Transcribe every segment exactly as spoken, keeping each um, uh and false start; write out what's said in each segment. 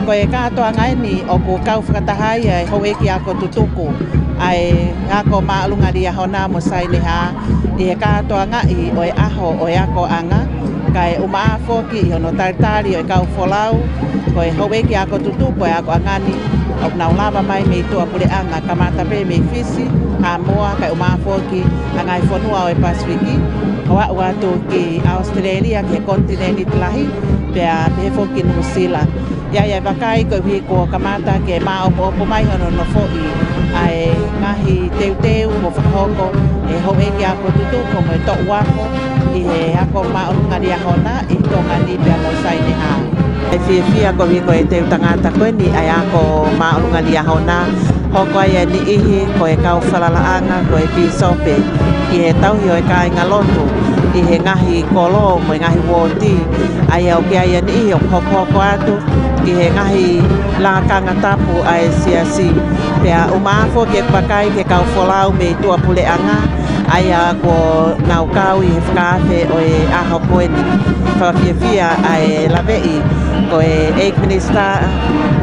Ko e kātoanga ʻeni ʻoku kau fakataha ai ʻa e houʻeiki ako tutuku ʻa e Ako Māʻolunga Liahona mo Sainehā ʻi he kātoangaʻi ʻo e ʻaho ʻo e akoʻanga, kae ʻumaʻā foki ʻi hono talitali ʻo e kau folau, ko e houʻeiki ako tutuku ʻo e akoʻanga ni ʻoku nau lava mai mei tuʻapuleʻanga, kamata pē mei Fisi, Haʻamoa, kae ʻumaʻā foki ʻa e ngaahi fonua ʻo e Pasifiki, ʻo aʻu atu ki ʻAositelēlia, ki he konitinēniti lahi, pea pehē foki Nuʻusila. ʻA ia ʻe vakai koeʻuhi kuo kamata ke māʻopoʻopo mai hono nofoʻi ʻa e ngaahi teuteu kuo fakahoko ʻe he houʻeiki ako tutuku mo e toʻu ako ʻi he Ako Māʻolunga Liahona ʻi Tonga ni pea mo Sainehā. ʻE fiefia koeʻuhi ko e teu tangata ko ʻeni ʻa e Ako Māʻolunga Liahona, hoko ai ʻa e niʻihi ko e kau falalaʻanga, ko e pīsope, ʻi he tauhi ʻo e kāingalotu ʻi he ngaahi kolo mo e ngaahi uooti, ʻa ia ʻoku ʻi ai ʻa e niʻihi ʻoku hokohoko atu ki he ngaahi lakanga tapu ʻa e siasi. Pea ʻumaʻā foki ʻeku vakai ki he kau folau mei tuʻapuleʻanga, ʻa ia kuo nau kau ʻi he fakaafe ʻo e ʻaho ko ʻeni. Fakafiefia ʻa e laveʻi ko e ʻEiki Minisitā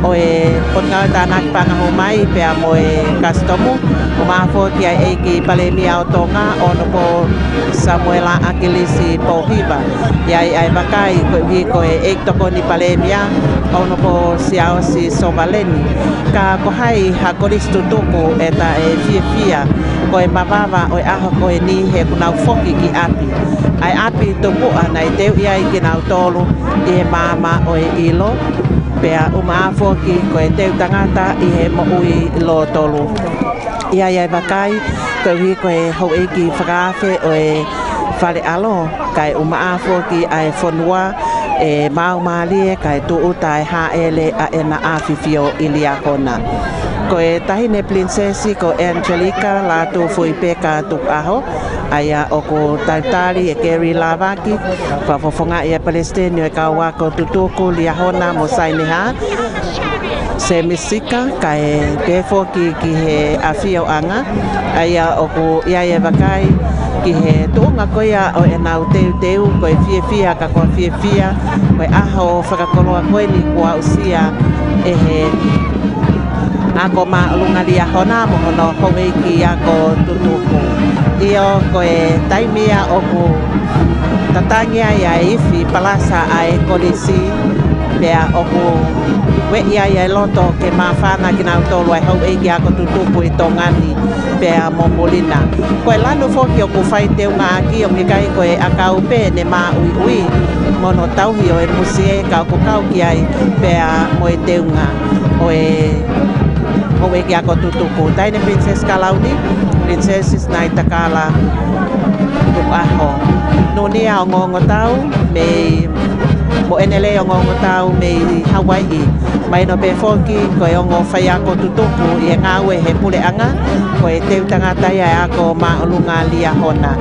ʻo e Potungāue Tānaki Paʻanga Hū Mai pea mo e Kasitomu, ʻumaʻā foki ʻa e ʻEiki Palēmia ʻo Tonga, Honourable Samuela ʻAkilisi Pouhiva. ʻI ai ʻa e vakai koeʻuhi ko e ʻEiki Tokoni Palēmia, Honourable Siaosi Sovaleni. Ka ko hai ha kolisi tutuku ʻe taʻe fiefia ko e mavava ʻo e ʻaho ko ʻeni he ʻoku nau foki ki ʻapi. ʻA e ʻapi tupuʻa naʻe teuʻi ai kinautolu ʻi he maama ʻo e ʻilo, pea ʻumaʻā foki ko e teu tangata ʻi he moʻui lōtolu. ʻI ai ʻa e vakai koeʻuhi ko e houʻeiki fakaafe ʻo e fale ʻalo, kae ʻumaʻā foki ʻa e fonua ʻe maau mālie kae tūʻuta ʻa e hāʻele ʻa ʻEna ʻAfifio ʻi Liahona. Ko e Taʻahine Pilinisesi ko Angelika Lātūfuipeka Tukuʻaho, ʻa ia ʻoku talitali ʻe Kerry Lāvaki, fakafofongaʻi ʻa e Palesiteni ʻo e Kau Ako Tutuku Liahona mo Sainehā, Semi Sika, kae pehē foki ki he ʻafioʻanga, ʻa ia ʻoku ʻi ai ʻa e vakai ki he tuʻunga ko ia ʻo ʻenau teuteu. Ko e fiefia, ka ko e fiefia, ko e ʻaho fakakoloa ko ʻeni kuo aʻusia ʻe he Ako Māʻolunga Liahona mo hono houʻeiki ako tutuku. ʻIo, ko e taimi ia ʻoku tatangi ai ʻa e ifi palasa ʻa e kolisi, pea ʻoku ueʻi ai ʻa e loto ke māfana kinautolu ʻa e houʻeiki ako tutuku ʻi Tonga ni pea mo muli na. Ko e lanu foki ʻoku fai teungaʻaki, ʻoku ʻikai ko e ʻakau pē ʻene māʻuiʻui mo hono tauhi ʻo e musie, ka ʻoku kau ki ai pea mo e teunga ʻo e houʻeiki ako tutuku. Taʻahine Pilinisesi Kalauni, Pilinisesi Sinaitakala Tukuʻaho. Nunia Ongoongotau mei, mo ʻEnelei Ongoongotau mei Hauaiʻi. Mahino pē foki ko e ongo faiako tutuku ʻi he ngāue he puleʻanga, ko e teu tangata ia ʻa e Ako Māʻolunga Liahona.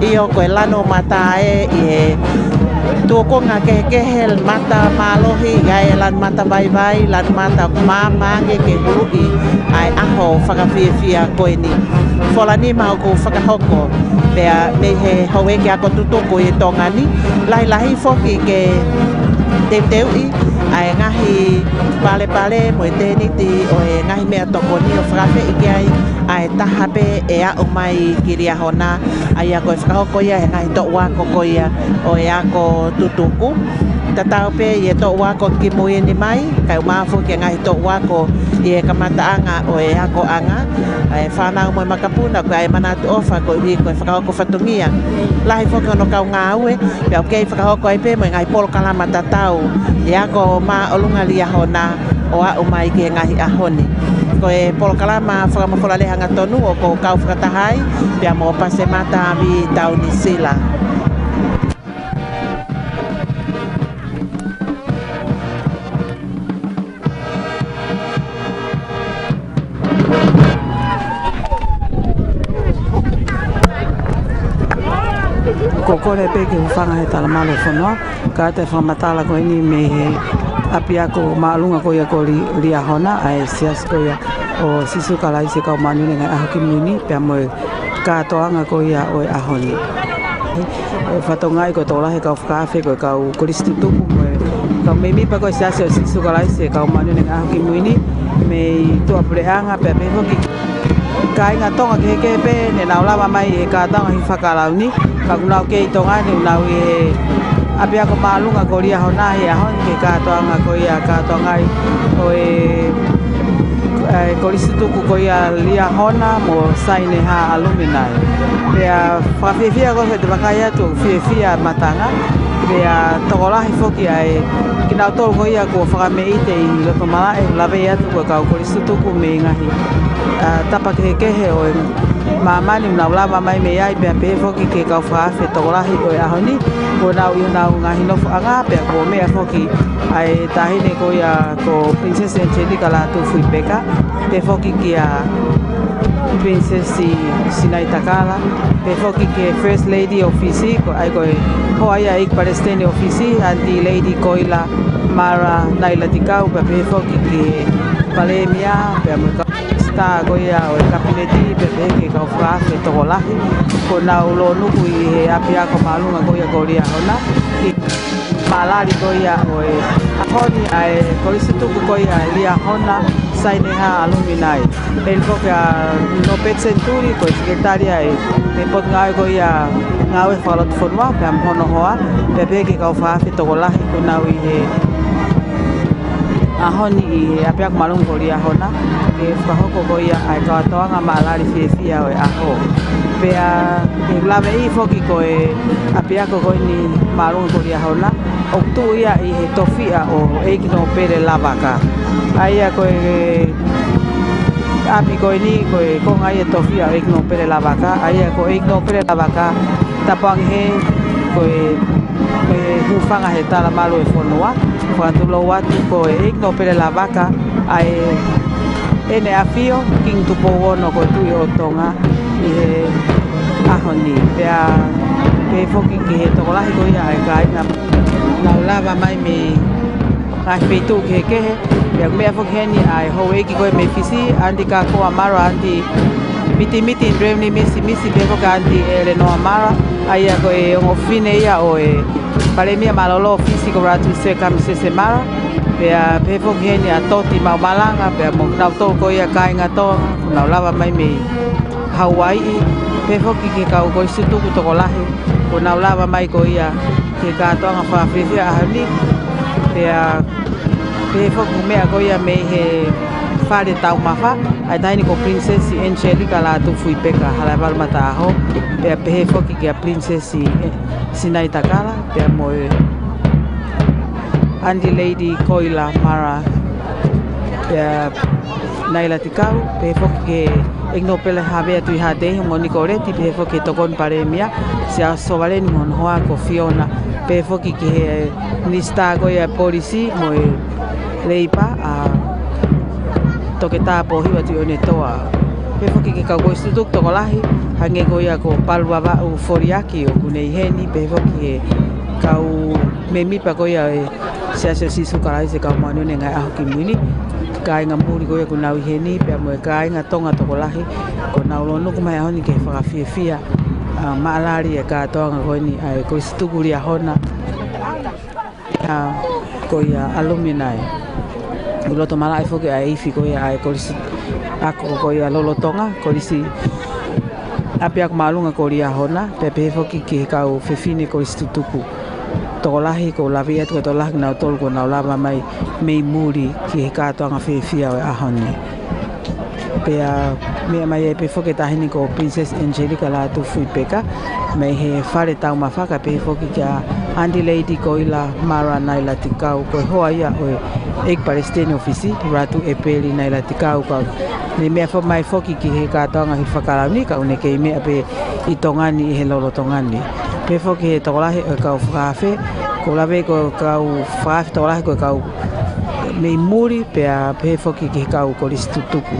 ʻIo, ko e lanu mata ē ʻi he tūkunga kehekehe, mata mālohi, ʻi ai e lanu mata vaivai, lanu mata ʻoku maama ange ke huluʻi ʻa e ʻaho fakafiefia ko ʻeni. Fola nima ʻoku fakahoko pea mei he houʻeiki ako tutuku ʻi Tonga ni, lahilahi foki ke teuteuʻi ʻa e ngaahi palepale mo e tēniti ʻo e ngaahi meʻatokoni ʻo fakaafeʻi ki ai ʻa e taha pē ʻe aʻu mai ki Liahona, ʻa ia ko e fakahoko ia ʻe he ngaahi toʻu ako ko ia ʻo e ako tutuku. Tatau pē ʻi he toʻu ako kimui ni mai, kae ʻumaʻā foki e ngaahi toʻu ako ʻi he kamataʻanga ʻo e akoʻanga, ʻa e fānau mo e makapuna, ko e ʻai manatu ʻofa koeʻuhi ko e fakahoko fatongia lahi foki hono kau ngāue, pea ʻoku kei fakahoko ai pē mo e ngaahi polokalama tatau ʻi he Ako Māʻolunga Liahona ʻo aʻu mai ki he ngaahi ʻaho ni. Ko e polokalama fakamafola lea hangatonu ʻoku ou kau fakataha ai pea mo Pasemata Vītau Nisila. Ko e kole pē ke hūfanga he talamalu ʻo e fonua, ka ʻoku ʻi ai e fakamatala ko ʻeni mei he ʻapiako māʻolunga ko ia ko Li-, Liahona, ʻa e siasi ko ia ʻo Sīsū Kalaisi ʻo e Kau Māʻoniʻoni ʻi he Ngaahi ʻAho Kimui Ni, pea mo e kātoanga ko ia ʻo e ʻaho ni. ʻOku fatongia ko e tokolahi e kau fakaafe ko e kau kolisi tutuku mo e Kau mēmipa ko e Siasi ʻo Sīsū Kalaisi ʻo e Kau Māʻoniʻoni ʻi he Ngaahi ʻAho Kimui Ni, mei tuʻapuleʻanga pea pehē foki kāinga Tonga kehekehe pē ne nau lava mai he kātoanga ʻi he fakalauni. Ka ʻoku nau kei ʻi Tonga ni, ʻoku nau ʻi he ʻapiako māʻolunga ko Liahona he ʻaho ni ki he kātoanga ko ia kātoanga ʻi ʻo e, e, kolisi tutuku ko ia Liahona mo Saineha Alumni. Pea fakafiefia ko e te vakai atu ʻoku fiefia matanga. Pea tokolahi foki ʻa e kinautolu ko ia kuo fakameʻite ʻi loto malaʻe, lave atu ko e kau kolisi tutuku mei he ngaahi, a, tapa kehekehe ʻo e māmani ʻoku nau lava mai mei ai, pea pehē foki ki he kau fakaafe tokolahi ʻo e ʻaho ni, kuo nau ʻi honau ngaahi nofoʻanga, pea kuo meʻa foki ʻa e taʻahine ko ia ko Princess Angelica Lātūfuipeka, pehē foki kia Princess Sinaitakala, pehē foki ki he First Lady ʻo Fisi, ko e, ʻa ia ko e hoa ia ʻo e ʻEiki Palesiteni ʻo Fisi, Aunty Lady Koila Mara Nailatikau, pea pehē foki ki he Palēmia, pea mo e kau Minisitā ko ia ʻo e Kapineti, pea pehē ki he kau fakaafe tokolahi, kuo nau lōnuku ʻi he ʻapiako māʻolunga ko ia ko Liahona, ki he maʻalali ko ia ʻo e ʻaho ni ʻa e kolisi tutuku ko ia Liahona, Saineha Alumni. Pehē foki ʻa Nōpeti Senituli, ko e Sekelitali ʻa e Potungāue ko ia Ngāue Fakalotofonua, pea mo hono hoa, pea pehē ki he kau fakaafe tokolahi kuo nau ʻi he ʻaho ni ʻi he ʻapiako māʻolunga ko Liahona, ke fakahoko ko ia ʻa e kātoanga maʻalali fiefia ʻo e ʻaho. Pea ke laveʻi foki ko e ʻapiako ko eni māʻolunga ko Liahona, ʻoku tuʻu ia ʻi he tofiʻa ʻo e ʻEiki Nōpele Lavaka. ʻA ia ko e ʻapi ko eni, ko e konga ia ʻo e tofiʻa ʻo e ʻEiki Nōpele Lavaka, ʻa ia ko e ʻEiki Nōpele Lavaka, tapu ange he, ko e, ko e hūfanga he tala malu ʻo e fonua, fakatulou atu ko e ʻEiki Nōpele Lavaka, ʻa e ʻEne ʻAfio, Kingi Tupou Ono ko e Tuʻi ʻo Tonga, ʻi he ʻaho ni. Pea pehē foki ki he tokolahi ko ia ʻa e kāinga nau lava mai mei he ngaahi feituʻu kehekehe. Pea meʻa foki heni ʻa e houʻeiki ko ia mei Fisi, Aunty Kakoa Mara, Aunty Mitimiti Drewni Misimisi, pehē foki Aunty Elenoa Mara, ʻa ia ko e ongo fefine ia ʻo e Palēmia mālōlō ʻo Fisi ko Ratu Seka Misese Mara, pea pehē foki heni ʻa Toti Maumalanga, pea mo kinautolu ko ia kāinga Tonga, kuo nau lava mai mei Hauaiʻi, pehē foki ki he kau kolisi tutuku tokolahi, kuo nau lava mai ko ia ki he kātoanga fakafiefia ʻaho ni, pea pehē foki meʻa ko ia mei he fale taumafa, ʻa e taʻahine ko Princess Angelica Lātūfuipeka Halaevalu Mataʻaho, pea pehē foki kia Princess, eh, Sinaitakala, pea mo e Aunty Lady Koila Mara, pea Nailatikau, pehē foki ki he ʻEiki Nōpele Havea Tuʻihaʻateihe mo Nikoleti, pehē foki ki he Tokoni Palēmia, Siaosi Sovaleni mo hono hoa ko Fiona, pehē foki ki he Minisitā ko ia Polisi mo e Leipa, ʻa Toketā Pōhiva Tuʻiʻonetoa. Pehē foki ki he kau kolisi tutuku tokolahi, hangē ko ia ko Palu Vavaʻu Foliaki ʻoku ne ʻi heni, pehē foki ki he kau mēmipa ko ia ʻo e Siasi ʻo Sīsū Kalaisi ʻo e Kau Māʻoniʻoni ʻi he Ngaahi ʻAho Kimui Ni, kāinga muli ko ia kuo nau ʻi heni, pea mo e kāinga Tonga tokolahi, kuo nau lōnuku mai he ʻaho ni ke fakafiefia, a, maʻalali e kātoanga ko eni ʻa e kolisi tutuku Liahona, a, ko ia alumni. ʻOku loto malaʻe foki ʻa e ifi ko ia ʻa e kolisi ako ko ia lolotonga, kolisi ʻapiako māʻolunga ko Liahona, pea pehē foki ki he kau fefine kolisi tutuku tokolahi, ʻoku laveʻi atu ko e tokolahi kinautolu kuo nau lava mai mei muli ki he kātoanga fiefia ʻo e ʻaho ni. Pea meʻa mai ai pē foki e taʻahine ko Princess Angelica Lātūfuipeka, mei he fale taumafa, kae pehē foki kia Aunty Lady Koila Mara Nailatikau, ko e hoa ia ʻo e ʻEiki Palesiteni ʻo Fisi, Ratu ʻEpeli Nailatikau, ka ne meʻa fo-, mai foki ki he kātoanga ʻi he fakalauni, ka ʻoku ne kei meʻa pē ʻi Tonga ni ʻi he lolotonga ni. Pehē foki ki he tokolahi ʻo e kau fakaafe, ʻoku laveʻi ko e kau fakaafe tokolahi ko e kau mei muli, pea pehē foki ki he kau kolisi tutuku.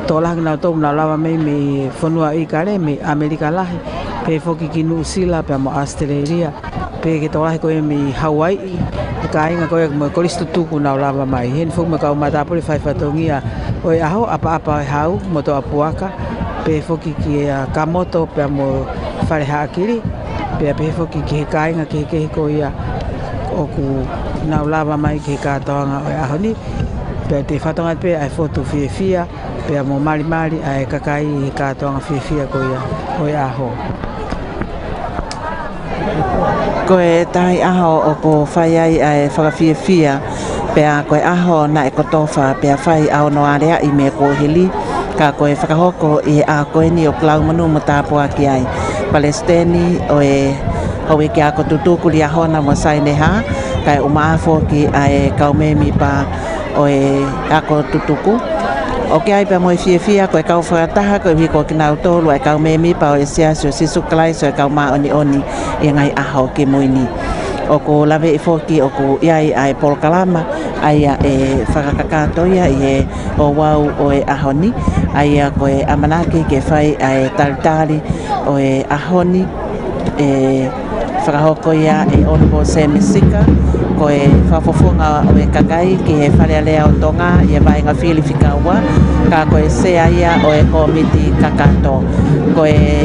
Tokolahi kinautolu kuo nau lava mai mei he fonua ʻIkale, mei ʻAmelika Lahi, pehē foki ki Nuʻusila, pea mo ʻAositelēlia, pehē ki he tokolahi ko ia mei Hauaiʻi, e kāinga ko ia mo e kolisi tutuku kuo nau lava mai. Heni foki mo e kau matāpule fai fatongia ʻo e ʻaho, ʻApaʻapa ʻo e Hau, Motoʻapuaka, pehē foki kia Kamoto, pea mo Fale Haʻakili, pea pehē foki ki he kāinga kehekehe ko ia ʻo ʻoku nau lava mai ki he kātoanga ʻo e ʻaho ni. Pea te fakatokangaʻi pē ʻa e fotu fiefia, pea mo malimali ʻa e kakai ʻi he kātoanga fiefia ko ia ʻo e ʻaho. Ko e taha ʻaho ʻoku fai ai ʻa e fakafiefia, pea ko e ʻaho naʻe kotofa, pea fai ʻa hono aleaʻi mei he kuohili, ka ko e fakahoko ʻi he ʻaho ko eni ʻoku lau monū mo tāpuaki ai Palesiteni ʻo e Houʻeiki Ako Tutuku Liahona mo Sainehā, kae ʻumaʻā foki ʻa e kau mēmipa ʻo e ako tutuku. ʻOku ʻi ai pea mo e fiefia ko e kau fakataha koeʻuhi ko kinautolu ʻa e kau mēmipa ʻo e Siasi ʻo Sīsū Kalaisi ʻo e Kau Māʻoniʻoni ʻi he Ngaahi ʻAho Kimui Ni. ʻOku laveʻi foki ʻoku ʻi ai ʻa e polokalama ʻa ia ʻe fakakakato ia ʻi he ouau ʻo e ʻaho ni, ʻa ia ko e ʻamanaki ke fai ʻa e talitali ʻo e ʻaho ni, ʻe fakahoko ia ʻe Honourable Sam Sika, ko e fakafofonga ʻo e kakai ki he Fale Alea ʻo Tonga ʻi he vaʻinga fili fika ua, ka ko e sea ia ʻo e kōmiti kakato. Ko e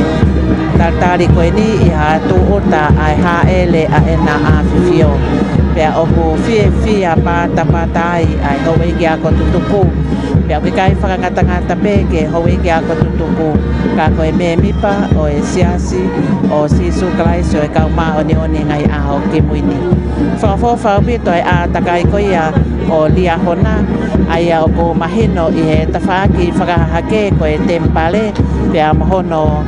talitali ko eni ʻi ha tūʻuta ʻa e hāʻele ʻa ʻEna ʻAfifio. Pea ʻoku fiefia patapata ai ʻa e Houʻeiki Ako Tutuku. Pea ʻoku ʻikai fakangatangata pē ki he Houʻeiki Ako Tutuku, ka ko e mēmipa ʻo e Siasi ʻo Sīsū Kalaisi ʻo e Kau Māʻoniʻoni ʻi he Ngaahi ʻAho Kimui Ni. Fakaʻofoʻofa ʻaupito e ʻātakai ko ia ʻo Liahona, ʻa ia ʻoku mahino ʻi he tafaʻaki fakahahake ko e temipale, pea mo hono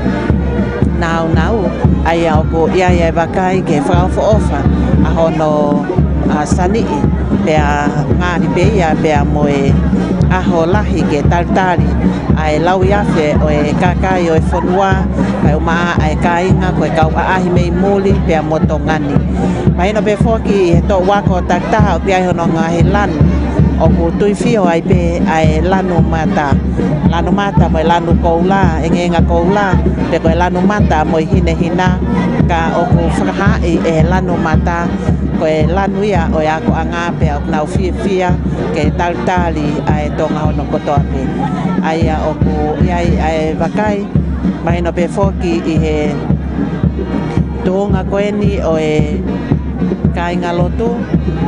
nāunau, ʻa ia ʻoku ʻi ai ʻa e vakai ke fakaʻofoʻofa ʻa hono, ʻa, saniʻi, pea ngali pē ia, pea mo e ʻaho lahi ke talitali ʻa e lauiafe ʻo e kakai ʻo e fonua, kae ʻumaʻā ʻa e kāinga ko e kau ʻaʻahi mei muli pea mo Tonga ni. Mahino pē foki ʻi he toʻu ako takitaha ʻoku ʻi ai hono ngaahi lanu, ʻoku tuifio ai pē ʻa e lanu mata, lanu mata mo e lanu koula, ʻengeenga koula, pe ko e lanu mata mo e hinehina, ka ʻoku fakahaaʻi ʻe he lanu mata ko e lanu ia ʻo e akoʻanga, pea ʻoku nau fiefia ke talitali ʻa e Tonga hono kotoa pē. ʻA ia ʻoku ʻi ai ʻa e vakai, mahino pē foki ʻi he tuʻunga ko eni ʻo e kāingalotu,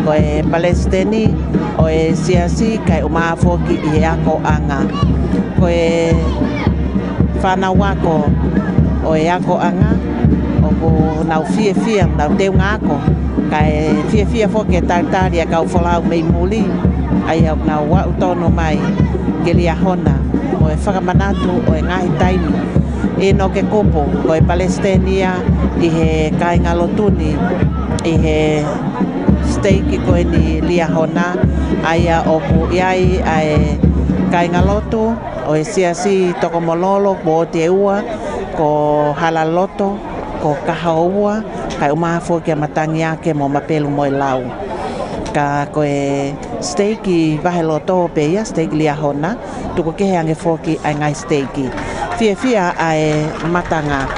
ko e palesiteni ʻo e siasi, kae ʻumaʻā foki ʻi he akoʻanga. Ko e fānau ako ʻo e akoʻanga, ʻoku nau fiefia, nau teunga ako, kae fiefia foki e talitali ʻa e kau folau mei muli, ʻa ia ʻoku nau aʻu tonu mai ki Liahona, mo e fakamanatu ʻo e ngaahi taimi. ʻInoke Kupu, ko e palesiteni ia ʻi he kāingalotu ni, ʻi he siteiki ko eni Liahona, ʻa ia ʻoku ʻi ai ʻa e kāingalotu ʻo e siasi Tokomololo, kuo ʻosi ʻe ua, ko Halaloto, ko Kahoua, kae ʻumaʻā foki ʻa Matangiake mo Mapelu mo e Lau. Ka ko e siteiki Vaheloto pē ia, siteiki Liahona, tuku kehe ange foki ʻa e ngaahi siteiki. Fiefia ʻa e matanga,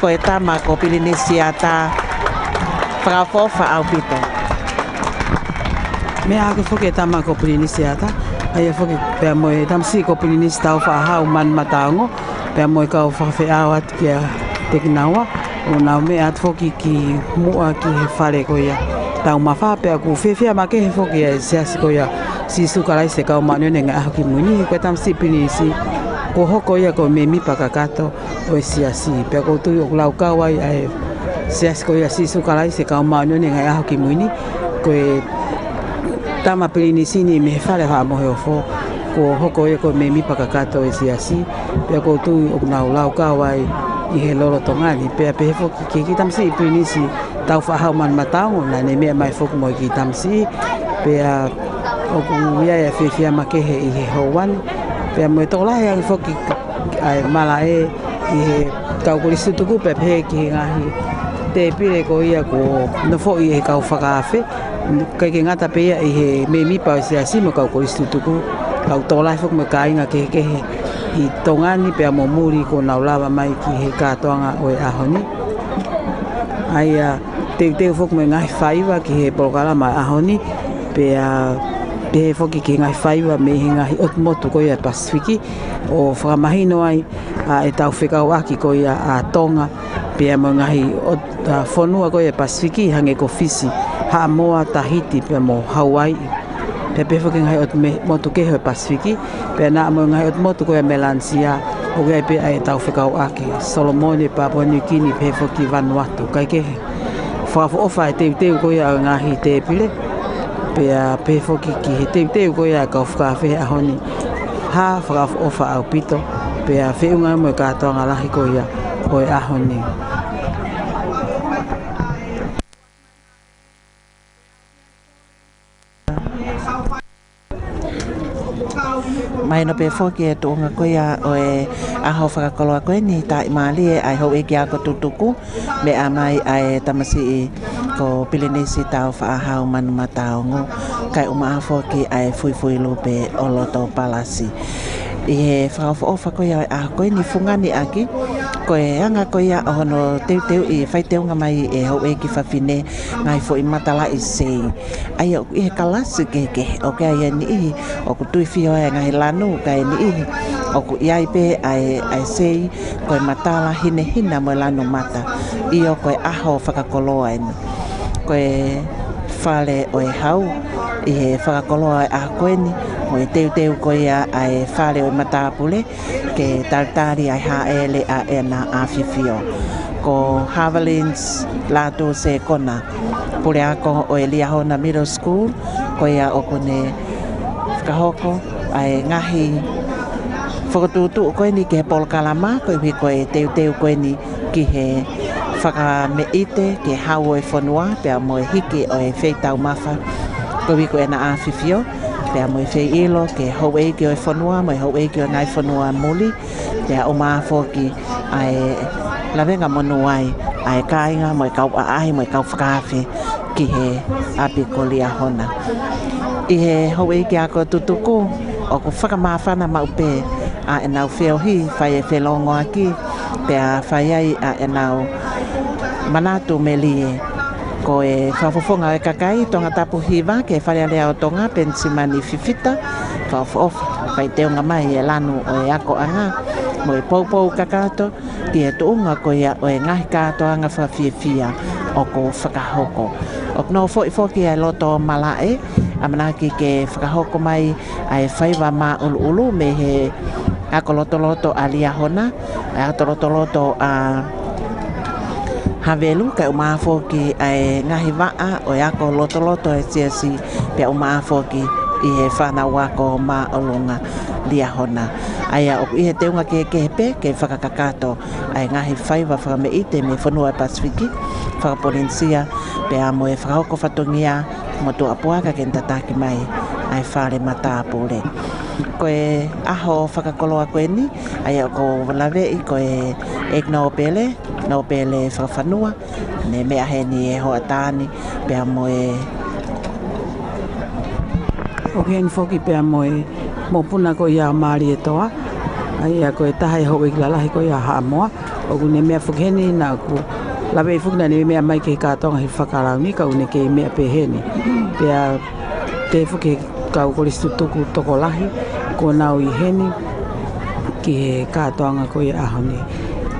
ko e tama ko Pilinisi Ata, fakaʻofoʻofa ʻaupito. Meʻa hake foki e tama ko Pilinisi Ata, ʻa ia foki pea mo e tamasiʻi ko Pilinisi Taufaʻahau Manumataongo, pea mo e kau fakafeʻao atu kiate kinaua, ʻo nau meʻa atu foki ki muʻa ki he fale ko ia Taumafa, pea ʻoku fiefia makehe foki ʻa e siasi ko ia Sīsū Kalaisi ʻo e Kau Māʻoniʻoni ʻi he Ngaahi ʻAho Kimui Ni, ko e tamasiʻi Pilinisi, kuo hoko ia ko e mēmipa kakato ʻo e siasi. Pea ʻoku ou tui ʻoku laukau ai ʻa e siasi ko ia Sīsū Kalaisi ʻo e Kau Māʻoniʻoni ʻi he Ngaahi ʻAho Kimui Ni, ko e tama Pilinisi ni mei he Fale Haʻa Moheofo, kuo hoko ia ko e mēmipa kakato ʻo e siasi, pea ʻoku ou tui ʻoku nau laukau ai ʻi he lolotonga ni. Pea pehē foki ki he kiʻi tamasiʻi Pilinisi Taufaʻahau Manumataongo, naʻa ne meʻa mai foki mo e kiʻi tamasiʻi, pea ʻoku ʻi ai ʻa e fiefia makehe ʻi he houa ni, pea mo e tokolahi ange foki ʻa e malaʻe ʻi he kau kolisi tutuku, pea pehē ki he ngaahi tēpile ko ia kuo nofoʻi ʻe he kau fakaafe, ʻikai ke ngata pē ia ʻi he mēmipa ʻo e siasi mo e kau kolisi tutuku, ka ʻoku tokolahi foki mo e kāinga kehekehe ʻi Tonga ni pea mo muli kuo nau lava mai ki he kātoanga ʻo e ʻaho ni. ʻA ia teuteu foki mo e ngaahi faiva ki he polokalama ʻaho ni, pea pehē foki ki he ngaahi faiva mei he ngaahi ʻotu motu ko ia Pasifiki, ʻo fakamahino ai ʻa ʻetau fekauʻaki ko ia ʻa Tonga Pea mo e ngaahi ʻo-, ʻa, fonua ko ia Pasifiki, hangē ko Fisi, Haʻamoa, Tahiti, pea mo Hauaiʻi. Pea pehē foki ngaahi ʻotu me-, motu kehe ʻo e Pasifiki, pea naʻa mo e ngaahi ʻotu motu ko ia Melanesia, ʻoku ʻi ai pē ʻa ʻetau fekauʻaki. Solomone, Papua Niu Kini, pehē foki Vanuatu, kae kehe. Fakaʻofoʻofa e teuteu ko ia ʻo e ngaahi tēpile, pea pehē foki ki he teuteu ko ia ʻa e kau fakaafe he ʻaho ni. Hā, fakaʻofoʻofa ʻaupito, pea feʻunga mo e kātoanga lahi ko ia ʻo e ʻaho ni. Mahino pē foki e tuʻunga ko ia ʻo e ʻaho fakakoloa ko eni, taʻimālie ʻa e houʻeiki ako tutuku, meʻa mai ʻa e tamasiʻi ko Pilinisi Tāufaʻāhau Manumataongo, kae ʻumaʻā foki ʻa e fuifui lupe ʻo Loto Palasi. ʻI he fakaʻofoʻofa ko ia ʻo e ʻaho ko eni, fungani ʻaki, ko e anga ko ia ʻo hono teuteuʻi, fai teunga mai e houʻeiki fafine ngaahi foʻi matalaʻi sei. ʻA ia ʻoku ʻi he kalasi kehekehe, ʻoku ʻi ai e niʻihi ʻoku tuifio ai e ngaahi lanu, kae niʻihi ʻoku ʻi ai pē ʻa e, ʻa e sei, ko e matala hinehina mo e lanu mata. ʻIo, ko e ʻaho fakakoloa eni. Ko e Fale ʻo e Hau, ʻi he fakakoloa ʻo e ʻaho ko eni, mo e teuteu ko ia ʻa e Fale ʻo e Matāpule, ke talitali ʻa e hāʻele ʻa ʻEna ʻAfifio. Ko Havalins Lātū Sekona, puleako ʻo e Liahona Middle School, ko ia ʻoku ne fakahoko ʻa e ngaahi fokotuʻutuʻu ko eni ki he polokalama, koeʻuhi ko e teuteu ko eni ki he fakameʻite ki he hau ʻo e fonua, pea mo e hiki ʻo e feitaumafa, koeʻuhi ko ʻEna ʻAfifio, pea mo e feiʻilo ki he houʻeiki ʻo e fonua, mo e houʻeiki ʻo e ngaahi fonua muli, pea ʻumaʻā foki ʻa e lavengamonū ai ʻa e kāinga mo e kau ʻaʻahi mo e kau fakaafe ki he ʻapi ko Liahona. ʻI he houʻeiki ako tutuku, ʻoku fakamāfana maʻu pē ʻa ʻenau feohi, fai e felongoaki, pea fai ai ʻa ʻenau manatu melie. Ko e fakafofonga ʻo e kakai Tongatapu Hiva ki he Fale Alea ʻo Tonga, Penisimani Fifita, fakaʻofoʻofa, fai teunga mai e lanu ʻo e akoʻanga mo e poupou kakato ki he tuʻunga ko ia ʻo e ngaahi kātoanga fakafiefia ʻoku fakahoko. ʻOku nofoʻi foki ʻa e loto malaʻe, ʻamanaki ke fakahoko mai ʻa e faiva māʻuluʻulu mei he ako lotoloto ʻa Liahona, ʻa e ako lotoloto ʻa Havelu, kae ʻumaʻā foki ʻa e ngaahi vaʻa ʻo e ako lotoloto ʻa e siasi, pea ʻumaʻā foki ʻi he fānau ako māʻolunga Liahona. ʻA ia ʻoku ʻi he teunga kehekehe pē ke fakakakato ʻa e ngaahi faiva fakameʻite mei he fonua ʻo e Pasifiki, fakapolinisia, pea mo e fakahoko fatongia mo tuʻapuaka ke ne tataki mai ʻa e fale matāpule. Ko e ʻaho fakakoloa ko eni, ʻa ia ʻoku ou laveʻi ko e ʻEiki Nōpele, Nōpele Fakafanua, ne meʻa heni he hoʻatā ni, pea mo e ʻoku ʻi heni foki pea mo e mokopuna ko ia ʻo Mālietoa, ʻa ia ko e taha e houʻeiki lalahi ko ia ʻo Haʻamoa, ʻoku ne meʻa foki heni, naʻa ku laveʻi foki naʻa ne meʻa mai ki he kātoanga he fakalauni, ka ʻoku ne kei meʻa pē heni. Pea pehē foki ki he kau kolisi tutuku tokolahi kuo nau ʻi heni ki he kātoanga ko ia ʻaho ni.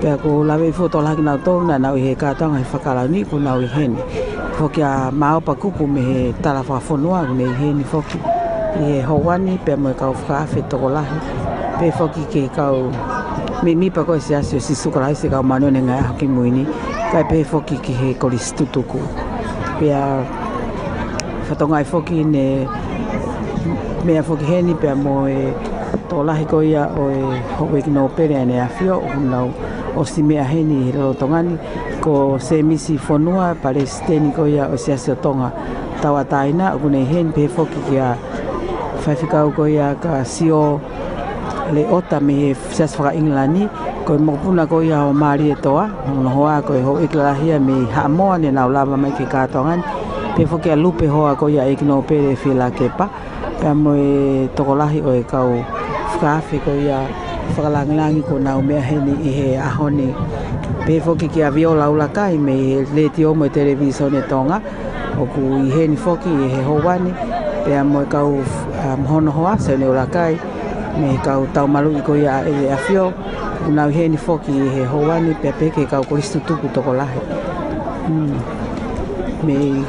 Pea ʻoku ou laveʻi foki tokolahi kinautolu naʻa nau ʻi he kātoanga he fakalauni kuo nau ʻi heni. Foki ʻa Maopa Kupu mei he Tala Fakafonua, ʻoku ne ʻi heni foki ʻi he houa ni, pea mo e kau fakaafe tokolahi. Pehē foki ki he kau mēmipa ko e Siasi ʻo Sīsū Kalaisi ʻo e Kau Māʻoniʻoni ʻi he Ngaahi ʻAho Kimui Ni, kae pehē foki ki he kolisi tutuku. Pea fakatokangaʻi foki ne meʻa foki heni pea mo e tokolahi ko ia ʻo e houʻeiki nōpele ʻEna ʻAfio, ʻoku nau ʻosi meʻa heni he lolotonga ni, ko Sēmisi Fonua, palesiteni ko ia ʻo e Siasi ʻo Tonga Tauʻatāina, ʻoku ne ʻi heni. Pehē foki kia faifekau ko ia ka Sio Leota mei he Siasi Faka-ʻIngilani, ko e mokopuna ko ia ʻo Mālietoa, hono hoa ko e houʻeiki lalahi ia mei Haʻamoa ne nau lava mai ki he kātoanga ni. Pehē foki ʻa Lupe, hoa ko ia ʻEiki Nōpele Fielakepa, pea mo e tokolahi ʻo e kau fakaafe ko ia fakalāngilangi kuo nau meʻa heni ʻi he ʻaho ni. Pehē foki kia Viola ʻUlakai mei he Letiō mo e Televīsone Tonga, ʻoku ʻi heni foki ʻi he houa ni, pea mo e kau, um, hono hoa, Sione ʻUlakai, mei he kau taumaluʻi ko ia ʻa ʻEna ʻAfio, Kuo nau ʻi heni foki he houa ni pea pehē ki he kau kolisi tutuku tokolahi. Mm. Mei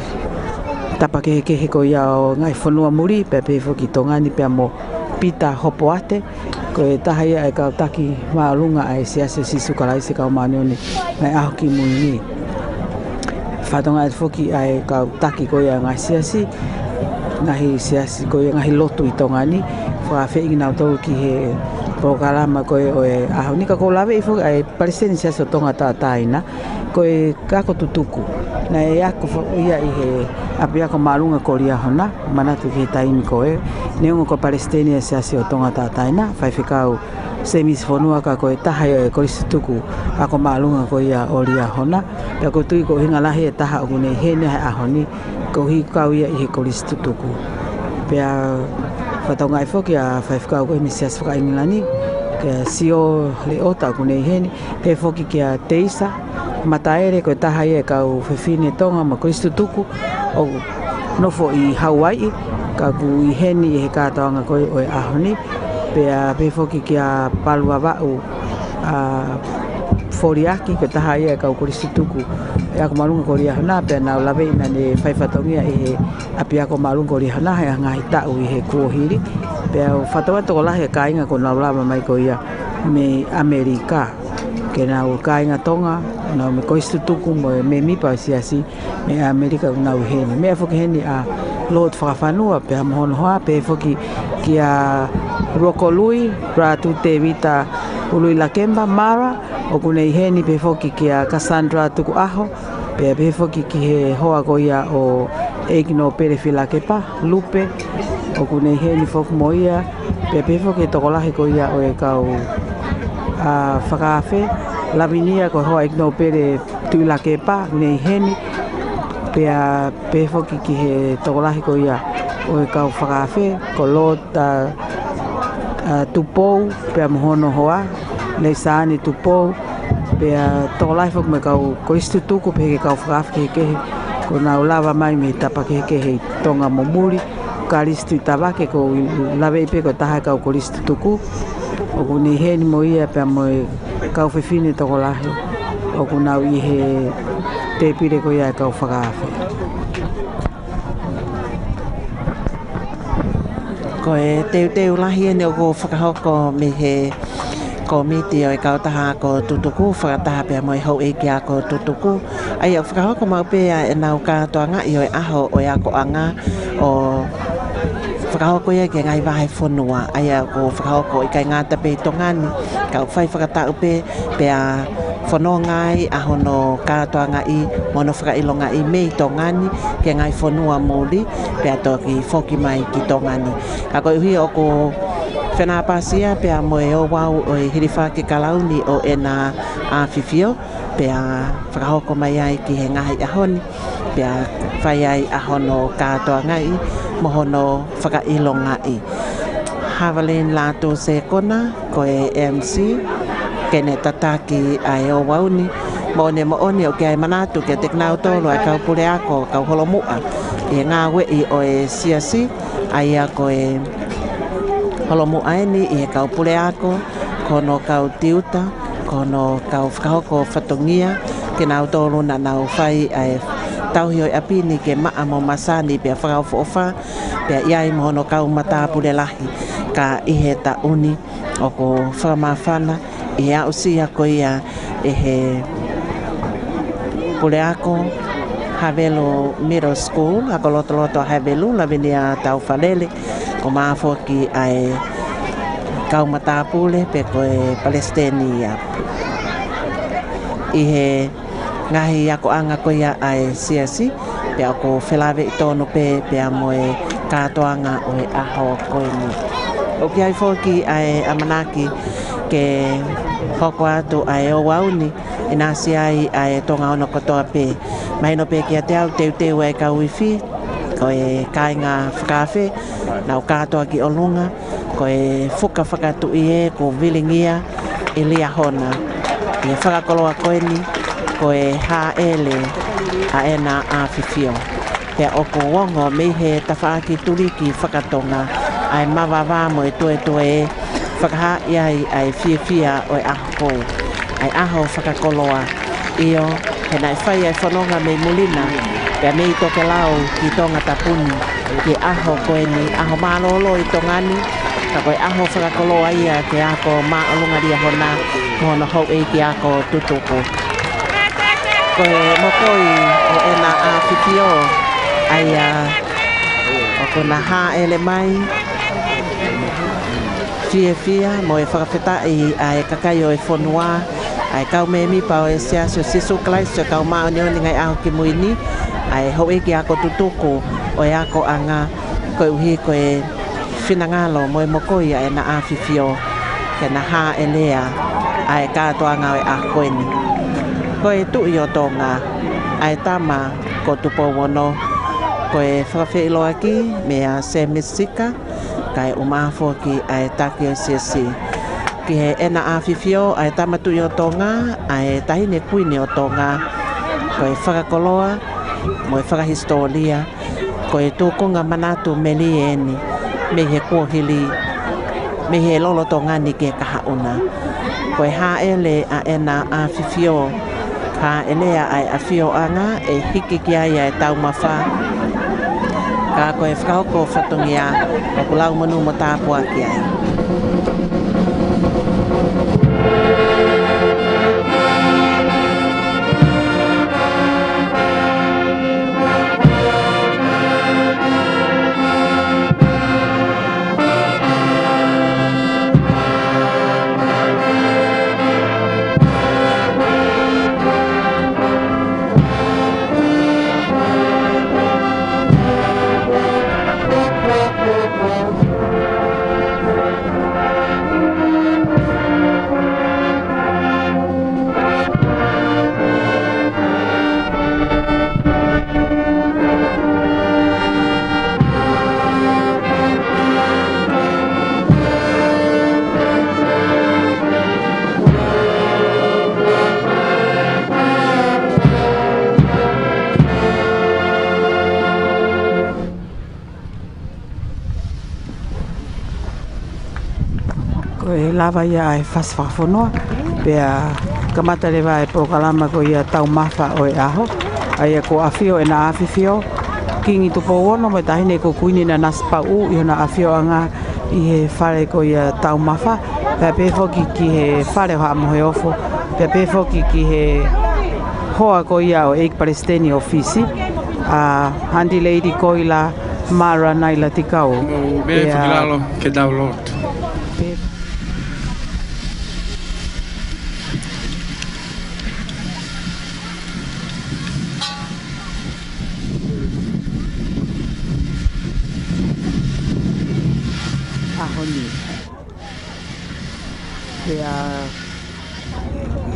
tapa kehekehe ko ia ʻo e ngaahi fonua muli, pea pehē foki Tonga ni pea mo Pita Hopoate, ko e taha ia e kau taki māʻolunga ʻa e Siasi ʻo Sīsū Kalaisi ʻo e Kau Māʻoniʻoni ʻi he Ngaahi ʻAho Kimui Ni. Fakatokangaʻi foki ʻa e kau taki ko ia ngaahi siasi, ngaahi siasi ko ia ngaahi lotu ʻi Tonga ni, fakaafeʻi kinautolu ki he polokalama ko ia ʻo e ʻaho ni. Ka ʻoku ou laveʻi foki ʻa e Palesiteni Siasi ʻo Tonga Taʻataina, ko e ako tutuku. Naʻe ako fo-, ia ʻi he ʻapiako māʻolunga ko Liahona, manatu ki he taimi ko ē, neongo ko e Palesiteni ʻa e Siasi ʻo Tonga Taʻataina, Faifekau Semisi Fonua, ka ko e taha ia e kolisi tutuku ako māʻolunga ko ia ʻo Liahona. Pea ʻoku ou tui ko e ʻuhinga lahi e taha ʻoku ne ʻi heni he ʻaho ni, koeʻuhi ko e kau ia ʻi he kolisi tutuku. Pea fakatokangaʻi foki ʻa e faifekau ko eni Siasi faka-ʻIngilani, kia Sio Leota ʻoku ne ʻi heni, pehē foki kia Teisa Mataele, ko e taha ia e kau fefine Tonga mo e kolisi tutuku ʻoku nofo ʻi Hauaiʻi, ka ʻoku ʻi heni ʻi he kātoanga ko ē ʻo e ʻaho ni. Pea pehē foki kia Palu Vavaʻu, ʻa, Foliaki, ko e taha ia e kau kolisi tutuku e ako māʻolunga ko Liahona, pea naʻa ku laveʻi naʻa ne fai fatongia ʻi he ʻapiako māʻolunga ko Liahona he ngaahi taʻu ʻi he kuohili. Pea ʻoku fakatokangaʻi tokolahi e kāinga kuo nau lava mai ko ia mei ʻAmelika. Ke nau kāinga Tonga, nau mei he kolisi tutuku mo e mēmipa ʻo e siasi mei ʻAmelika ʻoku nau ʻi heni. Meʻa foki heni ʻa Lord Fakafanua pea mo hono hoa, pehē foki kia Roko Lui, Ratu Tevita Ului Lakemba, Mara, ʻoku ne ʻi heni, pehē foki kia Cassandra Tukuʻaho, pea pehē foki ki he hoa ko ia ʻo ʻEiki Nōpele Filakepa, Lupe, ʻoku ne ʻi heni foki mo ia, pea pehē foki ki he tokolahi ko ia ʻo e kau, ʻa, fakaafe, Lavinia, ko e hoa ʻEiki Nōpele Tuʻilakepa, ʻoku ne ʻi heni, pea pehē foki ki he tokolahi ko ia ʻo e kau fakaafe, ko Lota, ʻa, Tupou, pea mo hono hoa, Leisani Tupou, pea tokolahi foki mo e kau kolisi tutuku, pehē ki he kau fakaafe kehekehe, kuo nau lava mai mei he tapa kehekehe ʻi Tonga mo muli, Kalisi Tuʻitavake, ʻoku ou laveʻi pē ko e taha e kau kolisi tutuku, ʻoku ne ʻi heni mo ia pea mo e kau fefine tokolahi, ʻoku nau ʻi he tēpile ko ia e kau fakaafe. Ko e teuteu lahi eni ʻoku fakahoko mei he kōmiti ʻo e kautaha ako tutuku, fakataha pea mo e houʻeiki ako tutuku. ʻA ia ʻoku fakahoko maʻu pē ʻa ʻenau kātoangaʻi ʻo e ʻaho ʻo e akoʻanga ʻo fakahoko ia ki he ngaahi vahefonua. ʻA ia ʻoku fakahoko ʻikai ngata pē ʻi Tonga ni, ka ʻoku fai fakataʻu pē, pea fononga ai ʻa hono kātoangaʻi mo hono fakaʻilongaʻi mei Tonga ni ki he ngaahi fonua muli, pea toki foki mai ki Tonga ni. Ka koeʻuhi ʻoku fenāpasi ia pea mo e ouau ʻo e hilifaki kalauni ʻo ʻEna ʻAfifio, pea fakahoko mai ai ki he ngaahi ʻaho ni, pea fai ai ʻa hono kātoangaʻi mo hono fakaʻilongaʻi. Havalin Lātū Sekona, ko e M C, ke ne tataki ʻa e ouau ni. Moʻoni, moʻoni ʻoku ʻi ai e manatu kiate kinautolu ʻa e kau puleako, kau holomuʻa ʻi he ngāueʻi ʻo e siasi, ʻa ia ko e holomuʻa eni ʻi he kau puleako, ko hono kau tiuta, ko hono kau fakahoko fatongia, kinautolu naʻa nau fai ʻa e tauhi ʻo e ʻapi ni ke maʻa mo masani pea fakaʻofoʻofa, pea ʻi ai mo hono kau matāpule lahi. Ka ʻi he taʻu ni ʻoku fakamāfana ʻi he aʻusia ko ia ʻe he puleako Havelu Middle School, ako lotoloto ʻa Havelu, Lavinia Taufalele, ʻo maʻu foki ʻa e kau matāpule pe ko e palesiteni ia. ʻI he ngaahi akoʻanga ko ia ʻa e siasi, pea ʻoku felāveʻi tonu pē pea mo e kātoanga ʻo e ʻaho ko eni. ʻOku ʻi ai foki ʻa e ʻamanaki ke hoko atu ʻa e ouau ni ʻinasi ai ʻa e Tonga Ono kotoa pē. Mahino pē kiate au teuteu ʻa e kau ifi, ko e kāinga fakaafe, nau kātoa ki ʻolunga, ko e fuka fakatuʻi ē kuo vilingia ʻi Liahona. ʻI he fakakoloa ko eni, ko e hāʻele ʻa ʻEna ʻAfifio. Pea ʻoku ongo mei he tafaʻaki tuliki faka-Tonga ʻa e mavava mo e tuetue ē Fakahā ʻi ai ʻa e fiefia ʻo e ʻaho ko ē, ʻa e ʻaho fakakoloa. ʻIo, he naʻe fai ʻa e fononga mei muli na, pea mei tokelau ki Tongatapu ni, ki he ʻaho ko eni, ʻaho mālōlō ʻi Tonga ni, ka ko e ʻaho fakakoloa ia ki he ako māʻolunga Liahona mo hono houʻeiki ako tutuku. Ko e mokoi ʻo ʻEna ʻAfifio, ʻa ia ʻoku na hāʻele mai, fiefia mo e fakafetaʻi ʻa e kakai ʻo e fonua, ʻa e kau mēmipa ʻo e Siasi ʻo Sīsū Kalaisi ʻo e Kau Māʻoniʻoni ʻi he Ngaahi ʻAho Kimui Ni, ʻa e houʻeiki ako tutuku ʻo e akoʻanga, koeʻuhi ko e finangalo mo e mokoi ʻa ʻEna ʻAfifio ke na hāʻelea ʻa e kātoanga ʻo e ʻaho ko eni. Ko e Tuʻi ʻo Tonga, ʻa e tama ko Tupou Ono, ko e fakafeʻiloaki meia Sēmisi Sika, kae ʻumaʻā foki ʻa e taki ʻo e siasi. Ki he ʻEna ʻAfifio, ʻa e Tama Tuʻi ʻo Tonga, ʻa e Taʻahine Kuini ʻo Tonga, ko e fakakoloa mo e fakahisitōlia, ko e tūkunga manatu melie eni mei he kuohili, mei he lolotonga ni ki he kahaʻu na. Ko e hāʻele ʻa ʻEna ʻAfifio, hāʻelea ʻa e ʻafioʻanga ʻe hiki ki ai ʻa e taumafa. Ka ko e fakahoko fatongia ʻoku lau monū mo tāpuaki ai. Ko e lava ia ʻa e fasi fakafonua, pea kamata leva e polokalama ko ia taumafa ʻo e ʻaho, ʻa ia ko ʻAfio ʻEna ʻAfifio, Kingi Tupou Ono mo e Taʻahine ko Kuini Nanasipauʻu ʻi hona ʻafioʻanga ʻi he fale ko ia taumafa, pea pehē foki ki he fale ʻo Haʻa Moheofo, pea pehē foki ki he hoa ko ia ʻo e ʻEiki Palesiteni ʻo Fisi, ʻa Aunty Lady Koila Mara Nailatikau. Mo e Pea fakilalo ke download. Pe- ʻAho ni. Pea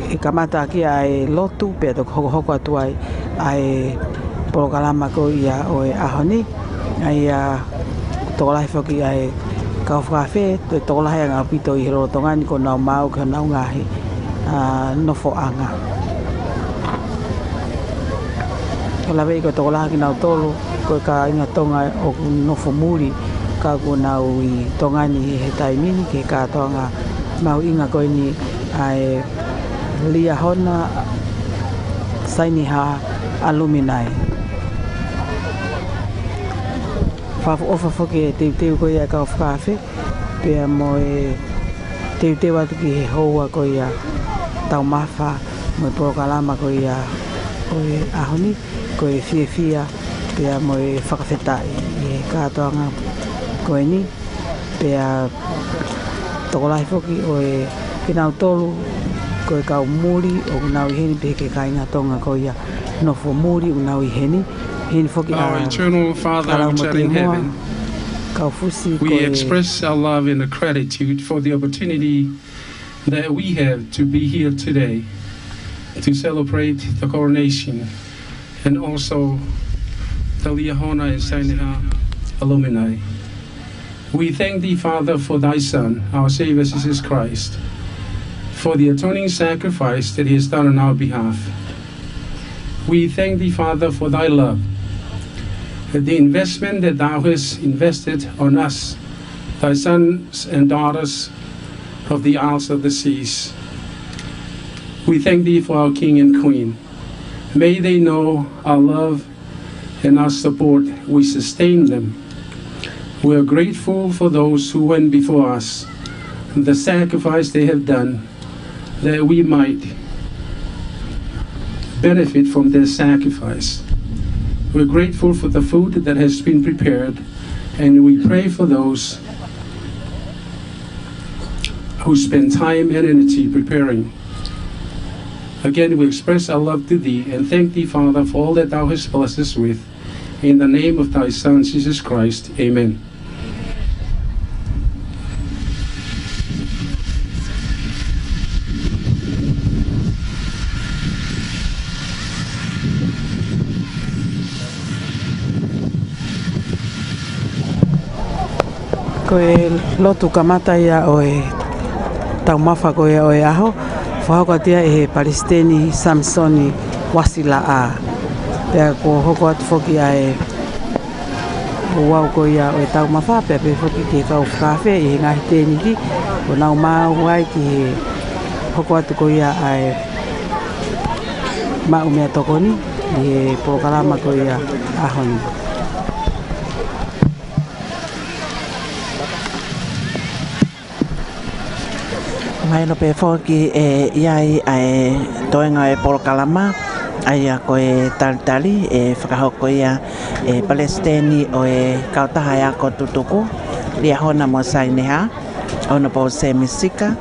ʻe kamata ʻaki ʻa e lotu, pea toki hokohoko atu ai ʻa e polokalama ko ia ʻo e ʻaho ni. ʻA ia tokolahi foki ʻa e kau fakaafe, toe tokolahi ange ʻaupito ʻi he lolotonga ni kuo nau maʻu ki honau ngaahi, ʻa, nofoʻanga. Ko e lave ʻi ko e tokolahi kinautolu, ko e kāinga Tonga ʻoku nofo muli, ka kuo nau ʻi Tonga ni ʻi he taimi ni, ki he kātoanga mahuʻinga ko eni ʻa e Liahona Sainiha Alumni. Fakaʻofoʻofa foki e teuteu ko ia ʻa e kau fakaafe, pea mo e teuteu atu ki he houa ko ia taumafa mo e polokalama ko ia ʻo e ʻaho ni, ko e fiefia pea mo e fakafetaʻi ʻi he kātoanga ko eni, pea tokolahi foki ʻo e kinautolu ko e kau muli ʻoku nau ʻi heni pea ki he kāinga Tonga ko ia nofo muli ʻoku nau ʻi heni, heni foki Our ʻa Eternal Father Kalaumotimoa, which art in heaven, Kaufusi we ko e express our love and gratitude for the opportunity that we have to be here today to celebrate the coronation and also the Liahona and Sainiha alumni. We thank thee, Father, for thy Son, our Savior Jesus Christ, for the atoning sacrifice that he has done on our behalf. We thank thee, Father, for thy love, the investment that thou hast invested on us, thy sons and daughters, of the Isles of the Seas. We thank thee for our King and Queen. May they know our love and our support. We sustain them. We are grateful for those who went before us, the sacrifice they have done, that we might benefit from their sacrifice. We're grateful for the food that has been prepared, and we pray for those who spend time and energy preparing. Again, we express our love to thee and thank thee, Father, for all that thou hast blessed us with. In the name of thy Son, Jesus Christ, amen. Ko e lotu kamata ia ʻo e taumafa ko ia ʻo e ʻaho, fakahoko atu ia ʻe he Palesiteni Samisoni Uasilaʻā. Pea kuo hoko atu foki ʻa e ouau ko ia ʻo e taumafa, pea pehē foki ki he kau fakaafe ʻi he ngaahi tēniti, kuo nau maʻu ai ki he hoko atu ko ia ʻa e maʻu meʻatokoni ʻi he polokalama ko ia ʻaho ni. Mahino pē foki ʻe ʻi ai ʻa e toenga ʻo e polokalama, ʻa ia ko e talitali ʻe fakahoko ia ʻe he Palesiteni ʻo e Kautaha ʻo e Ako Tutuku, Liahona mo Saineha, Honourable Semi Sika,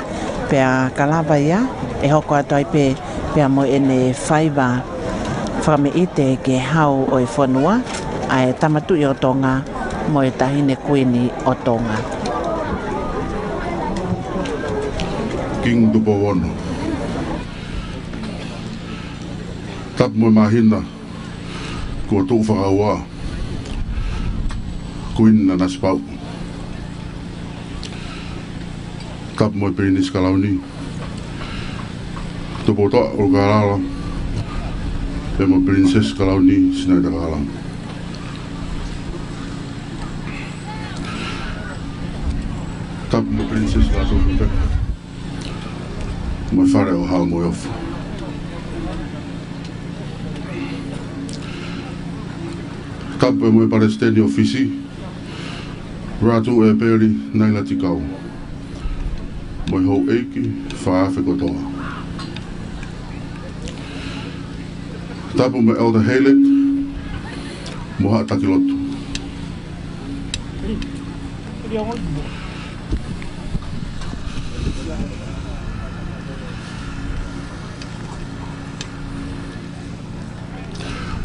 pea ka lava ia ʻe hoko atu ai pē pea mo ʻene faiva fakameʻite ki he Hau ʻo e fonua, ʻa e Tama Tuʻi ʻo Tonga mo e Taʻahine Kuini ʻo Tonga. Kingi Tupou Ono. Tapu mo e māhina kuo tuʻu fakaua, Kuini Nanasipauʻu. Tapu mo e Pilinisi Kalauni, Tupoutoʻa ʻUlukālala, pea mo e Pilinisesi Kalauni Sinaitakala. Tapu mo e Pilinisesi Lātūfuipeka mo e Fale ʻo Haʻa Moheofo. Tapu mo e Palesiteni ʻo Fisi, Ratu ʻEpeli Nailatikau, mo e houʻeiki fakaafe kotoa. Tapu mo Elder Halett mo haʻa taki lotu.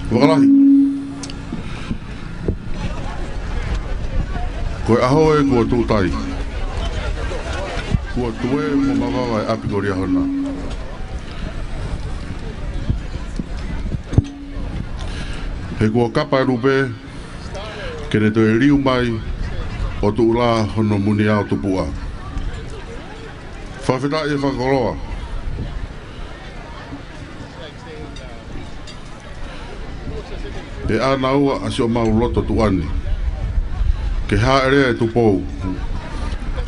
Fakalahi. Ko e ʻaho ē kuo tūtai, kuo tuē mo mavava e ʻapi ko Liahona. He kuo kapa e lupe ke ne toe liu mai ʻo tuʻu lā hono munia ʻo tupuʻa. Fakafetaʻi e fakakoloa. ʻE ʻānaua ʻa siʻomau loto tuʻa ni ke hāʻelea e Tupou,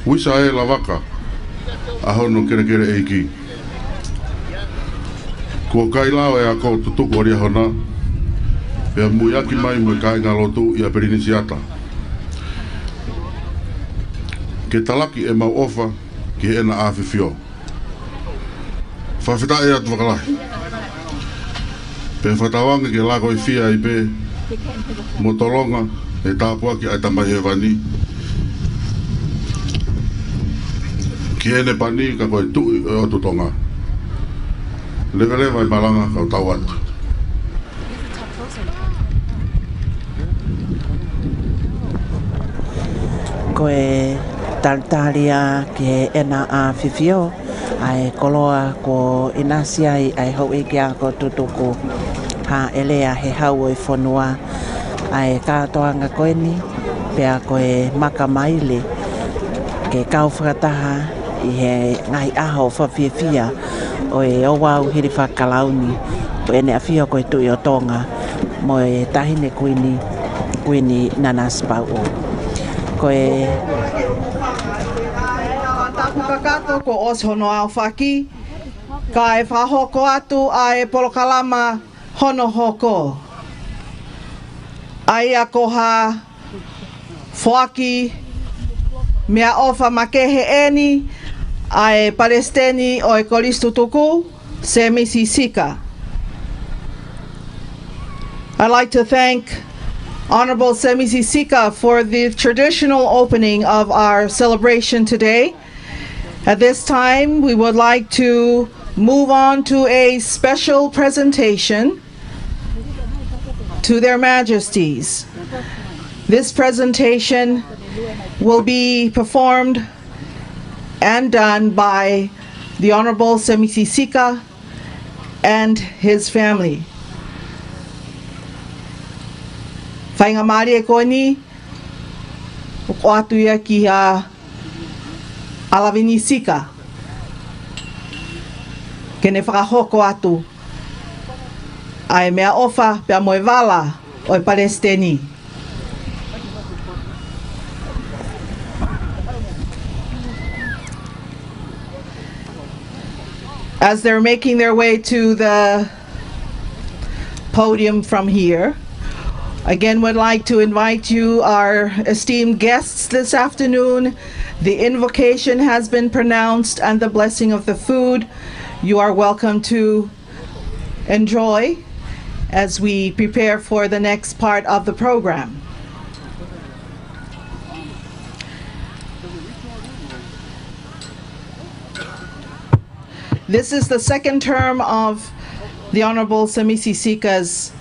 uisa e lavaka ʻa hono kelekele ʻeiki. Kuo kai lao e ako tutuku ʻo Liahona, pea muiaki mai mo e kāingalotu ʻi ʻApelinisiata ke talaki ʻemau ʻofa ki heʻena ʻAfifio. Fakafetaʻi atu fakalahi. Pea fakatauange ke lako ʻi fē ai pē mo tolonga e tāpuaki ʻa e Tamai Hēvani ki heʻene pani ka ko e Tuʻi ʻo e ʻOtu Tonga. Leveleva e malanga kau tau atu. Ko e talitali ia ki heʻena ʻAfifio, ʻa e koloa kuo ʻinasi ai ʻa e houʻeiki ako tutuku, hāʻelea he Hau ʻo e fonua, ʻa e kātoanga ko eni, pea ko e maka maile ke kau fakataha ʻi he ngaahi ʻaho fakafiefia ʻo e ouau hili fakakalauni ʻo ʻEne ʻAfio ko e Tuʻi ʻo Tonga mo e Taʻahine Kuini, Kuini Nanasipauʻu. Ko e Tapu ka Kato kuo ʻosi hono aofaki, kae fakahoko atu ʻa e polokalama hono hoko. ʻA ia ko ha foaki meʻaʻofa makehe ʻeni ʻa e Palesiteni ʻo e Kolisi Tutuku, Semisi Sika. I'd like to thank Honorable Semisi Sika for the traditional opening of our celebration today. At this time, we would like to move on to a special presentation to Their Majesties. This presentation will be performed and done by the Honorable Semisi Sika and his family. Faingamālie ko eni, ʻoku ʻoatu ia kia ʻAlavini Sika, ke ne fakahoko atu ʻa e meʻaʻofa pea mo e vala ʻo e Palesiteni. As they're making their way to the podium from here, again, would like to invite you, our esteemed guests this afternoon. The invocation has been pronounced and the blessing of the food. You are welcome to enjoy as we prepare for the next part of the program. This is the second term of the Honorable Semisi Sika's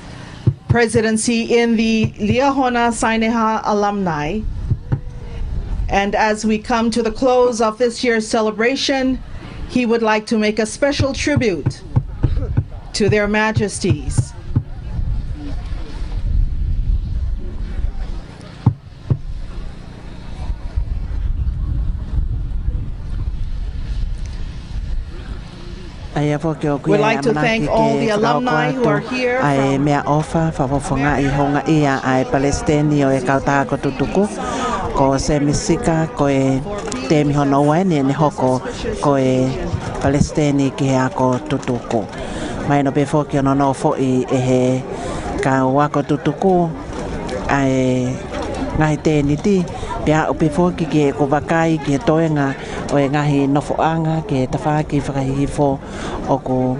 presidency in the Liahona Saineha alumni. And as we come to the close of this year's celebration, he would like to make a special tribute to Their Majesties. ʻA ia foki ʻoku ʻi ai e ʻamanaki ke fakahoko atu ʻa e meʻaʻofa fakafofongaʻi houngaʻia ʻa e Palesiteni ʻo e Kautaha ko Tutuku, ko Semisi Sika, ko e temi hono ua eni ʻene hoko ko e Palesiteni ki he ako Tutuku. Mahino pē foki hono nofoʻi ʻe he kau ako Tutuku ʻa e ngaahi tēniti, pea aʻu pē foki ki heʻeku vakai ki he toenga ʻo e ngaahi nofoʻanga ki he tafaʻaki fakahihifo, ʻoku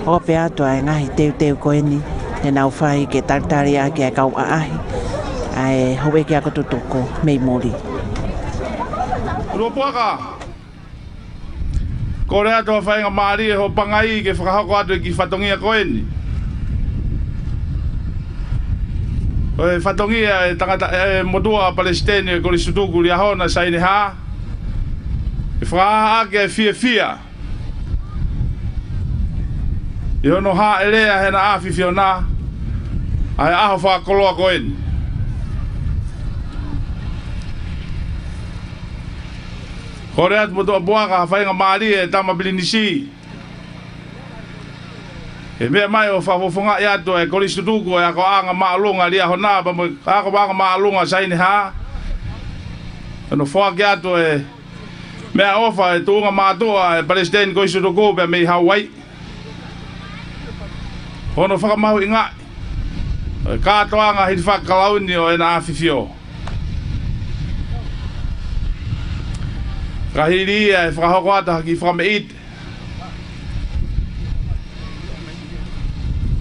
ope atu ʻa e ngaahi teuteu ko eni te nau fai ke talitali ʻaki ʻa e kau ʻaʻahi ʻa e houʻeiki ako Tutuku mei muli. Ua puaka. Kole atu ha faingamālie hoʻo pangai ke fakahoko atu e kiʻi fatongia ko eni. Ko e fatongia e tangata, e motuʻa Palesiteni e Kolisi Tutuku Liahona Saineha, ke fakahā ʻaki e fiefia ʻi hono hāʻelea heʻena ʻAfifio na ʻa e ʻaho fakakoloa ko eni. Kole atu Motuʻa Puaka ha faingamālie e Tama Pilinisi ke meʻa mai ʻo fakafofongaʻi atu e Kolisi Tutuku e akoʻanga māʻolunga Liahona pea mo e akoʻanga māʻolunga Saineha, hono foaki atu e meʻaʻofa e tuʻunga mātuʻa e Palesiteni Kolisi Tutuku pea mei Hauaiʻi. Hono fakamahuʻingaʻi e kātoanga hilifaki kalauni ʻo ʻena ʻAfifio. Ka hili ia ʻe fakahoko atu ha kiʻi fakameʻite.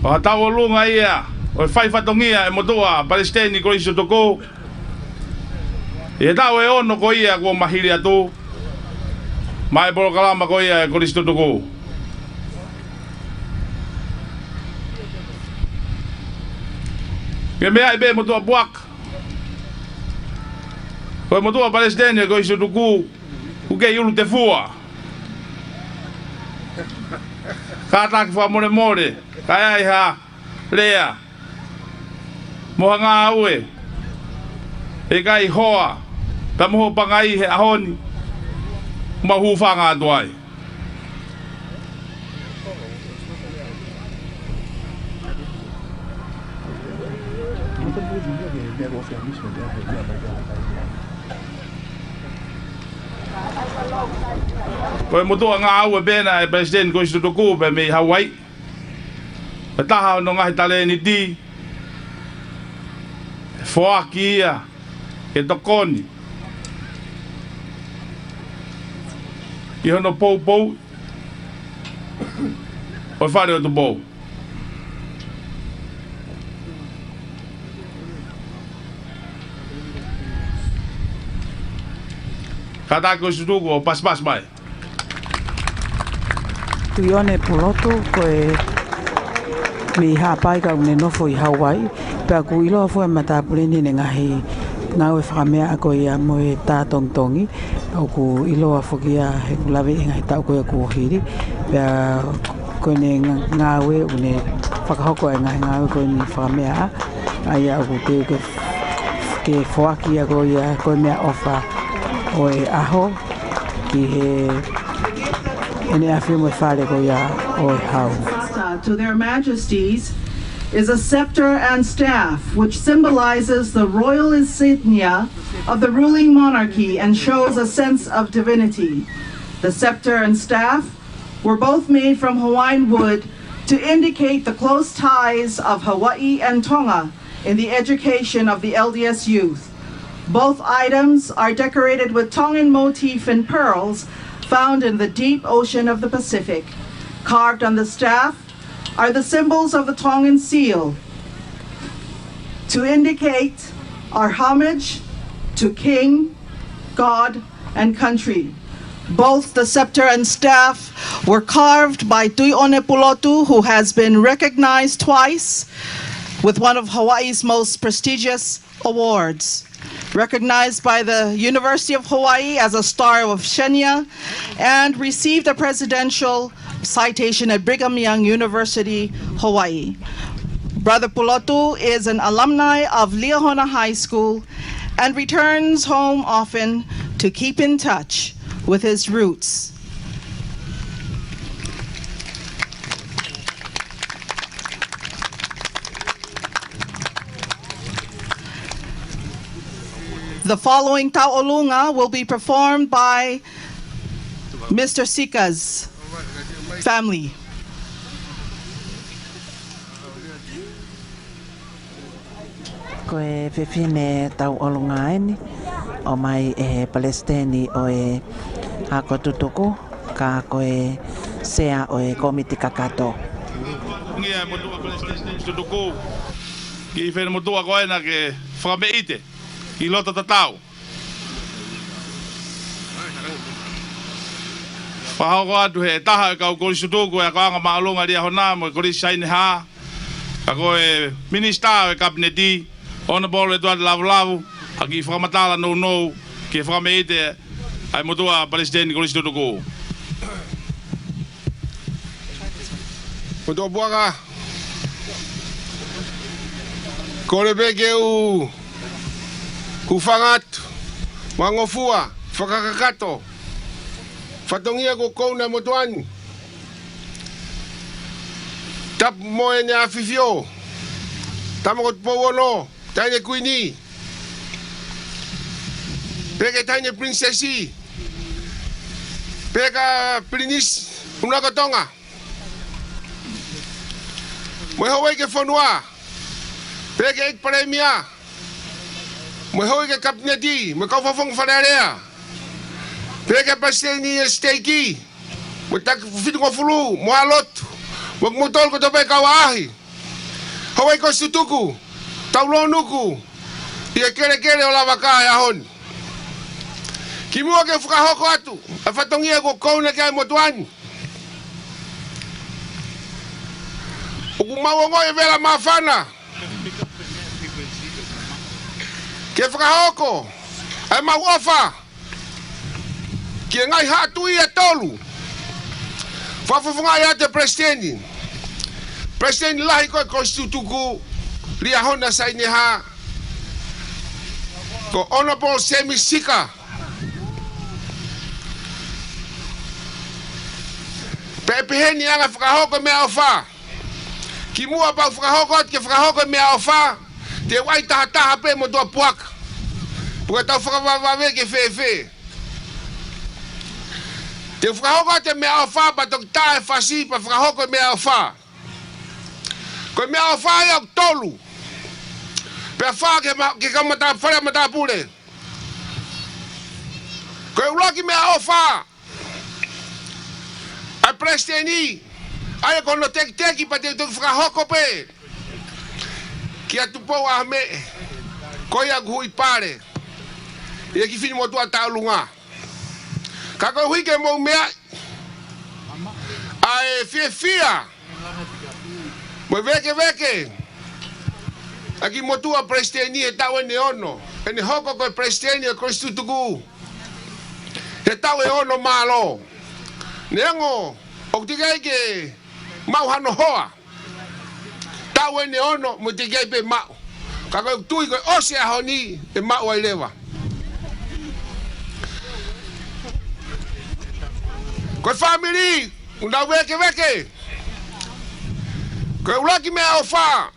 ʻO ha tauʻolunga ia ʻo e fai fatongia e motuʻa Palesiteni Kolisi Tutuku ʻi he taʻu ʻe ono ko ia kuo mā hili atu maʻa e polokalama ko ia e Kolisi Tutuku. Ke meaʻi pē Motuʻa Puaka, ko e motuʻa Palesiteni e Kolisi Tutuku ʻoku kei ʻulu tefua. Kātaki fakamolemole, ka ʻi ai ha lea mo ha ngāue ʻe ʻikai hoa pea mo hoʻo pangai he ʻaho ni, mau hūfanga atu ai. Ko e motuʻa ngāue pē ena ʻa e Palesiteni Kolisi Tutuku pē mei Hauaiʻi. Ko e taha hono ngaahi talēniti, foaki ia ke tokoni ki hono poupou ʻo e Fale ʻo Tupou. Kātaki Kolisi Tutuku ʻo pasipasi mai. Tuʻione Pulotu, ko e mei Haʻapai ka ʻoku ne nofo ʻi Hauaiʻi, pea ʻoku ʻiloa foki e matāpule ni ʻene ngaahi ngāue fakameaʻa ko ia mo e tā tongitongi, ʻoku ʻiloa foki ia he ʻoku laveʻi he ngaahi taʻu ko ia kuo hili, pea ko ʻene ngā-, ngāue ʻoku ne fakahoko e ngaahi ngāue ko eni fakameaʻa, ʻa ia ʻoku teu ke, ke foaki ia ko ia ko e meʻaʻofa ʻo e ʻaho ki he ʻEne ʻAfio mo e Fale ko ia ʻo e Hau. To their Majesties is a scepter and staff, which symbolizes the royal insignia of the ruling monarchy and shows a sense of divinity. The scepter and staff were both made from Hawaiian wood to indicate the close ties of Hawaii and Tonga in the education of the L D S youth. Both items are decorated with Tongan motif and pearls found in the deep ocean of the Pacific. Carved on the staff are the symbols of the Tongan seal to indicate our homage to king, God, and country. Both the scepter and staff were carved by Tuʻione Pulotu, who has been recognized twice with one of Hawaii's most prestigious awards. Recognized by the University of Hawaii as a Star of Oceania and received a presidential citation at Brigham Young University, Hawaii. Brother Pulotu is an alumni of Liahona High School and returns home often to keep in touch with his roots. The following tauʻolunga will be performed by Mister Sika's family. Ko e fefine tauʻolunga eni, ʻomai ʻe he Palesiteni ʻo e Ako Tutuku, ka ko e Sea ʻo e Kōmiti Kakato. Ngia e motuʻa Palesiteni Tutuku, ki he fefine motuʻa ko ena ke fakameʻite ʻi loto tatau. Fakahoko atu he taha ʻo e kau Kolisi Tutuku ʻo e Akoʻanga Māʻolunga Liahona mo e Kolisi Sainehā, ka ko e Minisitā ʻo e Kapineti, Honourable Etuate Lavulavu, ha kiʻi fakamatala nounou ke fakameʻite ʻa e motuʻa Palesiteni Kolisi Tutuku. Motuʻa Puaka, kole pē ke u hūfanga atu mo ha ngofua fakakakato. Fatongia kuo kouna e motuʻa ni. Tapu mo ʻEne ʻAfifio Tama ko Tupou Ono, Taʻahine Kuini, pehē ki he Taʻahine Pilinisesi, pehē ki he Pilinisi ʻUluaki ʻo Tonga, mo e houʻeiki ʻo e fonua, pehē ki he ʻEiki Palēmia, mo e houʻeiki ʻo e Kapineti, mo e kau Fakafofonga Fale Alea, pehē ki he Palesiteni ʻo e Siteiki, mo e Taki Fitungofulu, mo e Lotu, mo kimoutolu kotoa pē kau ʻaʻahi, houʻeiki Kolisi Tutuku, tau lōnuku ʻi he kelekele ʻo Lavaka he ʻaho ni. Kimuʻa ke fakahoko atu ʻa e fatongia kuo kouna ki ai e motuʻa ni, ʻoku mau ongoʻi e vela māfana ke fakahoko ʻa ʻemau ʻofa ki he ngaahi haʻa tuʻi ʻe tolu. Fakafofongaʻi atu e Palesiteni, Palesiteni Lahi ko ē Kolisi Tutuku, Liahona Sainehā, ko Honourable Semi Sika. Pea ʻe pehē ni ʻa e anga e fakahoko e meʻaʻofa. Kimuʻa pea u fakahoko atu ke fakahoko e meʻaʻofa, te u ʻai tahataha pē, Motuʻa Puaka, pea tau fakavavevave ke fēfē. Te u fakahoko atu e meʻaʻofa pea toki tā e fasi pea fakahoko e meʻaʻofa. Ko e meʻaʻofa ia ʻoku tolu. Pea fā ke ma-, ke kamata fale matāpule. Ko e ʻuluaki meʻaʻofa ʻa e Palesiteni, ʻa ia ko hono tekiteki pea te u toki fakahoko pē kia Tupou ʻAhomeʻe, ko ia ʻoku hui pale ʻi he kiʻi finemotuʻa tauʻolunga. Ka koeʻuhi ke mou meaʻi ʻa e fiefia mo e vēkeveke ʻa e kiʻi motuʻa Palesiteni he taʻu eni ʻe ono, ʻene hoko ko e Palesiteni ʻo e Kolisi Tutuku he taʻu ʻe ono mālō. Neongo ʻoku teʻeki ai ke maʻu hano hoa taʻu eni ʻe ono, mo teʻeki ai pē maʻu. Ka ko e tui ko e ʻosi e ʻaho ni ʻe maʻu ai leva. Ko e fāmili, ʻoku nau vēkeveke. Ko e ʻuluaki meʻaʻofa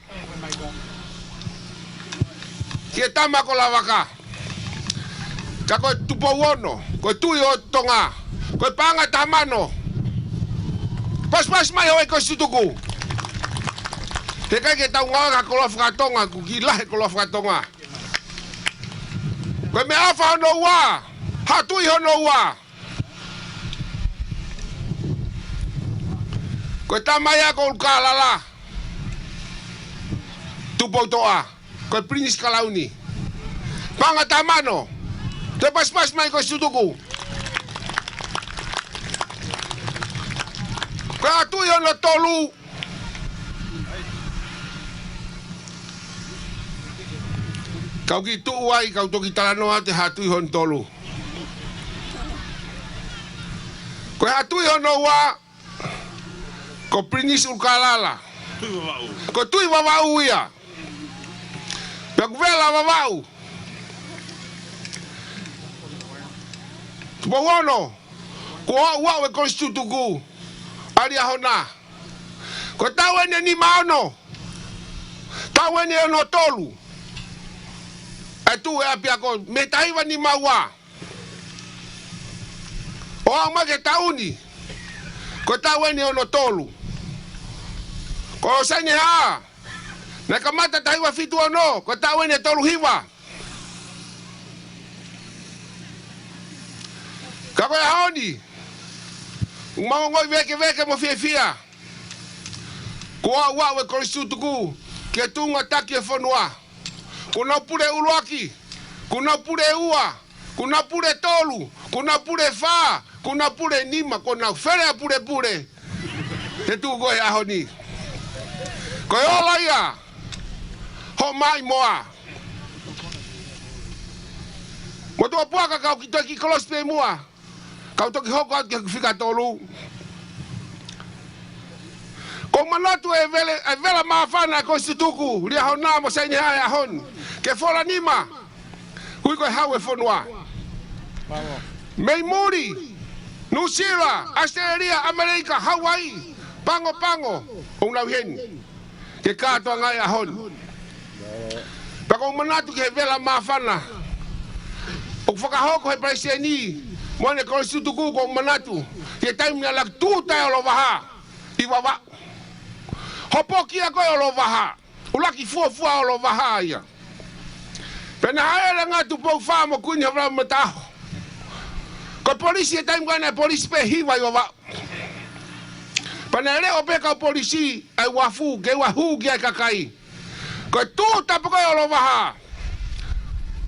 ki he tama ko Lavaka. Ka ko e Tupou Ono, ko e Tuʻi ʻo Tonga, ko e paʻanga taha mano. Pasipasi mai houʻeiki Kolisi Tutuku. He ʻikai ke tau ngāue ki ha koloa fakatonga, ʻoku kiʻi lahi e koloa fakatonga. Ko e meʻaʻofa hono ua, Haʻa Tuʻi hono ua. Ko e tama ia ko ʻUlukālala Tupoutoʻa, ko e Pilinisi Kalauni. Paʻanga taha mano. Toe pasipasi mai Kolisi Tutuku. Ko e Haʻa Tuʻi hono tolu. Kau kiʻi tuʻu ai, kau toki talanoa atu e Haʻa Tuʻi hono tolu. Ko e Haʻa Tuʻi hono ua, ko Pilinisi ʻUlukālala. Tuʻi Vavaʻu. Ko Tuʻi Vavaʻu ia. Pea ʻoku vela Vavaʻu. Tupou Ono, kuo aʻu aʻu e Kolisi Tutuku ʻa Liahona. Ko e taʻu eni ʻe nima ono, taʻu eni ʻe ono tolu ʻa e tuʻu e ʻapiako, mei he taha hiva nima ua ʻo aʻu mai ki he taʻu ni, ko e taʻu eni ʻe ono tolu. Ko Saineha, naʻe kamata taha hiva fitu ono, ko e taʻu eni ʻe tolu hiva. Ka ko e ʻaho ni, ʻoku mau ongoʻi vēkeveke mo fiefia. Kuo aʻu aʻu e Kolisi Tutuku ki he tuʻunga taki e fonua. Kuo nau pule ʻuluaki, kuo nau pule ua, kuo nau pule tolu, kuo nau pule fā, kuo nau pule nima, kuo nau fele ʻa e pulepule he tuʻu ko e ʻaho ni. Ko e ola ia hoʻo maʻimoa. Motuʻa Puaka, kau kiʻi toe kiʻi kolosi pē muʻa, kau toki hoko atu ki he fika tolu. ʻOku ou manatu e vele, e vela māfana ʻa e Kolisi Tutuku, Liahona mo Saineha he ʻaho ni, ke fola nima, ui ko e hau e fonua. Mei muli, Nuʻusila, ʻAositelēlia, ʻAmelika, Hauaiʻi, Pango Pango, ʻoku nau ʻi heni ke kātoanga e ʻaho ni. Pea ʻoku ou manatu ki he vela māfana ʻoku fakahoko he Palesiteni mo ʻene Kolisi Tutuku, ʻoku ou manatu ki he taimi naʻe laki tūʻuta e Olovaha ʻi Vavaʻu. Hopoki ia ko e Olovaha, ʻuluaki fuofua Olovaha ia. Pea naʻe haʻele ange ʻa Tupou Fā mo Kuini Havana Mataʻaho. Ko e polisi he taimi ko ē naʻe polisi pē ʻe hiva ʻi Vavaʻu. Pea naʻe leʻo pē kau polisi ʻa e uafu ke ua hū ki ai e kakai. Ko e tūʻuta pē ko ē Olovaha,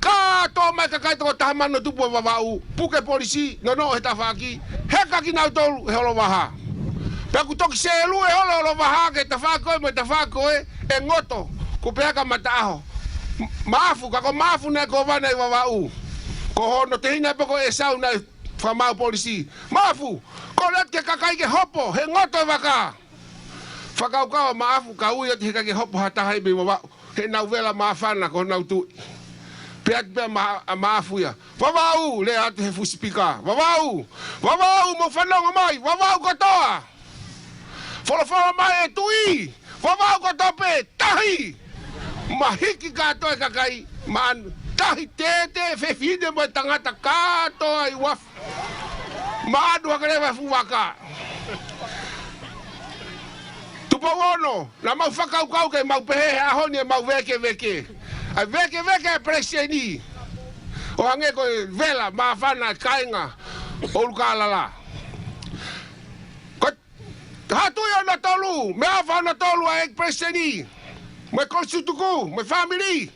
kātoa mai e kakai toko taha mano tupu ʻi Vavaʻu, puke polisi, nonoʻo he tafaʻaki, heka kinautolu he Olovaha. Pea ʻoku toki sēlue holo e Olovaha ki he tafaʻaki ko ē mo e tafaʻaki ko ē, ʻe ngoto, kuo pehē ʻe Mataʻaho, Maʻafu, ka ko Maʻafu naʻe kōvana ʻi Vavaʻu. Ko hono tehina pē ko ʻEsau naʻe fakamaau polisi. Maʻafu, kole atu ki he kakai ke hopo, he ngoto e vaka. Fakakaukau ʻa Maʻafu, ka ui atu he ʻikai ke hopo ha taha ia mei Vavaʻu, he ʻenau vela māfana ko honau tuʻi. Pehē atu pē ʻa Ma-, ʻa Maʻafu ia, Vavaʻu, lea atu he fuʻu sipika, Vavaʻu, Vavaʻu, mou fanongo mai, Vavaʻu kotoa. Folofola mai e tuʻi, Vavaʻu kotoa pē, tahi. Mahiki kātoa e kakai, maʻanu, tahi, tētē, fefine mo e tangata kātoa ʻi uafu. Maʻanu hake leva e fuʻu vaka. Tupou Ono, naʻa mau fakakaukau ke mau pehē he ʻaho ni ʻe mau vēkeveke. ʻAi vēkeveke e Palesiteni. ʻO hangē ko e vela māfana e kāinga ʻo ʻUlukālala. Ko e Haʻa Tuʻi hono tolu, meʻaʻofa hono tolu ʻa e Palesiteni. Mo e kolisi tutuku, mo e fāmili.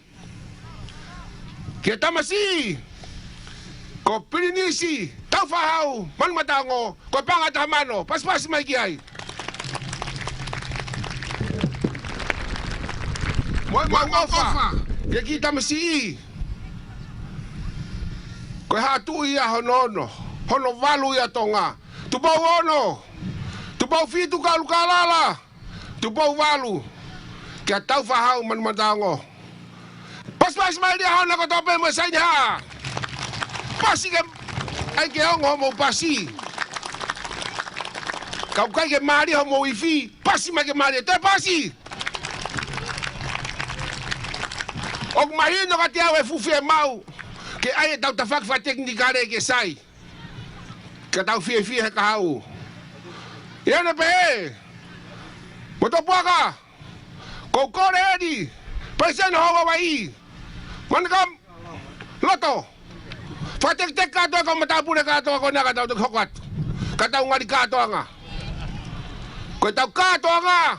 Ki he tamasiʻi ko Pilinisi Taufahau Manumataongo, ko e paʻanga ʻe taha mano, pasipasi mai ki ai. Mo e maʻu ʻofa ki he kiʻi tamasiʻi ko e Haʻa Tuʻi ia hono ono, hono valu ia ʻo Tonga. Tupou Ono, Tupou Fitu kia ʻUlukālala, Tupou Valu kia Taufahau Manumataongo. Pasipasi mai Liahona kotoa pē mo e saini hā. Pasi ke, ʻai ke ongo hoʻomou pasi. Ka ʻoku ʻikai ke mālie hoʻomou ifi, pasi mai ke mālie. Toe pasi. ʻOku mahino kiate au e fuʻu fiemaʻu ke ʻai ʻetau tafaʻaki fakatekinikale ke sai. Ka tau fiefia he kahaʻu. ʻI heʻene pehē, Motuʻa Puaka, ʻoku ou kole eni, Palesiteni Houʻeiki, Manukau, Loto, fakateketeke kātoa e kau matāpule kātoa ko ena ka tau toki hoko atu. Ka tau ngali kātoanga. Ko ʻetau kātoanga,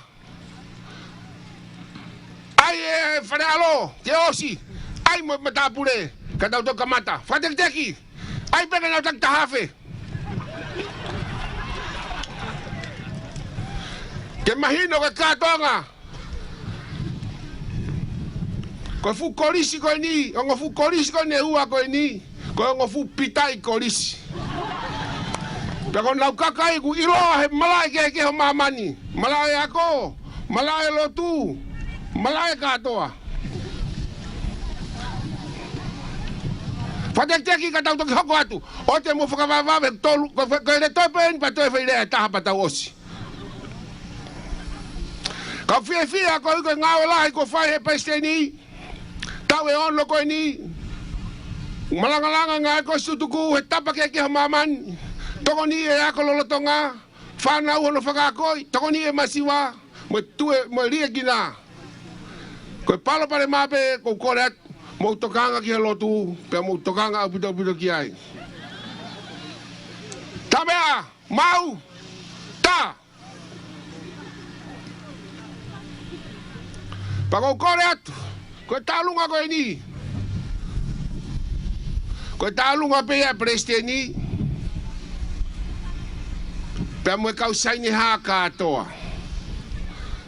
ʻai e fale ʻalo ke ʻosi, ʻai mo e matāpule ka tau toki kamata. Fakateketeke, ʻai pē ke nau taki taha afe. Ke mahino ko e kātoanga. Ko e fuʻu kolisi ko eni, ongo fuʻu kolisi ko eni ʻe ua ko eni, ko e ongo fuʻu pitaʻi kolisi. Pea ko honau kakai ʻoku ʻiloa he malaʻe kehekehe ʻo māmani, malaʻe ako, malaʻe lotu, malaʻe kātoa. Fakateketeke ka tau toki hoko atu. ʻOua te mou fakavavevave tolu, ko, ko, ko e toe pē eni pea toe fai lea ʻe taha pea tau ʻosi. Kau fiefia koeʻuhi ko e ngāue lahi kuo fai he Palesiteni. Taʻu ʻe ono ko eni. Malangalanga ngāue kolisi tutuku he tapa kehekehe ʻo māmani. Tokoniʻi e ako lolotonga, fānau hono fakaakoi, tokoniʻi e masiva, mo e tue, mo e liʻekina. Ko e palopalema pē ʻoku ou kole atu, mou tokanga ki he lotu, pea mou tokanga ʻaupito ʻaupito ki ai. Tā meʻa, mau, tā. Pea ʻoku ou kole atu, ko e tālunga ko eni, ko e tālunga pē ia ʻa e Palesiteni, pea mo e kau saini hā kātoa.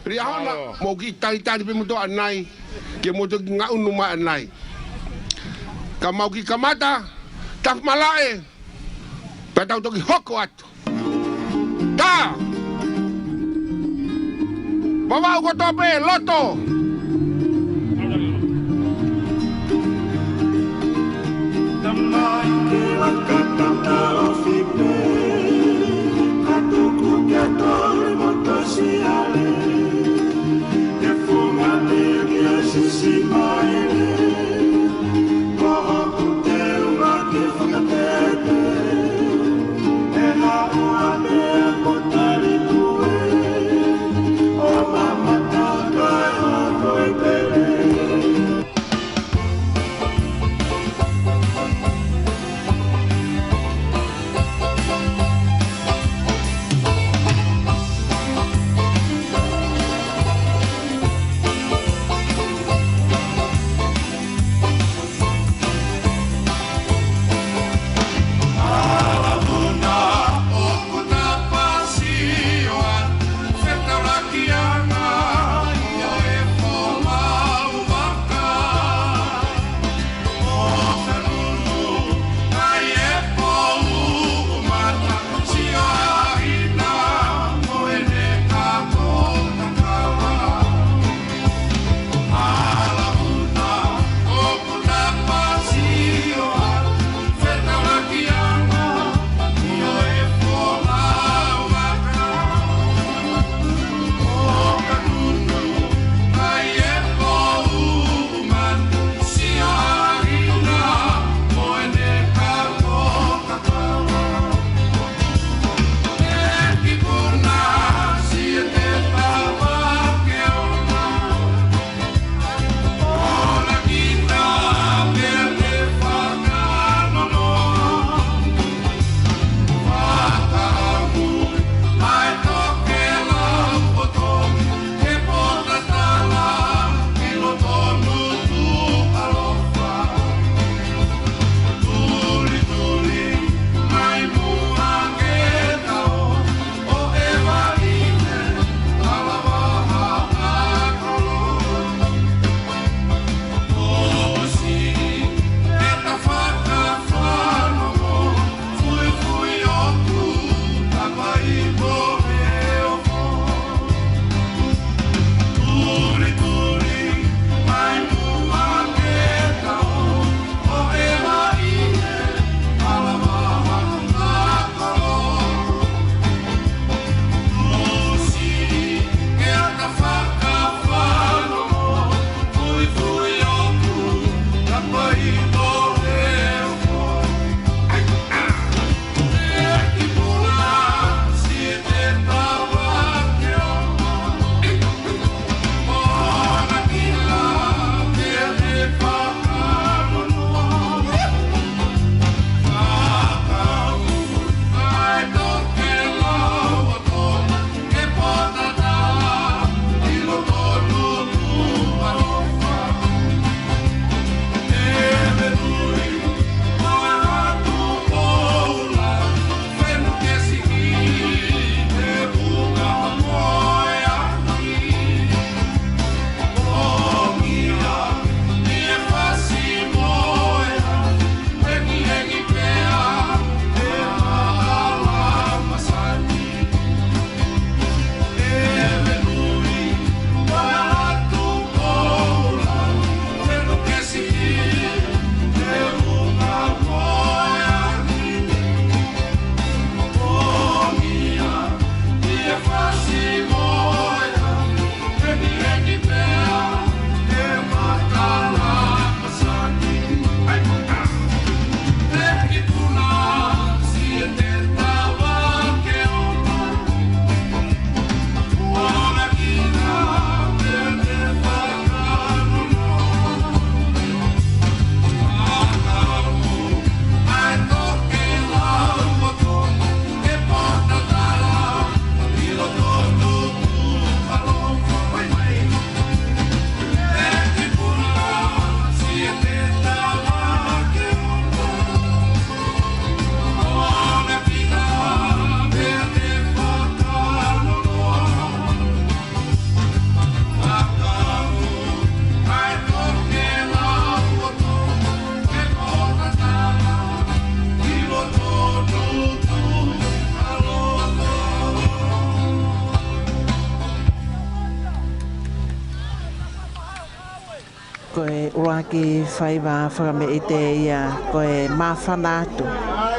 Liahona, mou kiʻi talitali pē moutolu ʻanai, ke mou toki ngaʻunu mai ʻanai. Ka mau kiʻi kamata, tafu malaʻe, pea tau toki hoko atu. Tā! Vavau kotoa pē, loto! Tamai ke laka tau talofi pē, ka tuku ke tole mo tosiale, ke funga te ke sisi mai le, ko hoku te uma ke fakatete. Ko e ʻuluaki faiva fakameʻite ia ko e māfana atu.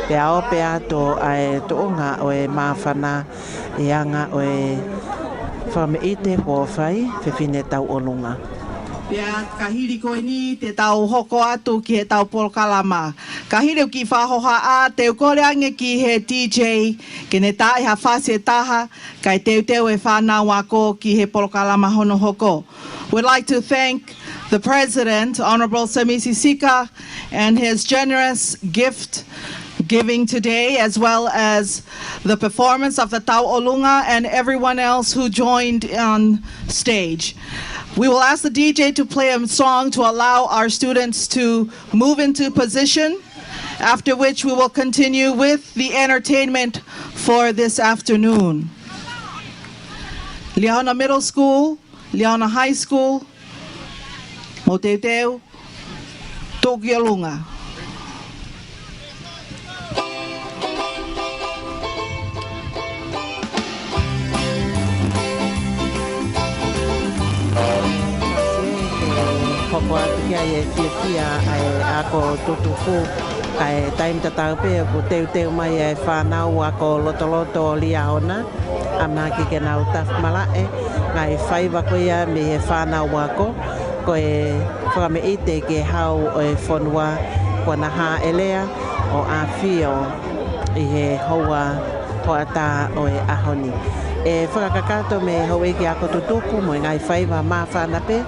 Pea ope atu ʻa e tuʻunga ʻo e māfana ʻi he anga ʻo e fakameʻite kuo fai, Fefine Tauʻolunga. Pea ka hili ko eni te tau hoko atu ki heʻetau polokalama. Ka hili ʻeku kiʻi fakahohaʻa, te u kole ange ki he D J ke ne taaʻi ha fasi ʻe taha, kae teuteu e fānau ako ki he polokalama hono hoko. We'd like to thank the President, Honorable Semisi Sika, and his generous gift giving today, as well as the performance of the Tauʻolunga and everyone else who joined on stage. We will ask the D J to play a song to allow our students to move into position, after which we will continue with the entertainment for this afternoon. Liahona Middle School, Liahona High School, mou teuteu, tuʻu ki ʻolunga. Hoko atu ki ai e fiefia ʻa e ako tutuku, kae taimi tatau pē ʻoku teuteu mai ʻa e fānau ako lotoloto ʻo Liahona, ʻamanaki ke nau tafi malaʻe, ngaahi faiva ko ia mei he fānau ako, ko e fakameʻite ki he hau ʻo e fonua kuo na hāʻelea ʻo ʻafio ʻi he houa hoʻatā ʻo e ʻaho ni. ʻE fakakakato mei he houʻeiki ako tutuku mo e ngaahi faiva māfana pē,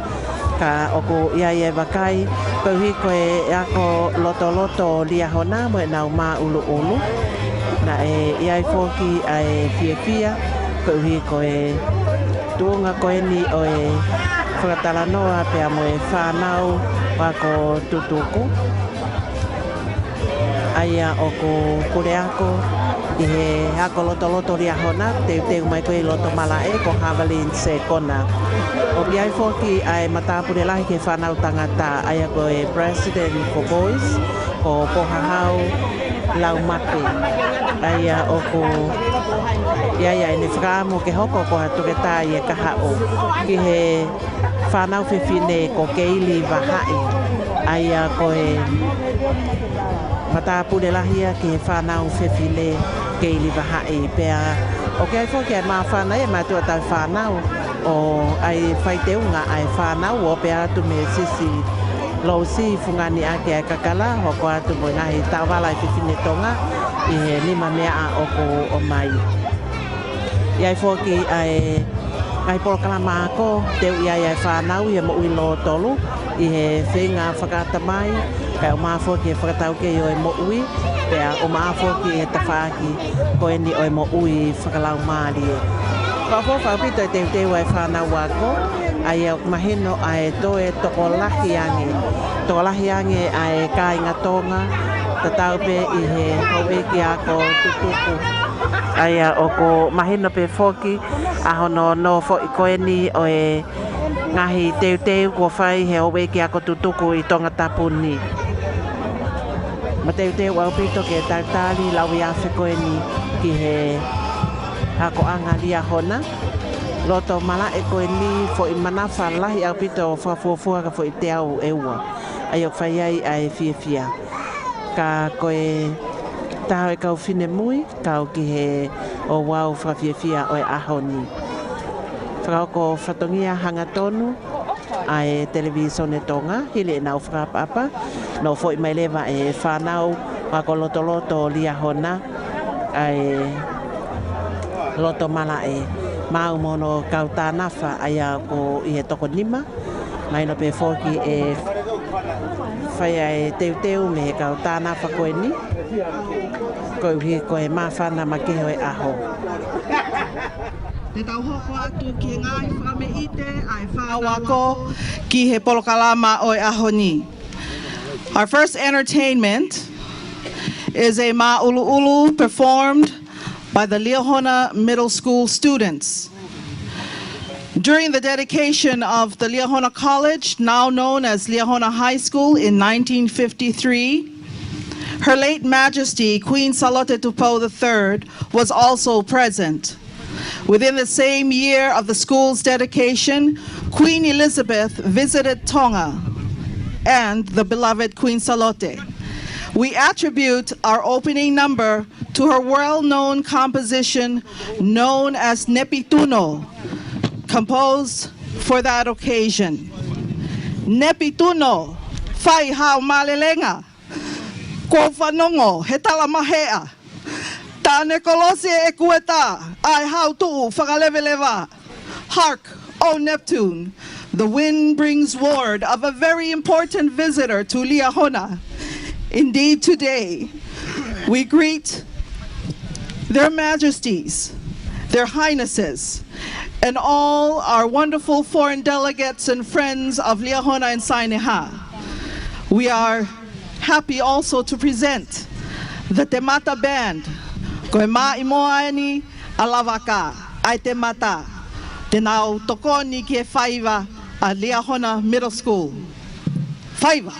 ka ʻoku ʻi ai e vakai, koeʻuhi ko e ako lotoloto ʻo Liahona mo ʻenau māʻuluʻulu. Naʻe ʻi ai foki ʻa e fiefia, koeʻuhi ko e tuʻunga ko eni ʻo e fakatalanoa pea mo e fānau ako tutuku. ʻA ia ʻoku puleako ʻi he ako lotoloto Liahona, teuteu mai ko ē ʻi loto malaʻe ko Havalin Sekona. ʻOku ʻi ai foki ʻa e matāpule lahi ki he fānau tangata, ʻa ia ko e President for Boys, ko Pohahau Laumape. ʻA ia ʻoku ʻi ai ʻa ʻene fakaʻamu ke hoko ko ha toketā ʻi he kahaʻu ki he fānau fefine ko Keili Vahaʻi. ʻA ia ko e matāpule lahi ia ki he fānau fefine Keili Vahaʻi. Pea ʻoku ʻi ai foki ʻa e māfana ia, mātuʻa tauhi fānau, ʻo ʻai faiteunga ʻa e fānau, ope atu mei he sisi Lousi, fungani ʻaki ʻa e kakala, hoko atu mo e ngaahi taʻovala ʻa e fefine Tonga ʻi he nima meʻa ʻoku ʻomai. ʻI ai foki ʻa e ngaahi polokalama ako, teu ʻi ai ʻa e fānau ʻi he moʻui lōtolu, ʻi he feinga fakaʻatamai, kae ʻumaʻā foki e fakataukei ʻo e moʻui, pea ʻumaʻā foki e tafaʻaki ko eni ʻo e moʻui fakalaumālie. Fakaʻofoʻofa ʻaupito e teuteu ʻa e fānau ako, ʻa ia ʻoku mahino ʻa e toe tokolahi ange, tokolahi ange ʻa e kāinga Tonga, tatau pē ʻi he houʻeiki ako tutuku. ʻA ia ʻoku mahino pē foki ʻa hono nofo foʻi ko eni ʻo e ngaahi teuteu kuo fai he houʻeiki ako tutuku ʻi Tongatapu ni. Mateuteu ʻaupito ke talitali lauiafe ko eni ki he akoʻanga Liahona. Loto malaʻe ko eni, foʻi manafa lahi ʻaupito ʻo fakafuofua ka foʻi teau ʻe ua. ʻA ia ʻoku fai ai ʻa e fiefia. Ka ko e taha ʻo e kau finemui, kau ki he ouau fakafiefia ʻo e ʻaho ni. Fakahoko fatongia hangatonu ʻa e Televīsone Tonga, hili ʻenau fakaʻapaʻapa, nofoʻi mai leva e fānau ako lotoloto Liahona ʻa e loto malaʻe, maʻu mo hono kau tānafa, ʻa ia ʻoku ʻi he toko nima. Mahino pē foki ʻe fai ʻa e teuteu mei he kau tānafa ko eni, koeʻuhi ko e māfana makehe ʻo e ʻaho. Te tau hoko atu ki he ngaahi fakameʻite ʻa e fānau ako ki he polokalama ʻo e ʻaho ni. Our first entertainment is a māʻuluʻulu performed by the Liahona Middle School students. During the dedication of the Liahona College, now known as Liahona High School, in nineteen fifty-three, Her Late Majesty Queen Sālote Tupou the third was also present. Within the same year of the school's dedication, Queen Elizabeth visited Tonga. and the beloved Queen Salote. We attribute our opening number to her well-known composition known as Nepituno, composed for that occasion. Nepituno, fai hao mālelenga, kuo u fanongo he tala maheʻa. Tāne kolosi e kueta, ʻa e hau tuʻu fakaleveleva. Hark, O Neptune, the wind brings word of a very important visitor to Liahona. Indeed, today, we greet their majesties, their highnesses, and all our wonderful foreign delegates and friends of Liahona and Saineha. We are happy also to present the Temata Band. Ko e maʻimoa eni ʻa Lavaka, ʻa e Temata. Te nau tokoni ki he faiva ʻa Liahona Middle School. Faiva.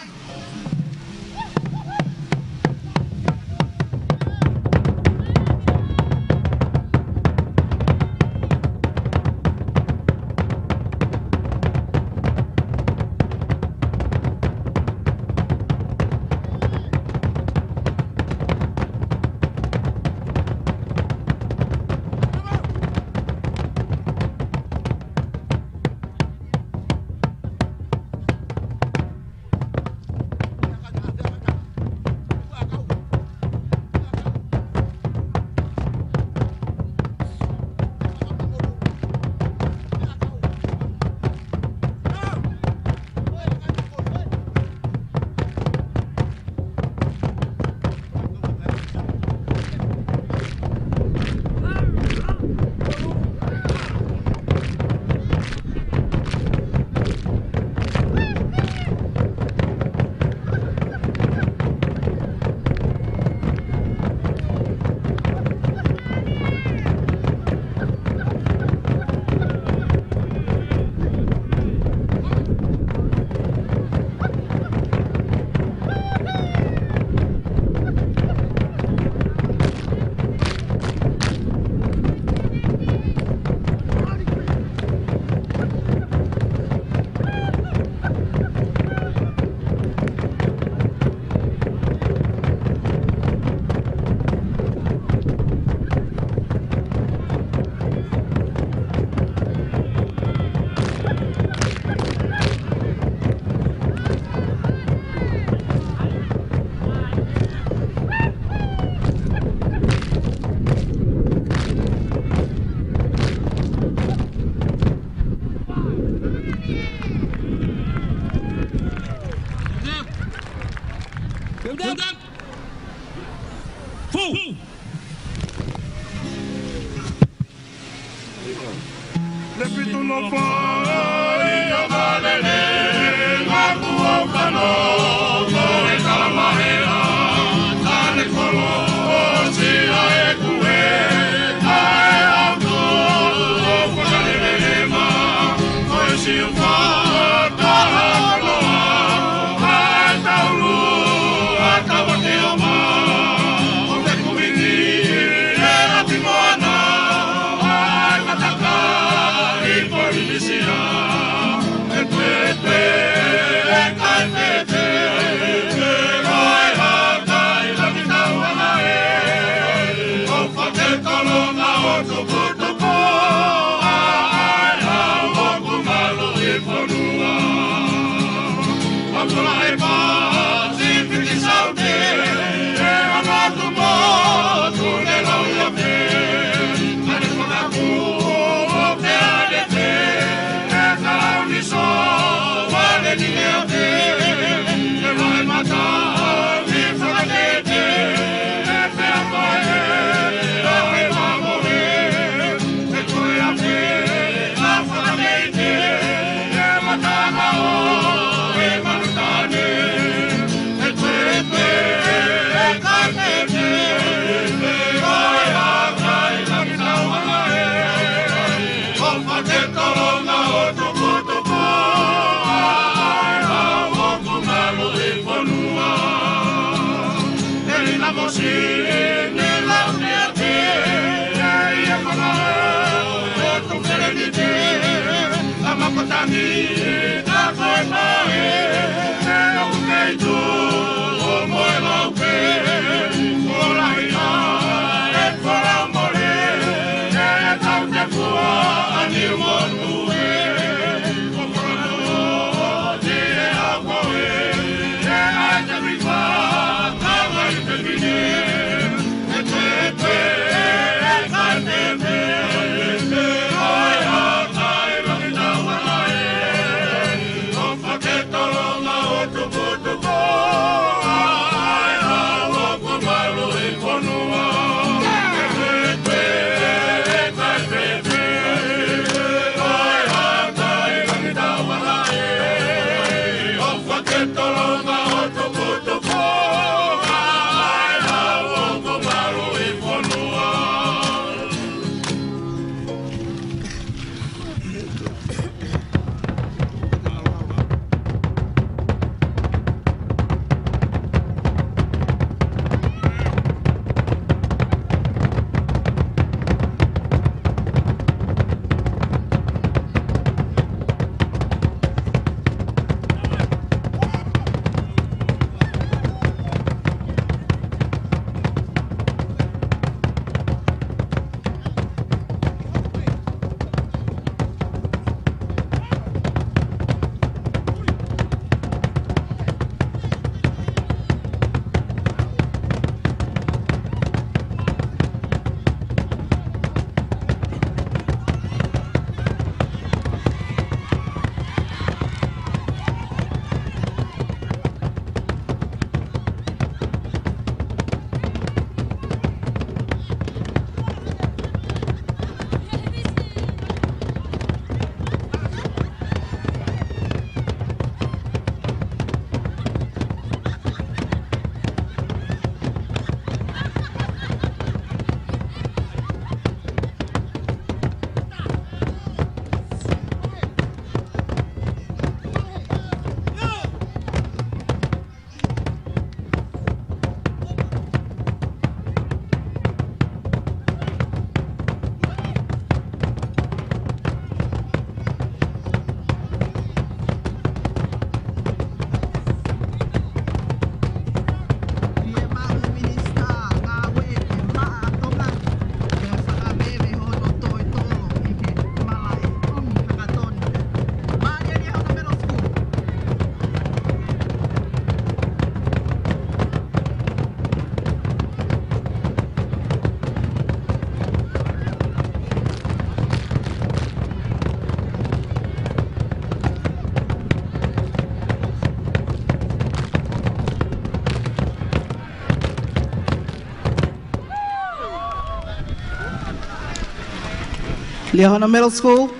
Liahona Middle School.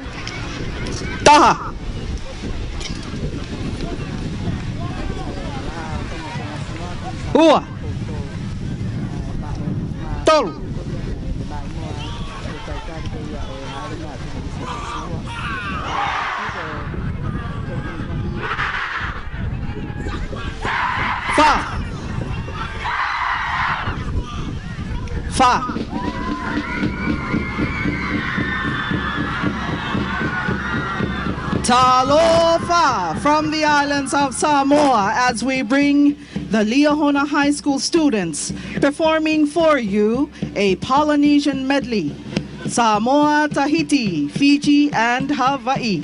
Taha. Ua. Tolu. Fā. Fā. Talofa from the islands of Samoa as we bring the Liahona High School students performing for you a Polynesian medley, Samoa, Tahiti, Fiji, and Hawaii.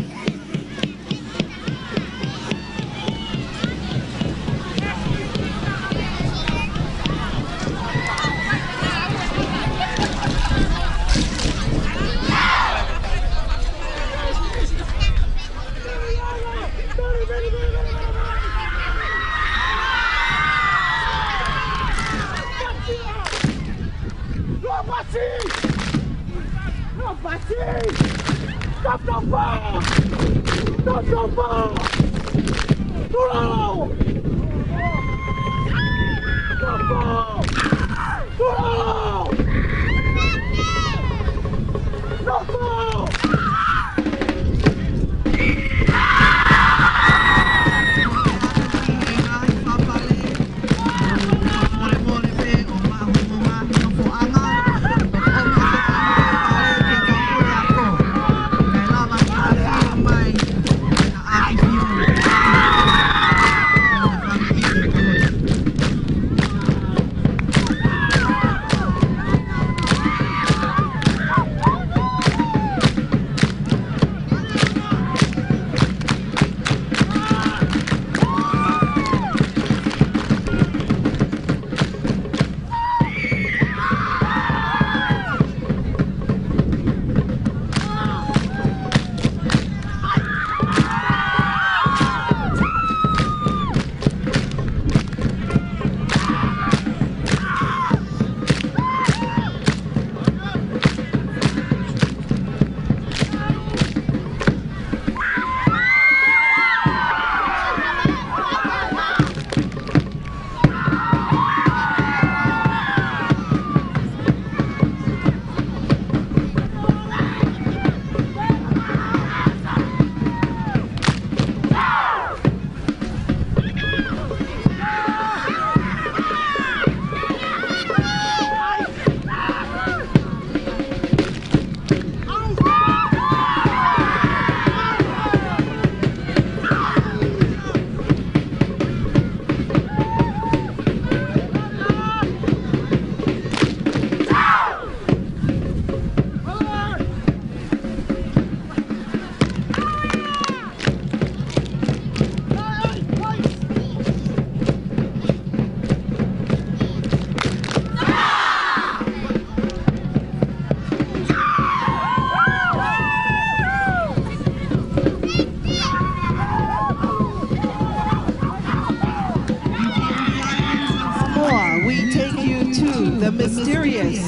Samoa, we take you to the mysterious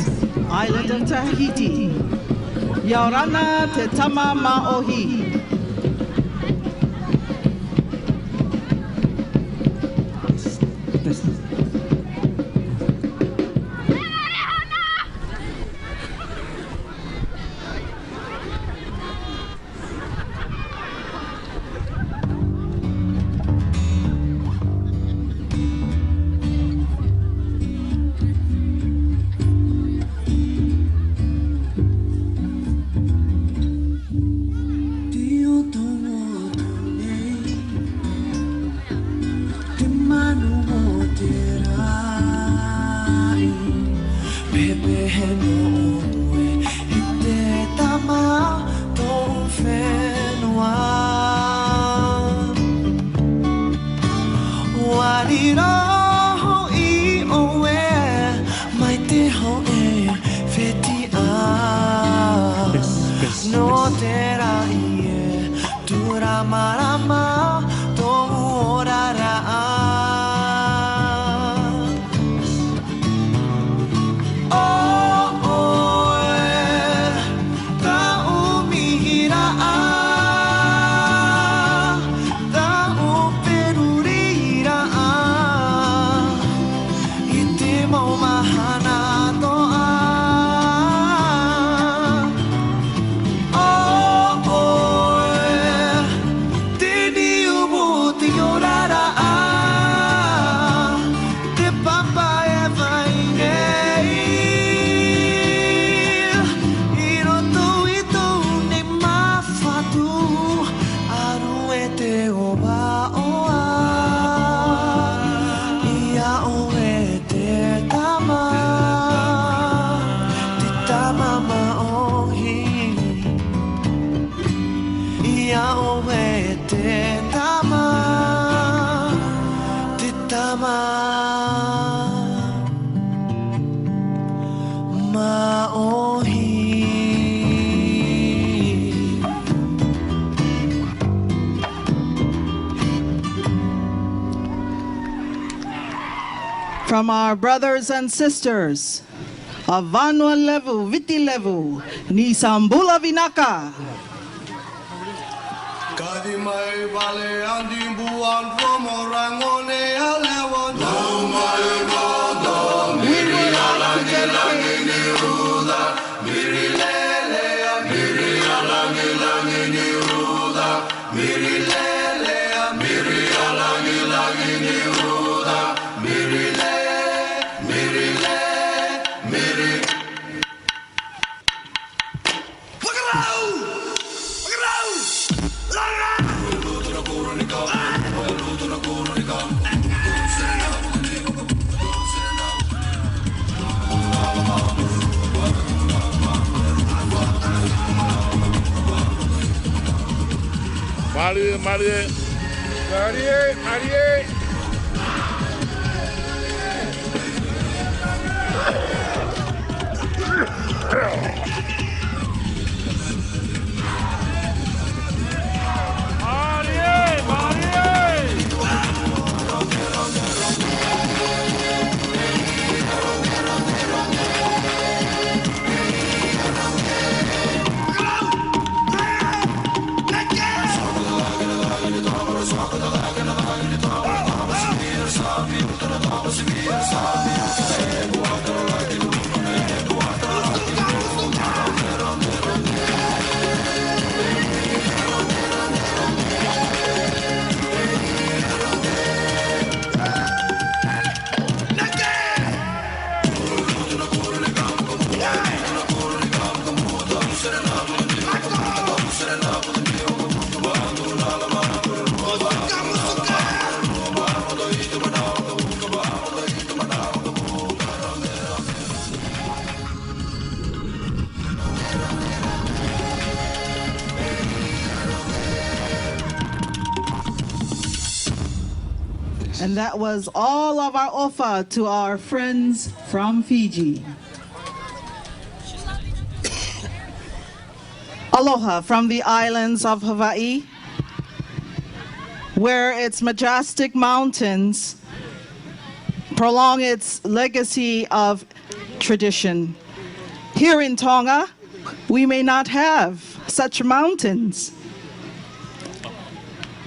island of Tahiti. ʻIa ora na te tama māʻohi. Te manu mo te raʻi, pehē pē hono ʻoua ʻe te tama tō fenua. Wali roho i ʻoe mai te hoʻe fetiʻa. Nō te raʻi e tū ramarama tōu oraraʻa. ʻO ʻoe, taʻu From our brothers and sisters of Vanua Levu, Viti Levu, Nisambula Vinaka. Kati mai vale andi buan romo rangone a lewa. We would like to dedicate Mālie, mālie. Mālie, mālie. And that was all of our ʻofa to our friends from Fiji. Aloha from the islands of Hawaii, where its majestic mountains prolong its legacy of tradition. Here in Tonga, we may not have such mountains,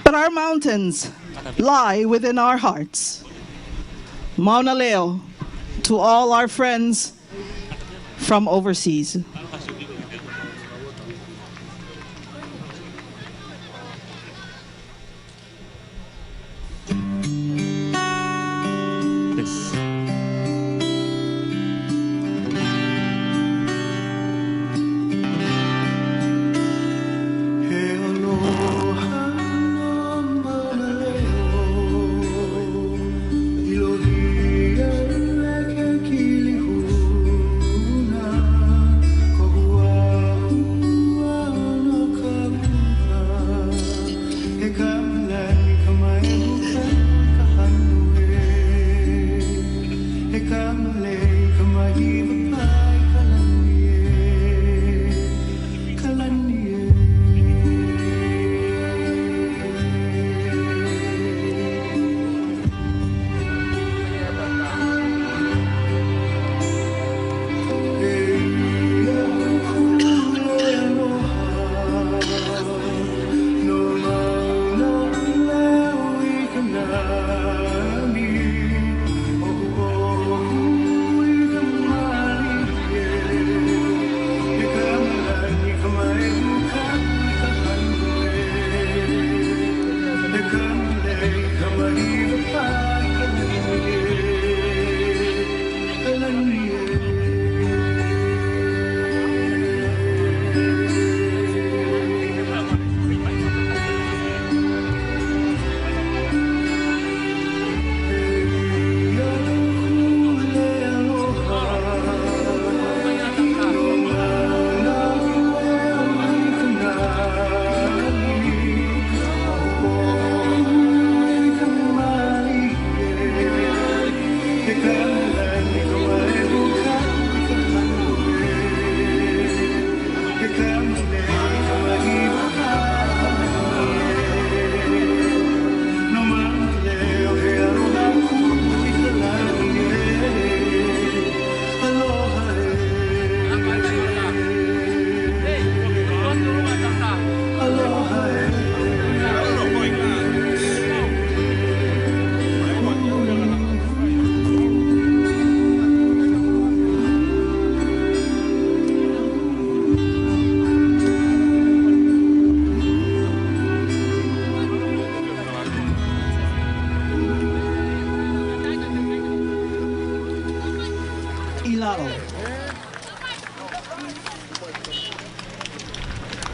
but our mountains lie within our hearts. Mauna Leo to all our friends from overseas.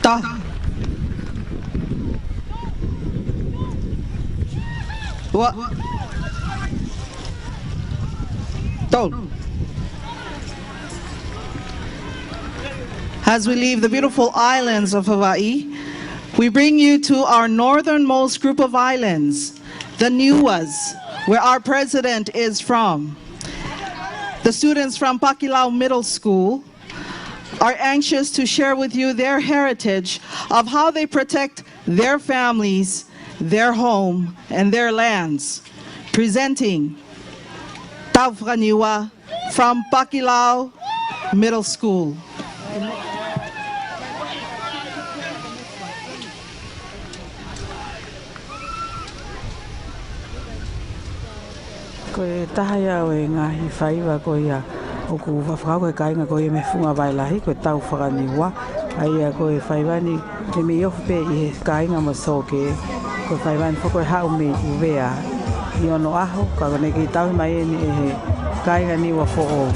Taha. Ua. Tolu. As we leave the beautiful islands of Hawaii, we bring you to our northernmost group of islands, the Niuas, where our president is from. The students from Pakilau Middle School are anxious to share with you their heritage of how they protect their families, their home, and their lands. Presenting Tau Fakaniua from Pakilau Middle School. Ko e taha ia ʻo e ngaahi faiva ko ia ʻoku fakahoko ʻe he kāinga ko ia mei he Funga Vaelahi, ko e Tau Fakaniua. ʻA ia ko e faiva ni ʻe meimei ofi pē ʻi he kāinga Masoke. Ko e faiva ni foki ko e haʻu mei ʻUvea ʻi onoʻaho, ka ko ʻene kei tauhi mai eni ʻe he kāinga Niua foʻou.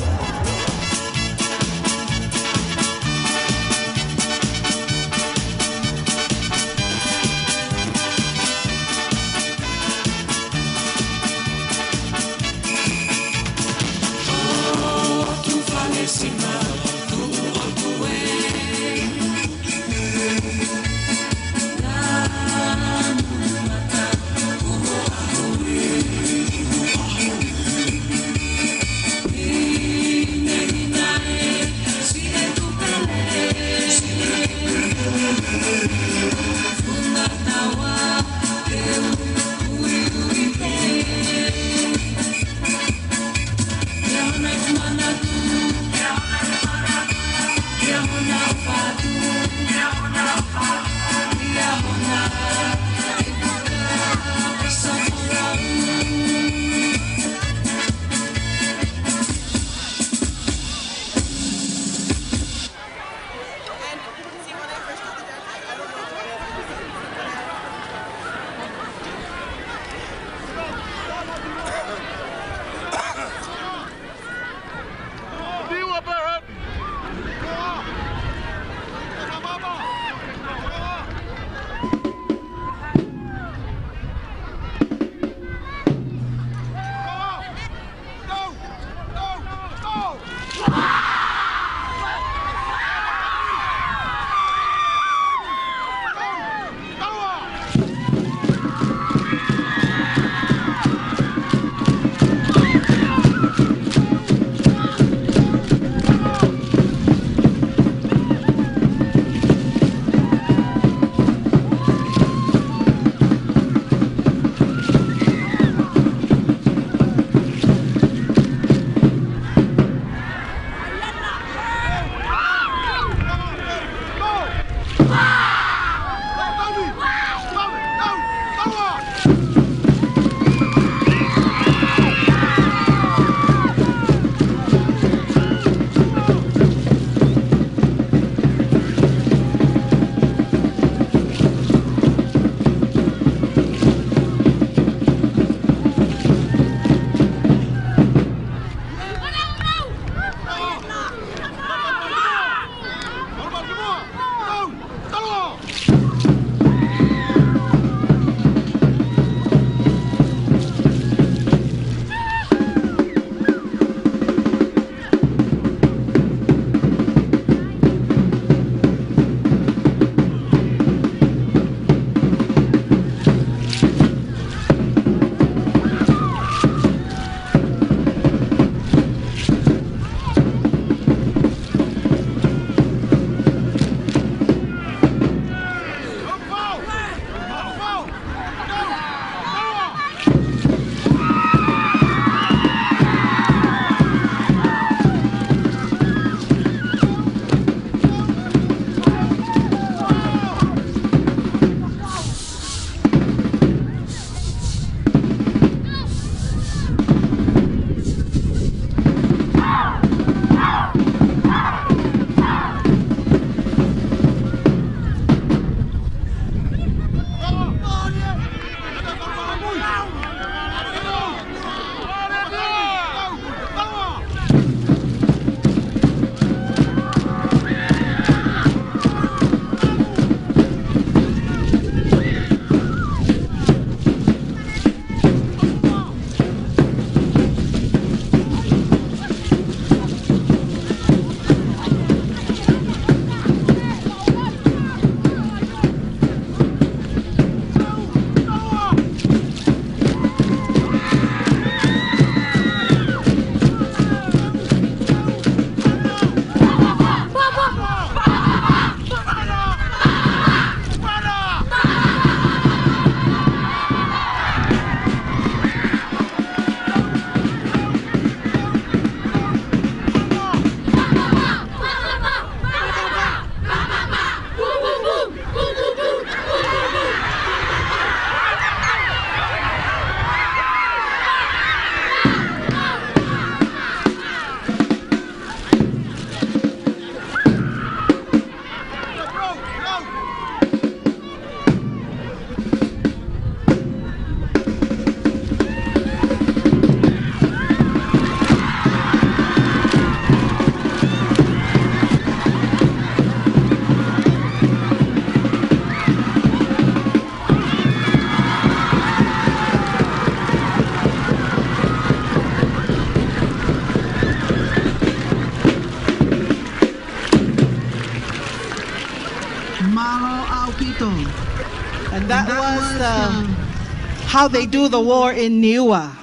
That was the, how they do the war in Niua.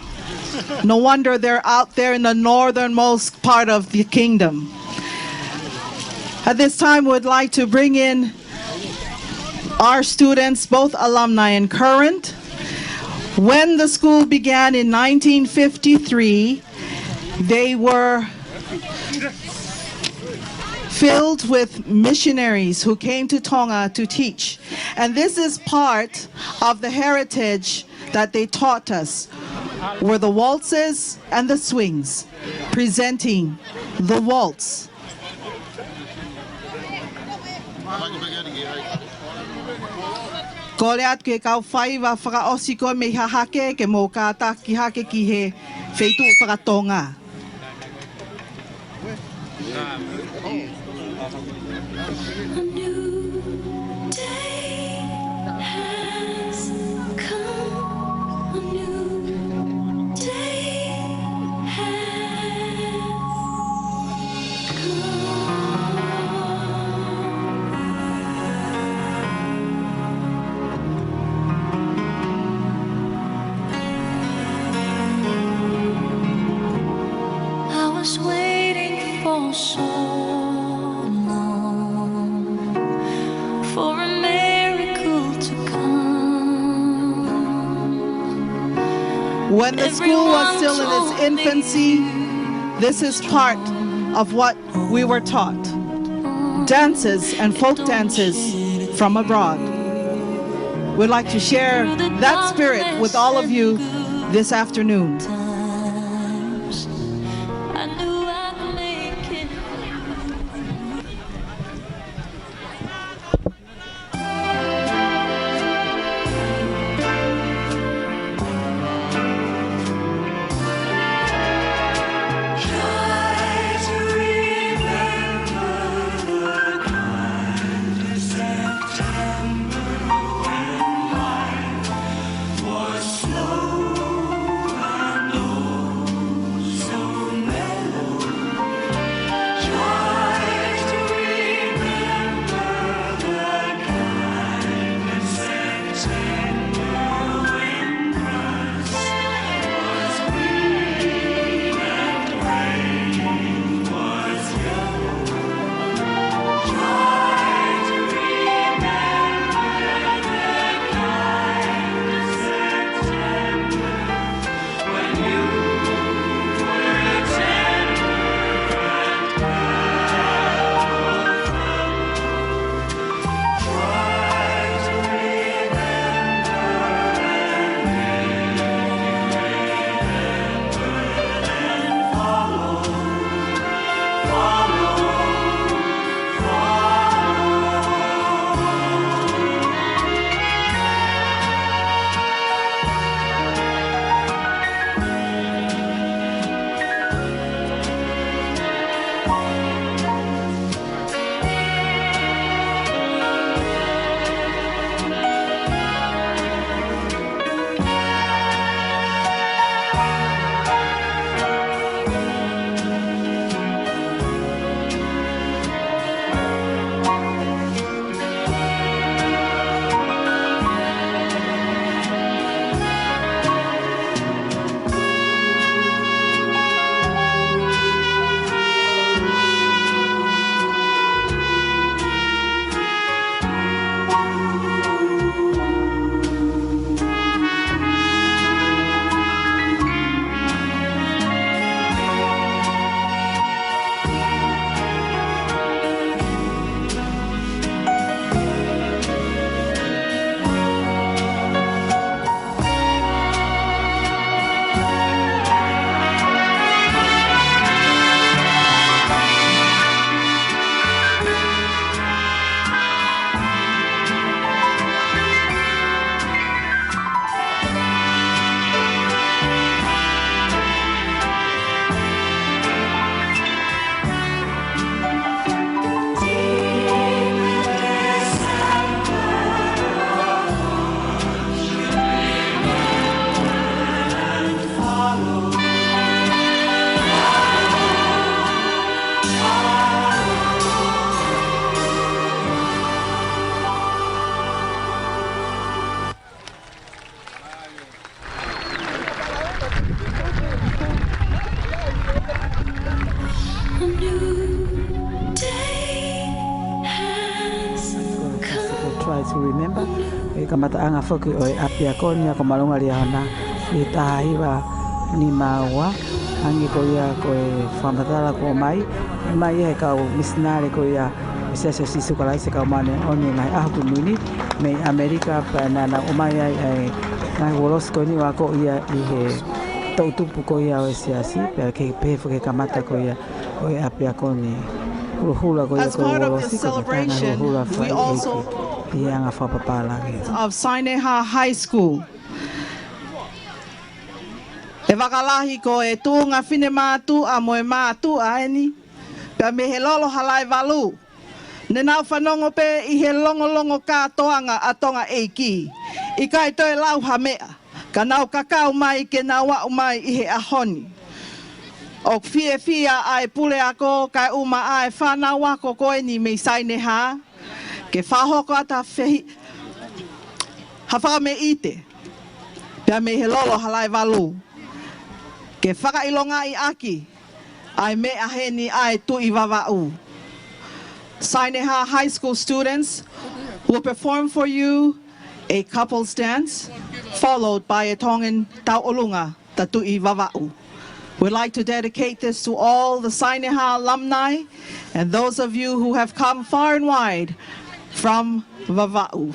No wonder they're out there in the northernmost part of the kingdom. At this time, we'd like to bring in our students, both alumni and current. When the school began in nineteen fifty-three, they were filled with missionaries who came to Tonga to teach. And this is part of the heritage that they taught us, were the waltzes and the swings, presenting the waltz. Kole atu ki he kau faiva fakaʻosi ko ē mei Hahake ke mou kātaki hake ki he feituʻu faka-Tonga. A new day has come. A new day has I was waiting for so long for a miracle to come. When the school was still in its infancy, this is part of what we were taught. Dances and folk dances from abroad. We'd like to share that spirit with all of you this afternoon. Kamataʻanga foki ʻo e ʻapiako ni ʻa ko Malunga Liahona ʻi he taha hiva nima ua, hangē ko ia ko e fakamatala kuo ʻomai, ʻomai ia ʻe he kau misinale ko ia ʻo e Siasi ʻo Sīsū Kalaisi ʻo e Kau Māʻoniʻoni ʻi he Ngaahi ʻAho Kimui Ni mei ʻAmelika, pea naʻa nau ʻomai ai ʻa e ngaahi uolosi ko eni ʻo akoʻi ia ʻi he toʻutupu ko ia ʻo e Siasi, pea ke pehē foki ki he kamata ko ia ʻo e ʻapiako ni. Huluhulu ko ia ko e uolosi, ko e kamataʻanga huluhulu ʻa e fai ʻeiki ʻi he anga fakapapālangi. Of Saineha High School. ʻE vaka lahi ko e tuʻunga finemātuʻa mo e mātuʻa eni, pea mei he lolo Halaevalu. Ne nau fanongo pē ʻi he longolongo kātoanga ʻa Tonga ʻEiki. ʻIkai toe lau ha meʻa, ka nau kakau mai ke nau aʻu mai ʻi he ʻaho ni. ʻOku fiefia ʻa e puleako kae ʻuma ʻa e fānau ako ko eni mei Saineha, ke fakahoko atu ha fehi-, ha fakameʻite, pea mei he lolo Halaevalu, ke fakaʻilongaʻi ʻaki ʻa e meʻa heni ʻa e Tuʻi Vavaʻu. Saineha High School students will perform for you a couple's dance, followed by a Tongan tauʻolunga, the Tuʻi Vavaʻu. We'd like to dedicate this to all the Saineha alumni and those of you who have come far and wide from Vavaʻu.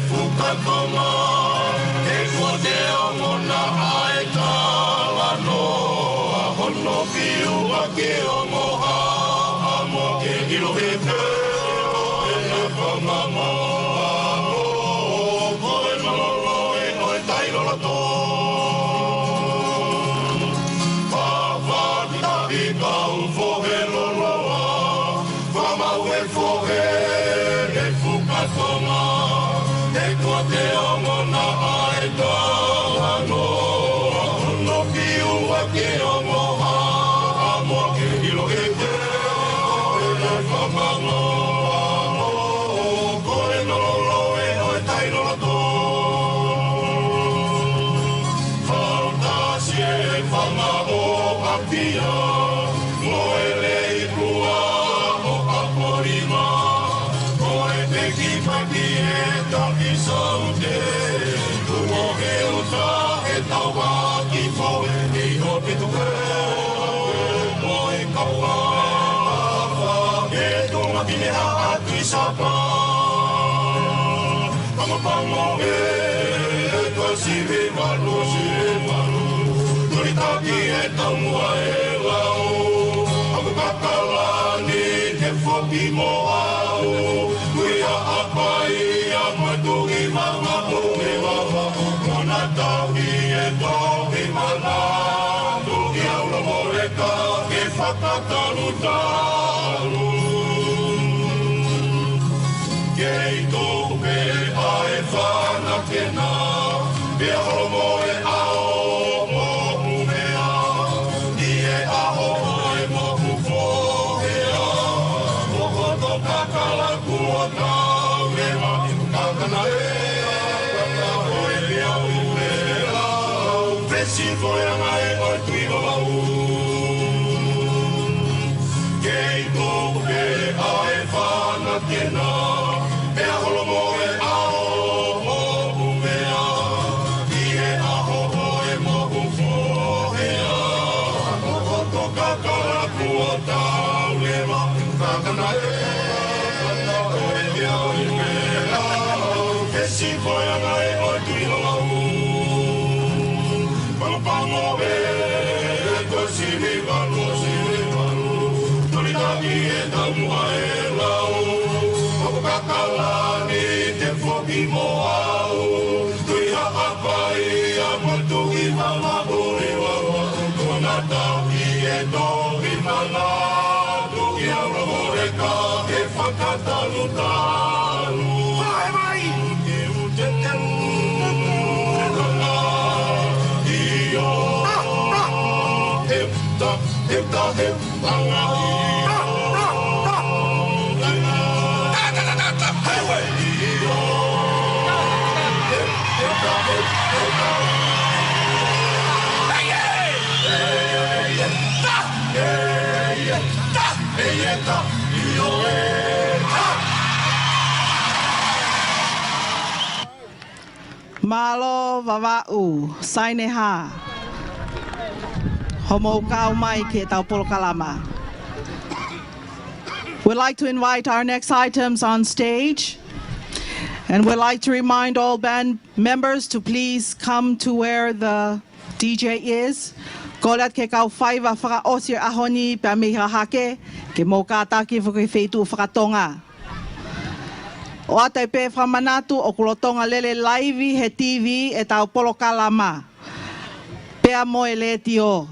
Fuka Tonga, he kuo te ongona ʻa e talanoa, hono piu ʻaki ʻo mo haʻamo ke ʻilo he pē, ʻo e fanga mo amo, ko e malolo ē ʻo e tai loloto. Papa ki tahi kau fohe loloa, Fakamau e fohe, e Fuka Tonga, he kuo te ongona ʻa e talanoa, hono piu ʻaki ʻo mo haʻamo ke ʻilo he pē, ʻo e fanga mo amo, ko e malolo ē ʻo e tai loloto. Fautasi e fanga ʻo ʻApia, mo e leikua ʻo ʻApolima, ko e pekipeki e taki saute, tuʻo he uta e tauʻaki fohe ʻi ho pitu ke, mo e kaua e tuʻunga pine haʻa Tui Sapa. Pangopango ē, e Tuʻasivi Valu, Sivi Valu, Tulitaki e taumuʻa e lau, Hakukakalani te foki mo au, Tui Haʻapai ʻa mo e Tuʻi Vavaʻu, e Vavaʻu, kona tauhi e tohi mana, Tuʻi Aulomoleka ke fakatalutalu. Kei tuku pē ʻa e fana kena, pea holomoe ʻa e moʻu meʻa, ʻi he ʻaho ʻo e moʻu fohea, ʻo koto kakala kuo tau leva, kakana ē, kakana ē, ʻo e leau ʻi meʻa, fesi foʻi anga ē ʻo e Tui Vavaʻu. Kei tuku pē ʻa e fana kena, pea holomoe ʻa e moʻu meʻa, ʻi he ʻaho ʻo e moʻu fohea, ʻo koto kakala kuo tau leva, kakana ē, kakana ē, ʻo e leau ʻi meʻa, fesi foʻi anga ē ʻo e Tui Vavaʻu. Pangopango ē, e Tuʻasivi Valu, Sivi Valu, Tulitaki e taumuʻa e lau, Hakukakalani te foki mo au, Tui Haʻapai ʻa mo e Tuʻi Vavaʻu, ʻi Vavaʻu, kona tauhi e tohi mana, Tuʻi Aulomoleka ke fakatalutalu. Vahe mai! Ute, ute, ute, ute, io. Ah, ah. He uta, he uta, he uta, io. Ah, ah, ah. Ta, ta, ta, ta, ta. Highway. Io. He uta, he uta, he uta. Hey, hey. Hey, hey. Ta. Hey, hey. Ta. Mālō Vavaʻu, Saineha, hoʻomou kau mai ki heʻetau polokalama. We'd like to invite our next items on stage, and we'd like to remind all band members to please come to where the D J is. Kole atu ki he kau faiva fakaʻosi ʻo e ʻaho ni pea mei hahake, ke mou kātaki foki ki he feituʻu fakatonga. ʻOatu ai pē fakamanatu ʻoku lolotonga lele laivi he T V ʻetau polokalama, pea mo e letiō.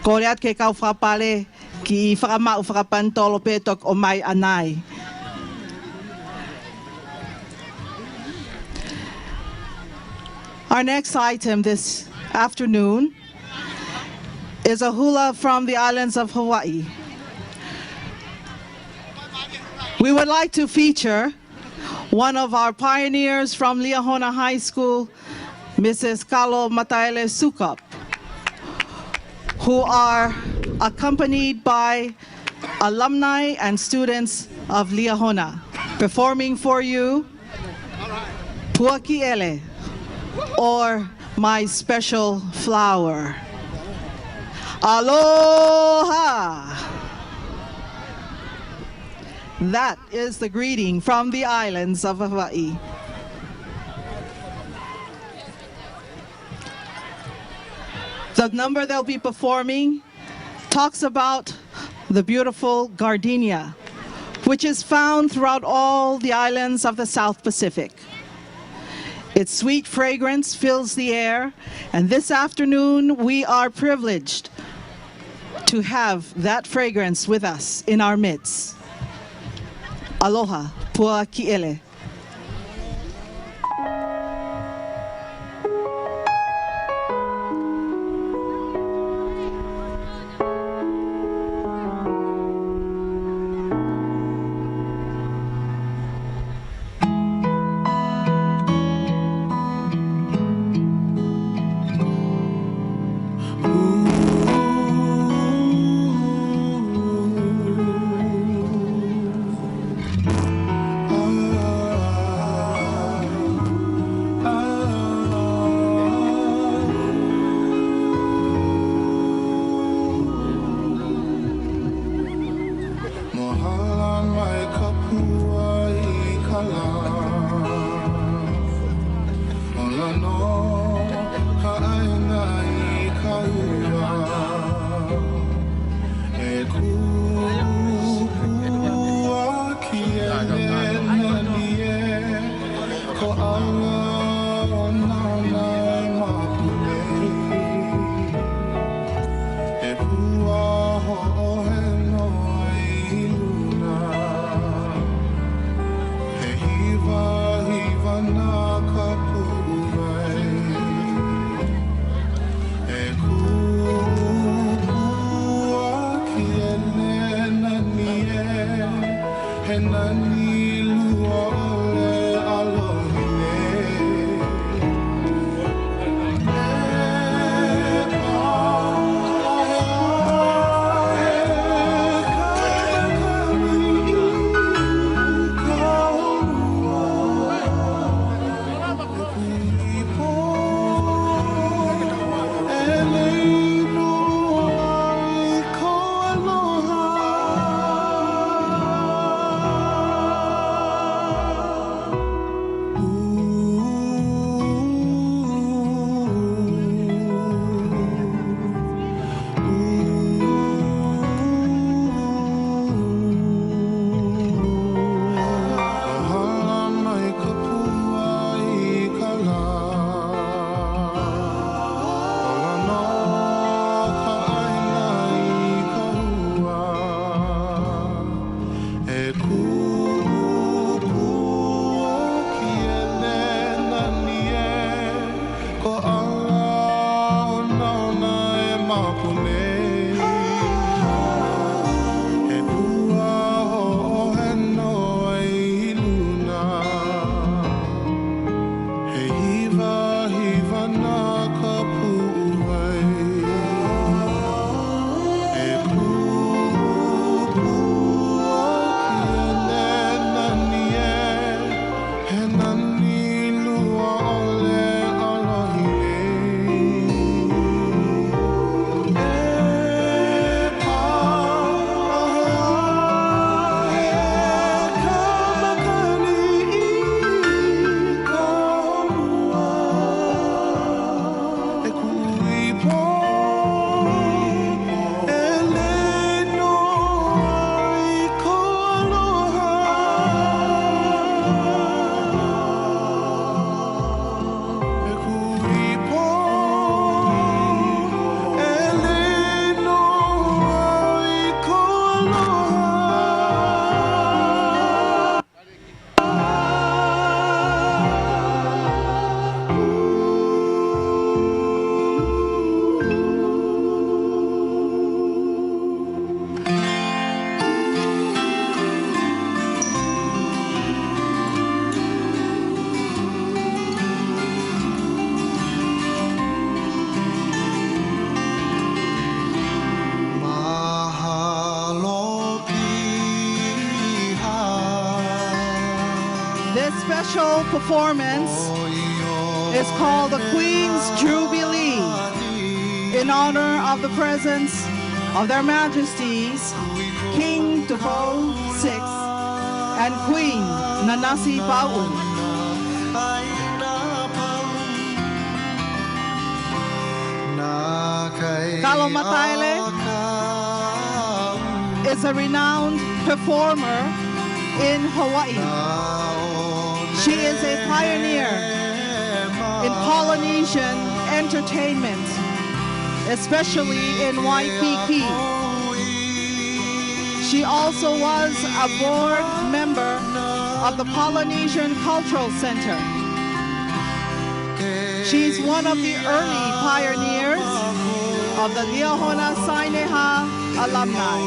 Kole atu ki he kau fakapale, kiʻi fakamaʻu fakapanitolo pē toki ʻomai ʻanai. Our next item this afternoon is a hula from the islands of Hawaii. We would like to feature one of our pioneers from Liahona High School, Missus Kalo Mataele Sukup, who are accompanied by alumni and students of Liahona. Performing for you, Puakiʻele, or My Special Flower. Aloha! That is the greeting from the islands of Hawaii. The number they'll be performing talks about the beautiful gardenia, which is found throughout all the islands of the South Pacific. Its sweet fragrance fills the air, and this afternoon we are privileged to have that fragrance with us in our midst. Aloha, Pua Kiʻele. Mo hala mai ka pua ʻi ka lā. Ola nō ka ʻaina ʻi ka ua. E kupu ʻa ki e nena ni e. Ko ʻAla ʻo Nauna e Mapule. E pua hoʻo heno ai ʻi luna. He hiva hiva na ka puʻu vai. E kupu ʻa ki e nena ni e. He nani lua ʻo le ʻalohile. E kupu ʻa ki e nena ni e. Ko ʻAla ʻo Nauna e Mapule. He pua hoʻo heno ai ʻi luna. He hiva hiva na ka puʻu vai. E kupu ʻa ki e nena ni e. He nani lua ʻo le ʻalohile. E pā ʻa e kamakani ʻi ka ua. E kui pō, e lei noa ʻi ko aloha. E kui pō, e lei noa ʻi ko aloha. Mahalo. This special performance is called the Queen's Jubilee in honor of the presence of Their Majesties King Tupou the sixth and Queen Nanasipauʻu. Kalomataele is a renowned performer in Hawaii. She is a pioneer in Polynesian entertainment, especially in Waikīkī. She also was a board member of the Polynesian Cultural Center. She's one of the early pioneers of the Liahona Saineha alumni.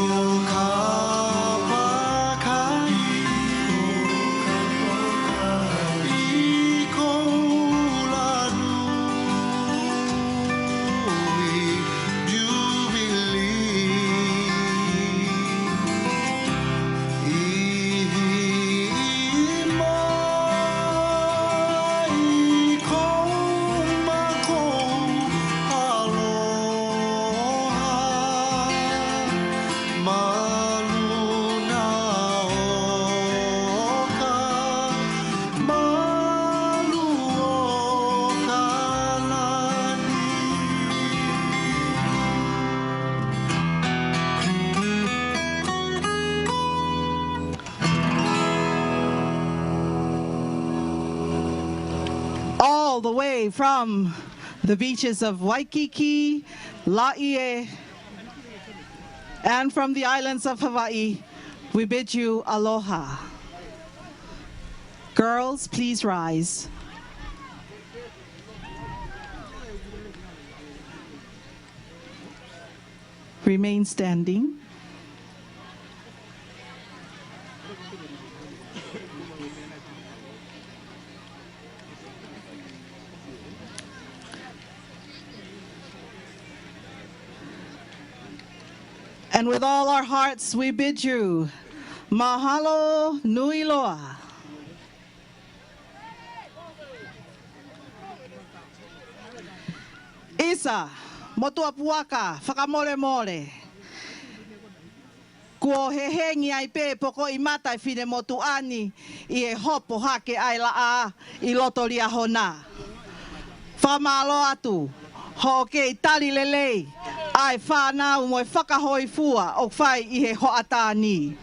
All the way from the beaches of Waikīkī, Laie, and from the islands of Hawaii, we bid you aloha. Girls, please rise. Remain standing. And with all our hearts, we bid you mahalo nui loa. ʻIsa, motuʻa puaka, fakamolemole. Kuo hehengi ai pē pokoʻi mata e finemotuʻa ni ʻi he hopo hake ʻa e laʻā ʻi loto Liahona. Fakamālō atu hoʻo kei tali lelei ʻa e fānau mo e fakahōifua ʻoku fai ʻi he hoʻatā ni.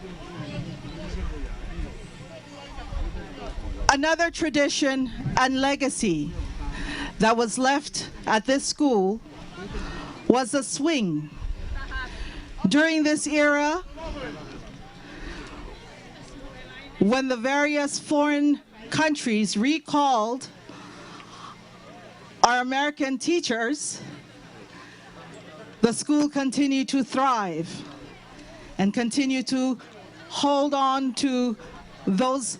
Another tradition and legacy that was left at this school was the swing. During this era, when the various foreign countries recalled our American teachers, the school continued to thrive and continued to hold on to those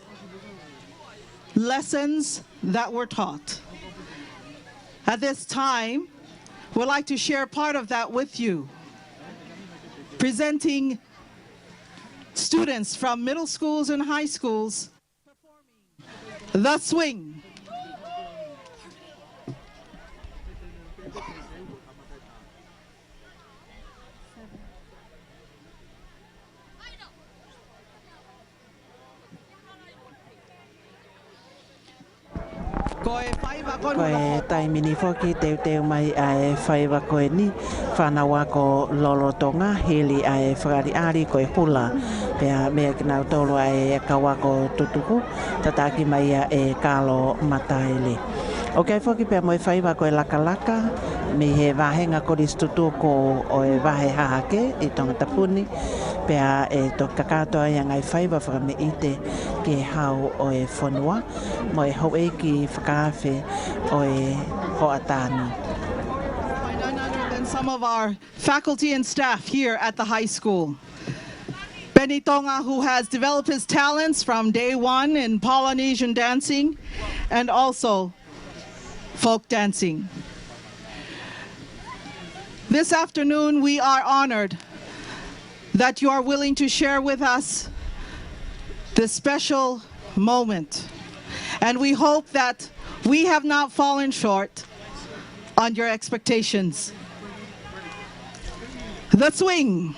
lessons that were taught. At this time, we'd like to share part of that with you. Presenting students from middle schools and high schools, The Swing. Ko e faiva ko Ko e taimi ni foki teuteu mai ʻa e faiva ko eni, fānau ako lolotonga, hili ʻa e fakaʻaliʻali ko e hula. Pea meʻa kinautolu ʻa e kau ako tutuku, tataki mai ʻa e Kalomataele. ʻOku ʻi ai foki pea mo e faiva ko e lakalaka, mei he vāhenga kolisi tutuku ʻo e vahe hahake ʻi Tongatapu ni, pea ʻe toki kakato ai ʻa e ngaahi faiva fakameʻite ki he hau ʻo e fonua, mo e houʻeiki fakaafe ʻo e hoʻatā ni. By none other than some of our faculty and staff here at the high school. Benny Tonga, who has developed his talents from day one in Polynesian dancing and also folk dancing. This afternoon, we are honored that you are willing to share with us this special moment. And we hope that we have not fallen short on your expectations. The Swing.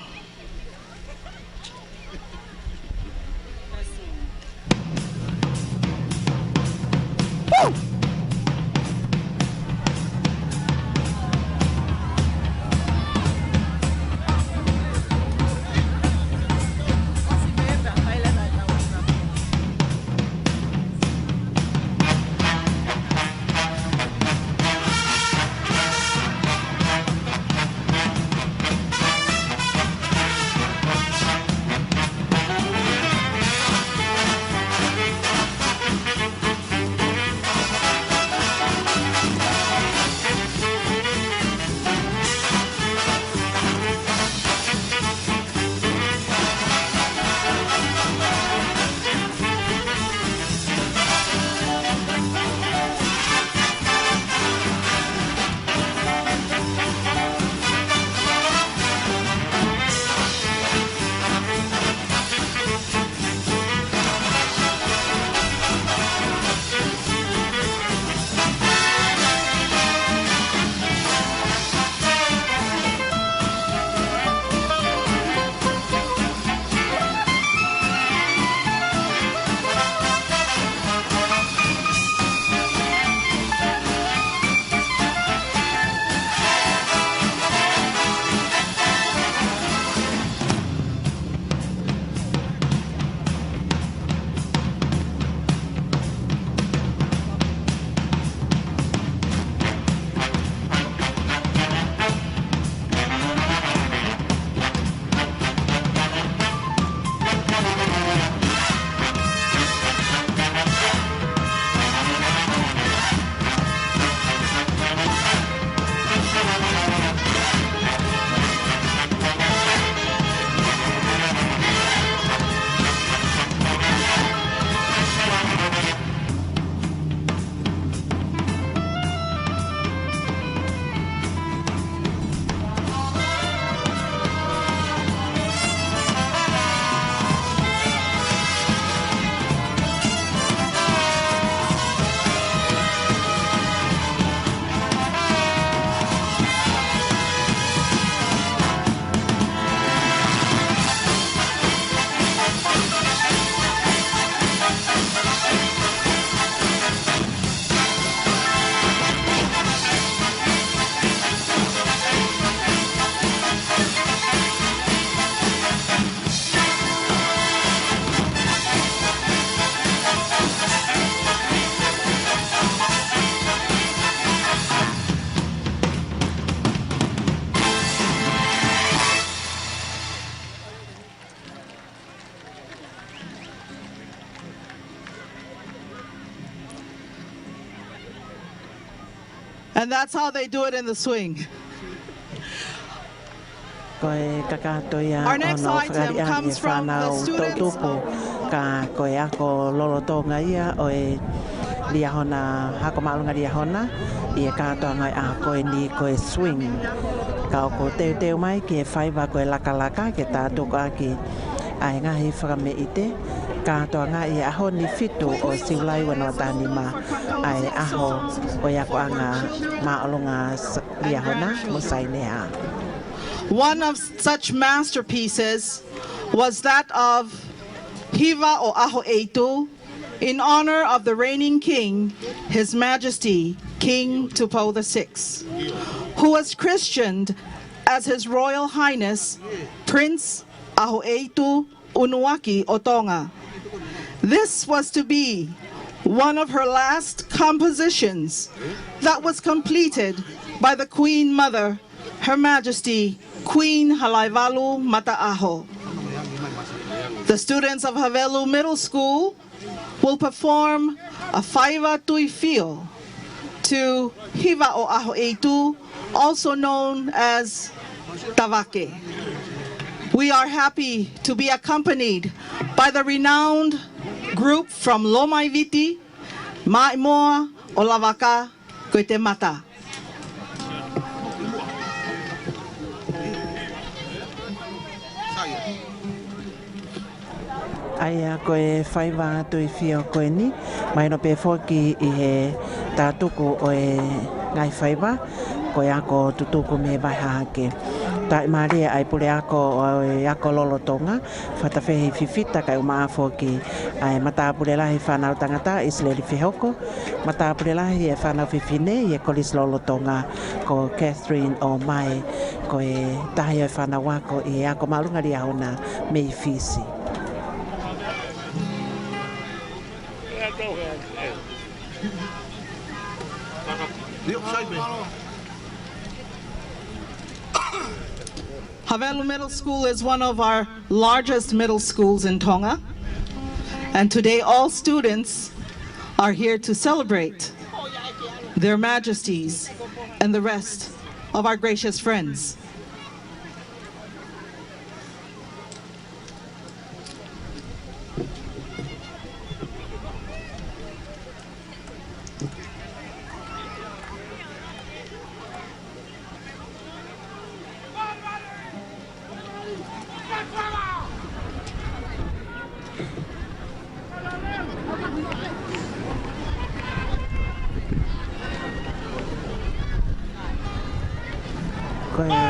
And that's how they do it in the swing. Ko e kakato ia ʻo hono fakaʻaliʻali e fānau toʻutupu, ka ko e ako lolotonga ia ʻo e Liahona, Hako Māʻolunga Liahona, ʻi he kātoanga ʻo e ʻaho ko eni ko e swing. Ka ʻoku teuteu mai ki he faiva ko e lakalaka ke tātukuʻaki ʻa e ngaahi fakameʻite, kātoanga ʻi he ʻaho ni fitu ʻo Siulai ua noa taha nima, ʻa e ʻaho ʻo e akoʻanga māʻolunga s-, Liahona mo Sainea. One of such masterpieces was that of Hiva ʻo ʻAhoʻeitu, in honor of the reigning king, His Majesty King Tupou the sixth, who was christened as His Royal Highness Prince ʻAhoʻeitu ʻUnuaki ʻo Tonga. This was to be one of her last compositions that was completed by the Queen Mother, Her Majesty Queen Halaevalu Mataʻaho. The students of Havelu Middle School will perform a faiva tuifio to Hiva ʻo ʻAhoʻeitu, also known as Tavake. We are happy to be accompanied by the renowned group from Lomaiviti, Maʻimoa ʻo Lavaka, ko e Temata. ʻA ia ko e faiva tuifio ko eni, mahino pē foki ʻi he tātuku ʻo e ngaahi faiva, ko e ako tutuku mei he vahe hahake. Fakafetaʻi mālie ʻa e puleako ʻo e ako lolotonga, fakafetaʻi fifita kae ʻumaʻā foki ʻa e matāpule lahi fānau tangata, ʻIsileli Fehoko, matāpule lahi e fānau fefine ʻi he kolisi lolotonga ko Catherine ʻOmai, ko e taha ia e fānau ako ʻi he ako māʻolunga Liahona mei Fisi. Havelu Middle School is one of our largest middle schools in Tonga, and today all students are here to celebrate their majesties and the rest of our gracious friends. Ko e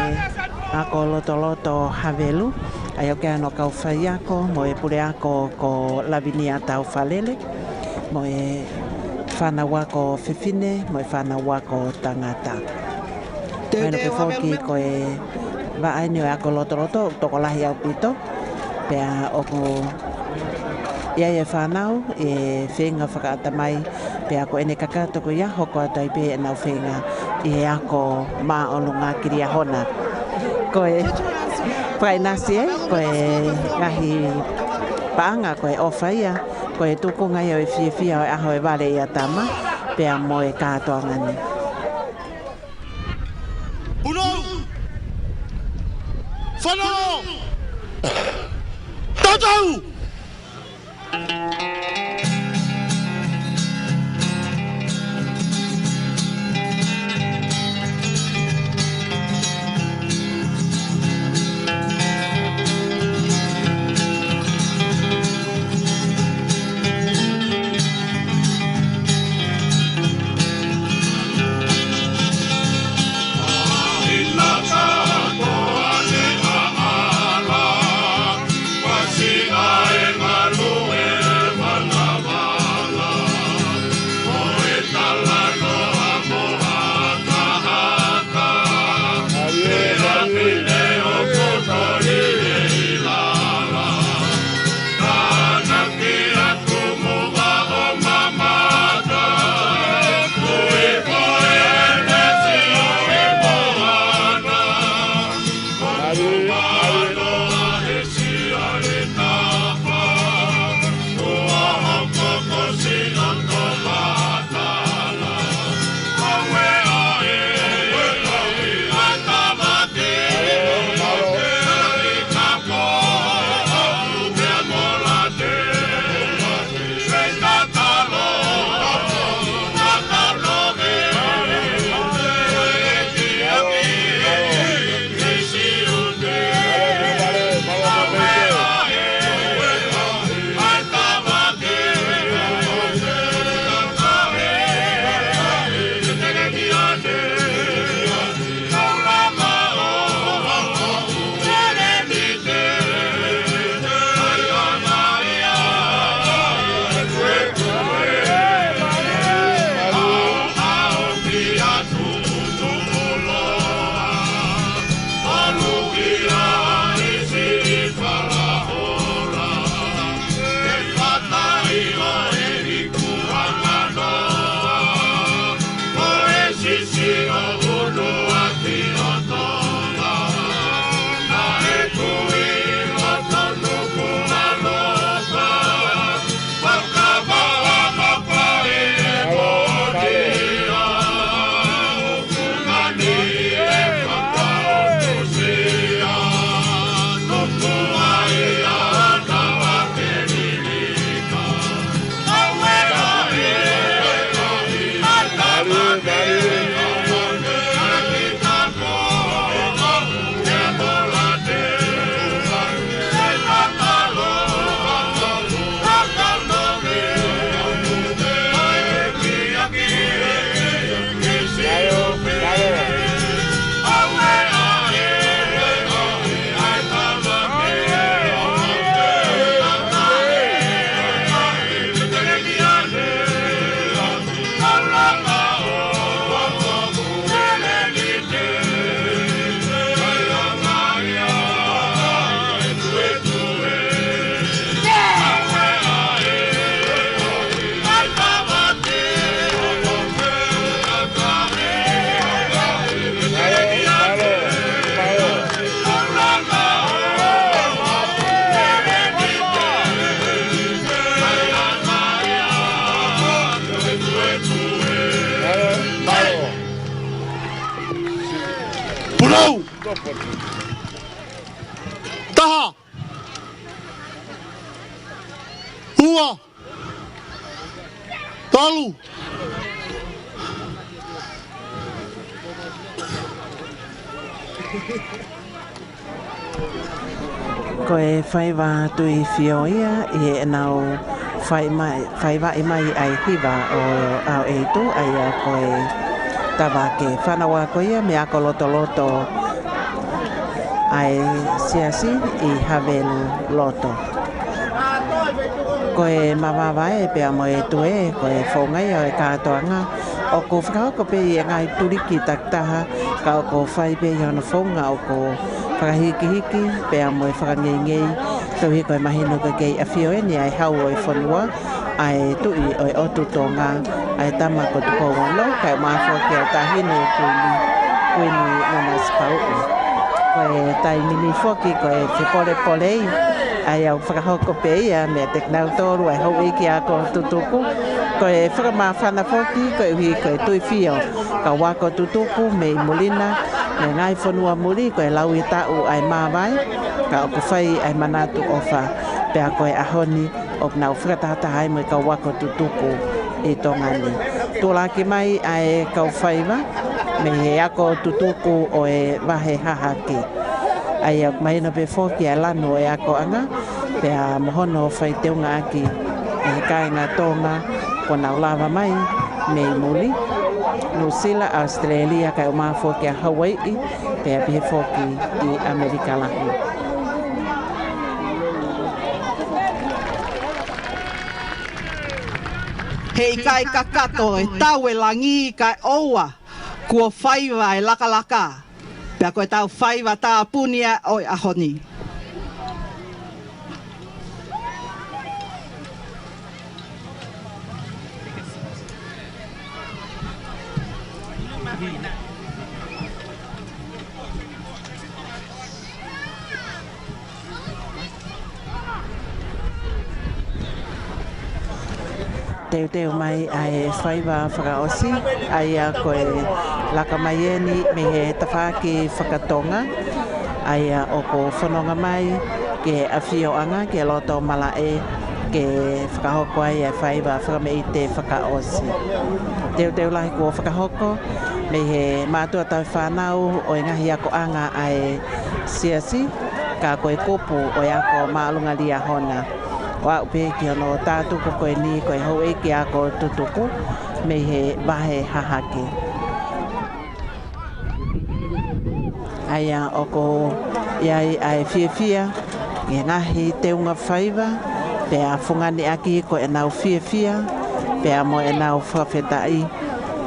ako lotoloto Havelu, ʻa ia ʻoku ʻi ai hono kau faiako mo e puleako ko Lavinia Taufalele, mo e fānau ako fefine, mo e fānau ako tangata. Mahino pē foki ko e vaʻa eni ʻo e ako lotoloto, tokolahi ʻaupito, pea ʻoku ʻi ai e fānau ʻi he feinga fakaʻatamai, pea ko ʻene kakato ko ia hoko atu ai pē ʻenau feinga ʻi he ako māʻolunga ki Liahona. Ko e fakaʻinasi ē, ko e ngaahi paʻanga, ko e ʻofa ia, ko e tukunga ia ʻo e fiefia ʻo e ʻaho e vale ʻia tama, pea mo e kātoanga ni. Punou! Fanongo! Tautau! Taha. Ua. Tolu. Ko e faiva Tuʻi Fio ia, ʻi heʻenau fai mai, faivaʻi mai ʻa e hiva ʻo ʻAoʻeitu, ʻa ia ko e Tavake. Fānau ako ia mei he ako lotoloto ʻa e Siasi ʻi Haveluloto. Ko e mavava ē pea mo e tuē, ko e founga ia ʻo e kātoanga, ʻoku fakahoko pē ʻi he ngaahi tuliki takitaha, ka ʻoku fai pē ʻi hono founga ʻoku fakahikihiki pea mo e fakangeingei, koeʻuhi ko e mahino ko e kei ʻafio eni ʻa e Hau ʻo e fonua, ʻa e Tuʻi ʻo e ʻOtu Tonga, ʻa e Tama ko Tupou Ono, kae ʻumaʻā foki ʻa e Taʻahine Kuini, Kuini Nanasipauʻu. Ko e taimi ni foki ko e fepolepolei, ʻa ia ʻoku fakahoko pē ia meiate kinautolu ʻa e houʻeiki ako tutuku. Ko e fakamāfana foki koeʻuhi ko e Tuʻi Fio, kau ako tutuku mei muli na, mei he ngaahi fonua muli, ko e lau ʻi taʻu ʻa e māvae, ka ʻoku fai ʻa e manatu ʻofa, pea ko e ʻaho ni ʻoku nau fakatahataha ai mo e kau ako tutuku ʻi Tonga ni. Tulaʻaki mai ʻa e kau faiva mei he ako tutuku ʻo e Vahe Hahake. ʻA ia ʻoku mahino pē foki ʻa e lanu ʻo e akoʻanga, pea mo hono faiteungaʻaki ʻe he kāinga Tonga kuo nau lava mai mei muli, Nuʻusila, ʻAositelēlia, kae ʻumaʻā foki ʻa Hauaiʻi, pea pehē foki ʻi ʻAmelika Lahi. He ʻikai kakato e tau e langi kae ʻoua kuo faiva e lakalaka, pea ko e tau faiva tāpuni ʻa e ʻaho ni. Teuteu mai ʻa e faiva fakaʻosi, ʻa ia ko e laka mai eni mei he tafaʻaki fakatonga, ʻa ia ʻoku fononga mai ki he ʻafioʻanga, ki he loto malaʻe, ke fakahoko ai ʻa e faiva fakameʻite fakaʻosi. Teuteu lahi kuo fakahoko mei he mātuʻa tauhi fānau ʻo e ngaahi akoʻanga ʻa e Siasi, ka ko e kupu ʻo e ako māʻolunga Liahona. ʻO aʻu pē ki hono tātuku ko eni ko e houʻeiki ako tutuku mei he Vahe Hahake. ʻA ia ʻoku ʻi ai ʻa e fiefia ʻi he ngaahi teunga faiva, pea fungani ʻaki ko ʻenau fiefia, pea mo ʻenau fakafetaʻi,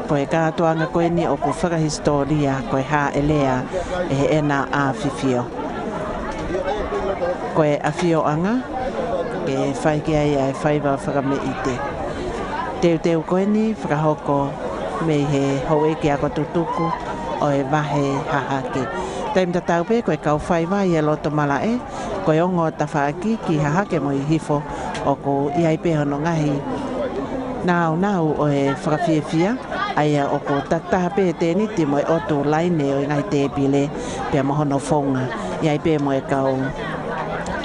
ko e kātoanga ko eni ʻoku fakahisitōlia, ko e Hāʻelea ʻe Heʻena ʻAfifio. Ko e ʻafioʻanga, ke fai ki ai ʻa e faiva fakameʻite. Teuteu ko eni fakahoko mei he houʻeiki ako tutuku ʻo e Vahe Hahake. Taimi tatau pē ko e kau faiva ʻi he loto malaʻe, ko e ongo tafaʻaki ki Hahake mo Hihifo, ʻoku ʻi ai pē hono ngaahi nāunau ʻo e fakafiefia, ʻa ia ʻoku takitaha pē tēniti mo e ʻotu laine ʻo e ngaahi tēpile, pea mo hono founga, ʻi ai pē mo e kau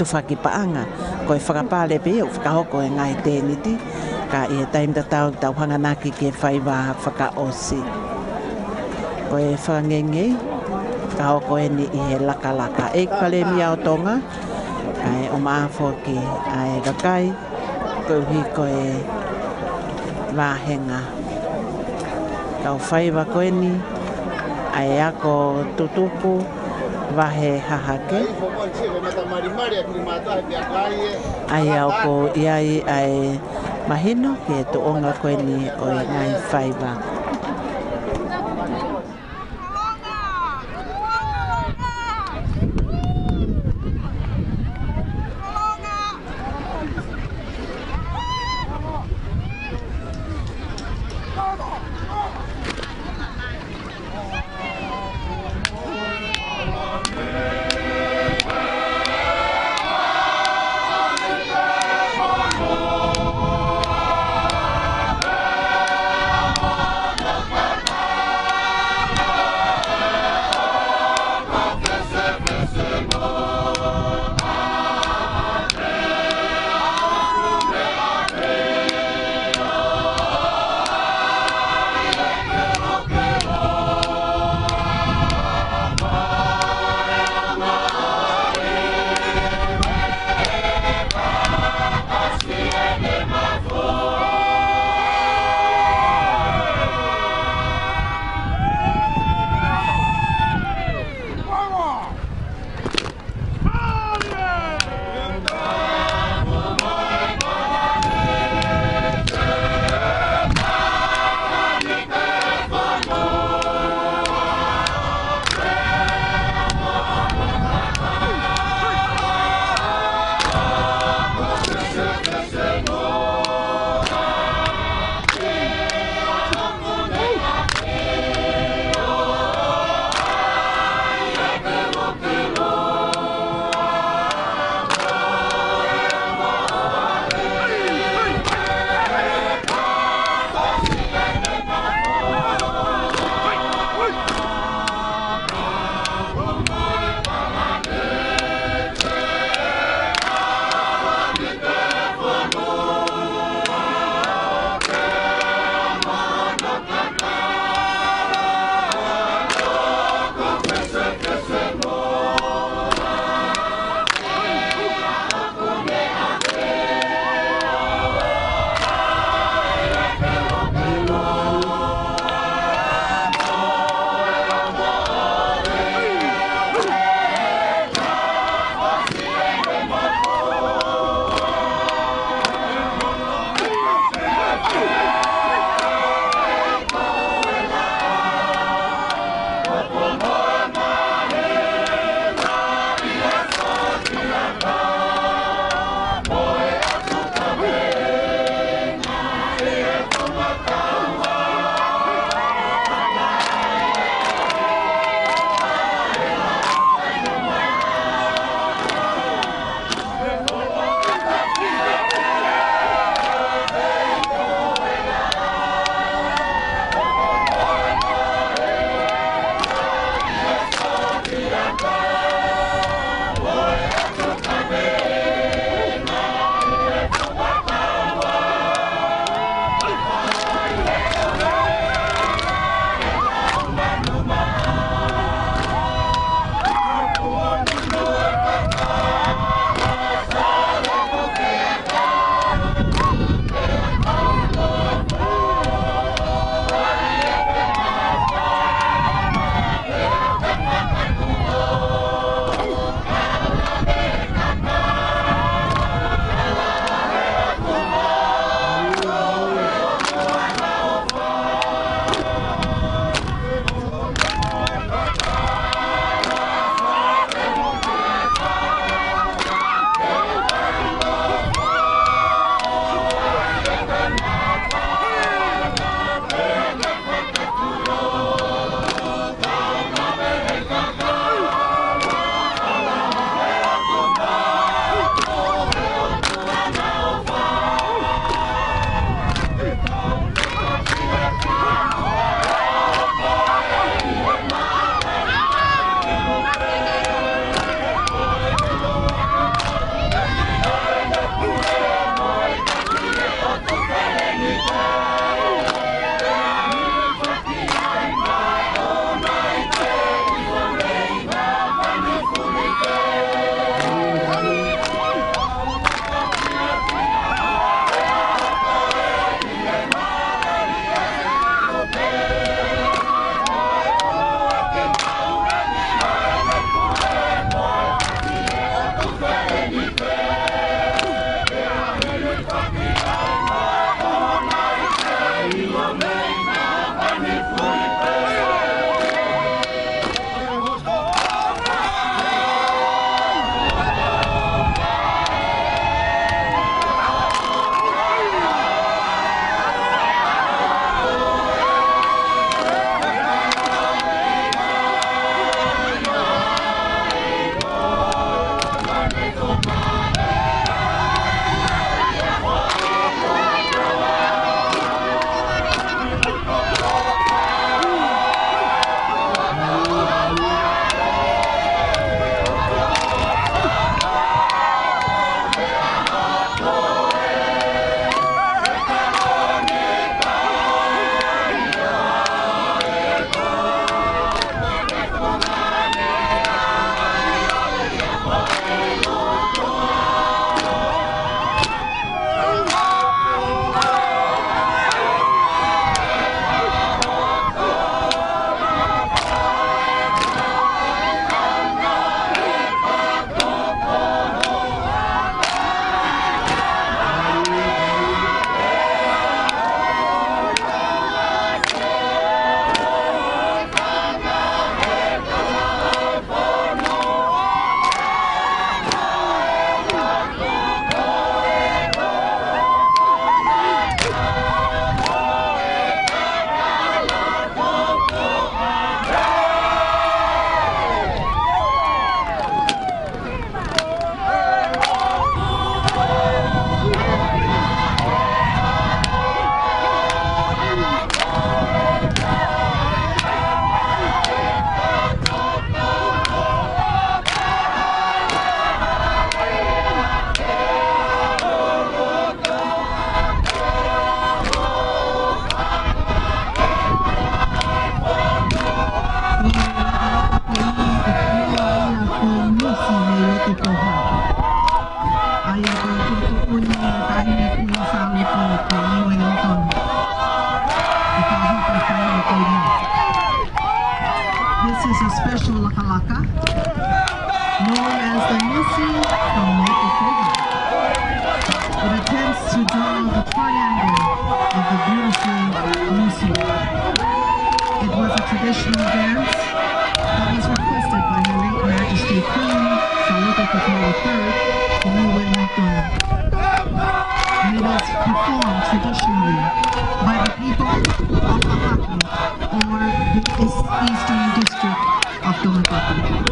tufaki paʻanga, ko e fakapale pē ia ʻoku fakahoko e ngaahi tēniti, ka ʻi he taimi tatau tau hanganaki ki he faiva fakaʻosi. Ko e fakangeingei, fakahoko eni ʻi he lakalaka. ʻEiki Palēmia ʻo Tonga, kae ʻumaʻā foki ʻa e kakai, koeʻuhi ko e vāhenga. Kau faiva ko eni ʻa e ako tutuku Vahe Hahake. ʻA ia ʻoku ʻi ai ʻa e mahino ki he tuʻunga ko eni ʻo e ngaahi faiva. This is a special lakalaka known as the Nusi Kamotokoha. It attempts to draw the triangle of the beautiful Nusi. It was a traditional dance that was requested by Her Late Majesty Queen Sāloto Tokolahi the third in New Wellington. And it is performed traditionally by the people of Hahake or the East-, Eastern District of Tongatapu.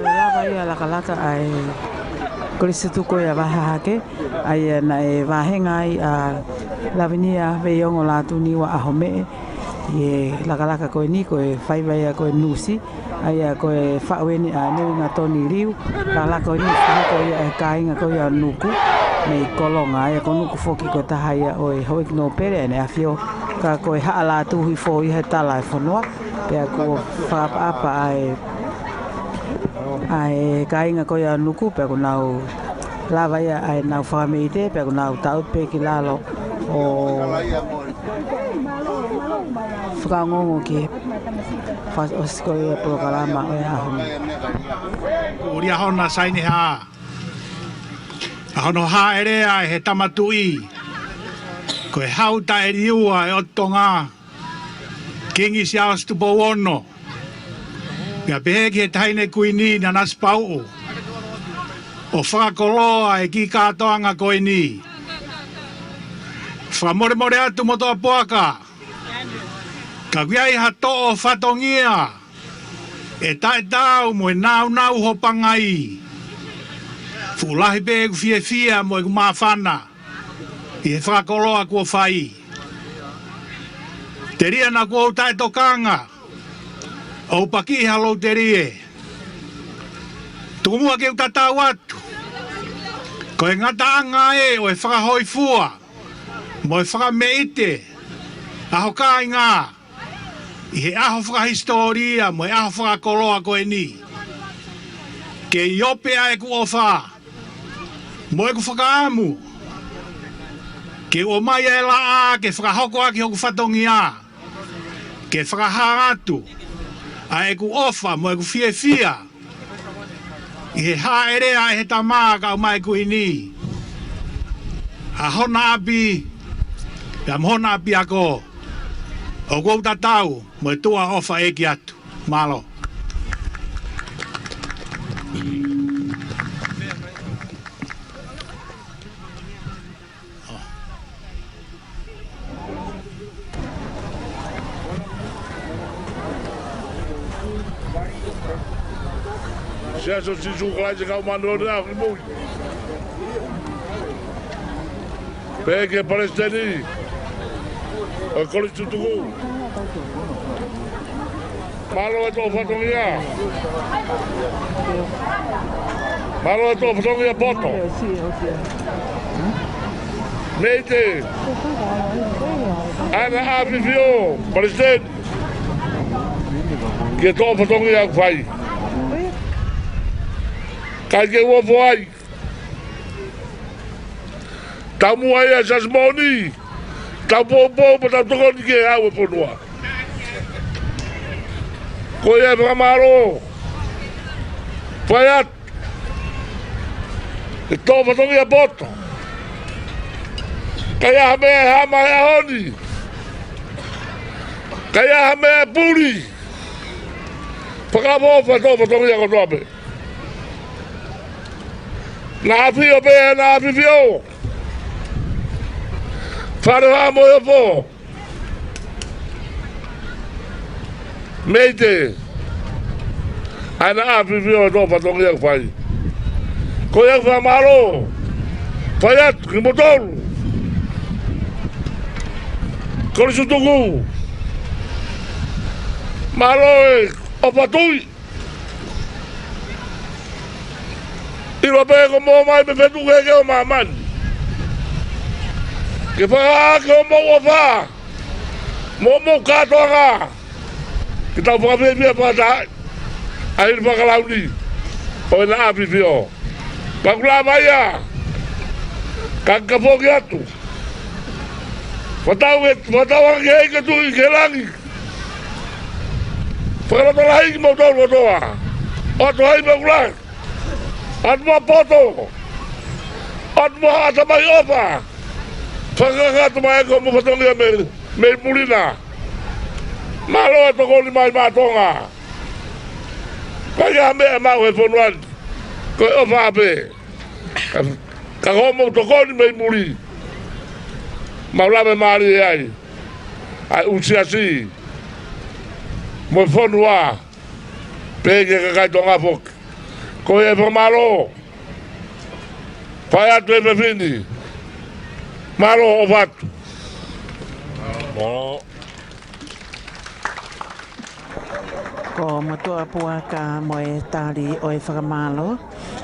Lava ia lakalaka ʻa e Kolisi Tutuku ia Vahe Hahake, ʻa ia naʻe vāhenga ai ʻa Lavinia Veiongo Lātūniua ʻAhomeʻe ʻi he lakalaka ko eni, ko e faiva ia ko e nusi, ʻa ia ko e faʻu eni ʻa Nui Ngatoni Liu. Lakalaka ko eni fakahoko ia ʻe he kāinga ko ia ʻo Nuku mei Kolonga, ʻa ia ko Nuku foki ko e taha ia ʻo e houʻeiki nōpele ʻa ʻEne ʻAfio, ka ko e Haʻa Lātū hifo ia he tala ʻa e fonua. Pea kuo fakaʻapaʻapa ʻa e, ʻa e kāinga ko ia ʻo Nuku, pea kuo nau lava ia ʻa ʻenau fakameʻite, pea kuo nau taʻutu pē ki lalo ʻo fakaongoongo ki he fakaʻosi ko ia polokalama ʻo e ʻaho ni. Uli ʻa hono saini hā, ʻa hono hāʻele ʻa e he Tama Tuʻi, ko e Hau Taʻeliua ʻo e ʻOtu Tonga, Kingi Siaosi Tupou Ono, pea pehē ki he Taʻahine Kuini Nanasipauʻu, ʻo fakakoloa e kiʻi kātoanga ko eni. Fakamolemole atu mo toʻa poaka, ka ʻoku ʻi ai ha toʻo fatongia ʻE taʻetaau mo e nāunau ho pangai. Fuʻu lahi pē ʻeku fiefia mo ʻeku māfana ʻi he fakakoloa kuo fai. Telia naʻa kuo u taʻetokanga ʻo u pakiʻi ha lou telie. Tuku muʻa ke u tatau atu. Ko e ngataʻanga ē ʻo e fakahōifua mo e fakameʻite ʻa ho kāinga ʻi he ʻaho fakahisitōlia mo e ʻaho fakakoloa ko eni. Kei ope ʻa ʻeku ʻofa mo ʻeku fakaʻamu ke u ʻomai ʻa e laʻā ke fakahoko ʻaki hoku fatongia, ke fakahā atu ʻa ʻeku ʻofa mo ʻeku fiefia ʻi he hāʻele ʻa e Tamai kae ʻumaʻā e Kuini, ʻa hona ʻapi, pea mo hona ʻapiako. ʻOku ou tatau mo e tuʻa ʻofa ʻeiki atu. Mālō. Siasi ʻo Sīsū Kalaisi ʻo e Kau Māʻoniʻoni ʻi he Ngaahi ʻAho Kimui. Pehē ki he Palesiteni ʻo e Kolisi Tutuku. Mālō e toʻo fatongia. Mālō e toʻo fatongia poto. Meite. ʻAna ʻAfifio, Palesiteni. Ke toʻo fatongia ʻoku fai. Kae ke u ofo ai. Taumuʻa ia Siasi Moʻoni, tau poupou pea tau tokoni ki he ʻaʻau ʻo e fonua. Ko ia e fakamālō. Fai atu e toʻo fatongia poto. Ka ʻi ai ha meʻa ʻe hā mai he ʻaho ni, ka ʻi ai ha meʻa ʻe puli, fakaʻofoʻofa e toʻo fatongia kotoa pē. ʻAna ʻAfio pē, ʻAna ʻAfifio. Fale ʻo Haʻa Moheofo. Meite. ʻAna ʻAfifio e toʻo fatongia ʻoku fai. Ko ia e fakamālō. Fai atu kimoutolu. Kolisi Tutuku. Mālō e ʻofa tui. ʻIlo pē kuo mou ō mai mei he feituʻu kehekehe ʻo māmani ke fakahā ʻaki hoʻomou ʻofa mo hoʻomou kātoanga ke tau fakafiefia fakataha ʻa e hili fakakalauni ʻo ʻAna ʻAfifio. Pea ʻoku lava ia, ka ka foki atu. Fakatau ke, fakatau ange ki he ʻEiki ʻo Tuʻi ʻi he langi. Fakalotolahi kimoutolu kotoa. ʻOatu ha ivi ʻoku lahi. ʻOatu mo ha poto. ʻOatu mo ha ʻatamai ʻofa. Fakakakato mai ʻaki hoʻomou fatongia mei, mei muli na. Mālō e tokoni mai maʻa Tonga. Ka ʻi ai ha meʻa ʻe maʻu he fonua ni, ko e ʻofa pē. Ka, ka ko hoʻomou tokoni mei muli, mau lava ʻo mālie ai ʻa e ʻū siasi mo e fonua, pehē ki he kakai Tonga foki. Ko ia e fakamālō. Fai atu e fefine. Mālō, ʻofa atu. Mālō. Ko Motuʻa Puaka mo e tali ʻo e fakamālō.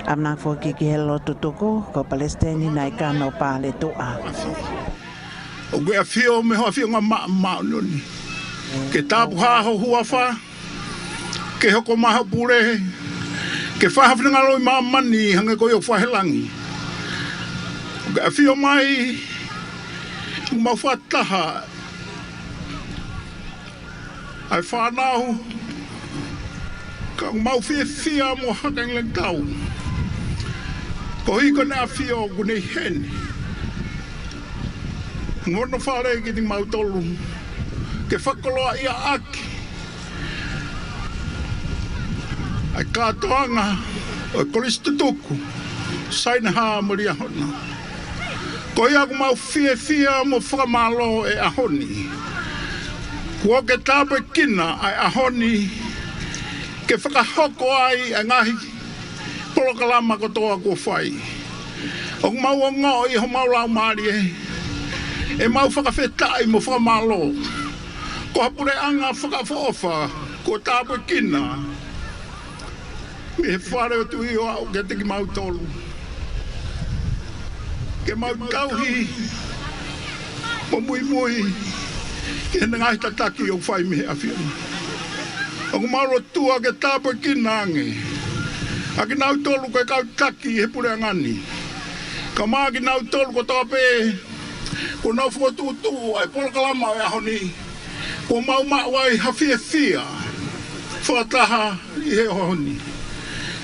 ʻAmanaki foki ki he lotu tuku, ko Palesiteni Naikano Paletuʻa. ʻOku ke ʻafio mei ho ʻafioʻanga māʻoniʻoni. Ke tāpuhā ho huafa, ke hoko mai ho pule, ke fai ha finangalo ʻi māmani hangē ko ia ʻoku fai he langi. ʻOku ke ʻafio mai, ʻoku mau fakataha ʻa e fānau, ka ʻoku mau fiefia mo hakaʻi lelei atu. Koeʻuhi ko ʻEne ʻAfio ʻoku ne ʻi heni. Mo hono fale kimautolu ke fakakoloaʻia ʻaki ʻa e kātoanga ʻo e Kolisi Tutuku, Sainaha mo Liahona. Ko ia ʻoku mau fiefia mo fakamālō he ʻaho ni. Kuo ke tāpuekina ʻa e ʻaho ni ke fakahoko ai ʻa e ngaahi polokalama kotoa kuo fai. ʻOku mau ongoʻi ʻi homau laumālie ʻemau fakafetaʻi mo fakamālō ko ha puleʻanga fakaʻofoʻofa kuo tāpuekina mei he Fale ʻo e Tuʻi ʻo aʻu kiate kimautolu, ke mau tauhi mo muimui ki he ngaahi tataki ʻoku fai mei he ʻAfiona. ʻOku mau lotua ke tāpuekina ange ʻa kinautolu ko e kau taki he puleʻanga ni, kae ʻumaʻā kinautolu kotoa pē kuo nau fokotuʻutuʻu ʻa e polokalama ʻo e ʻaho ni, kuo mau maʻu ai ha fiefia fakataha ʻi he ʻaho ni.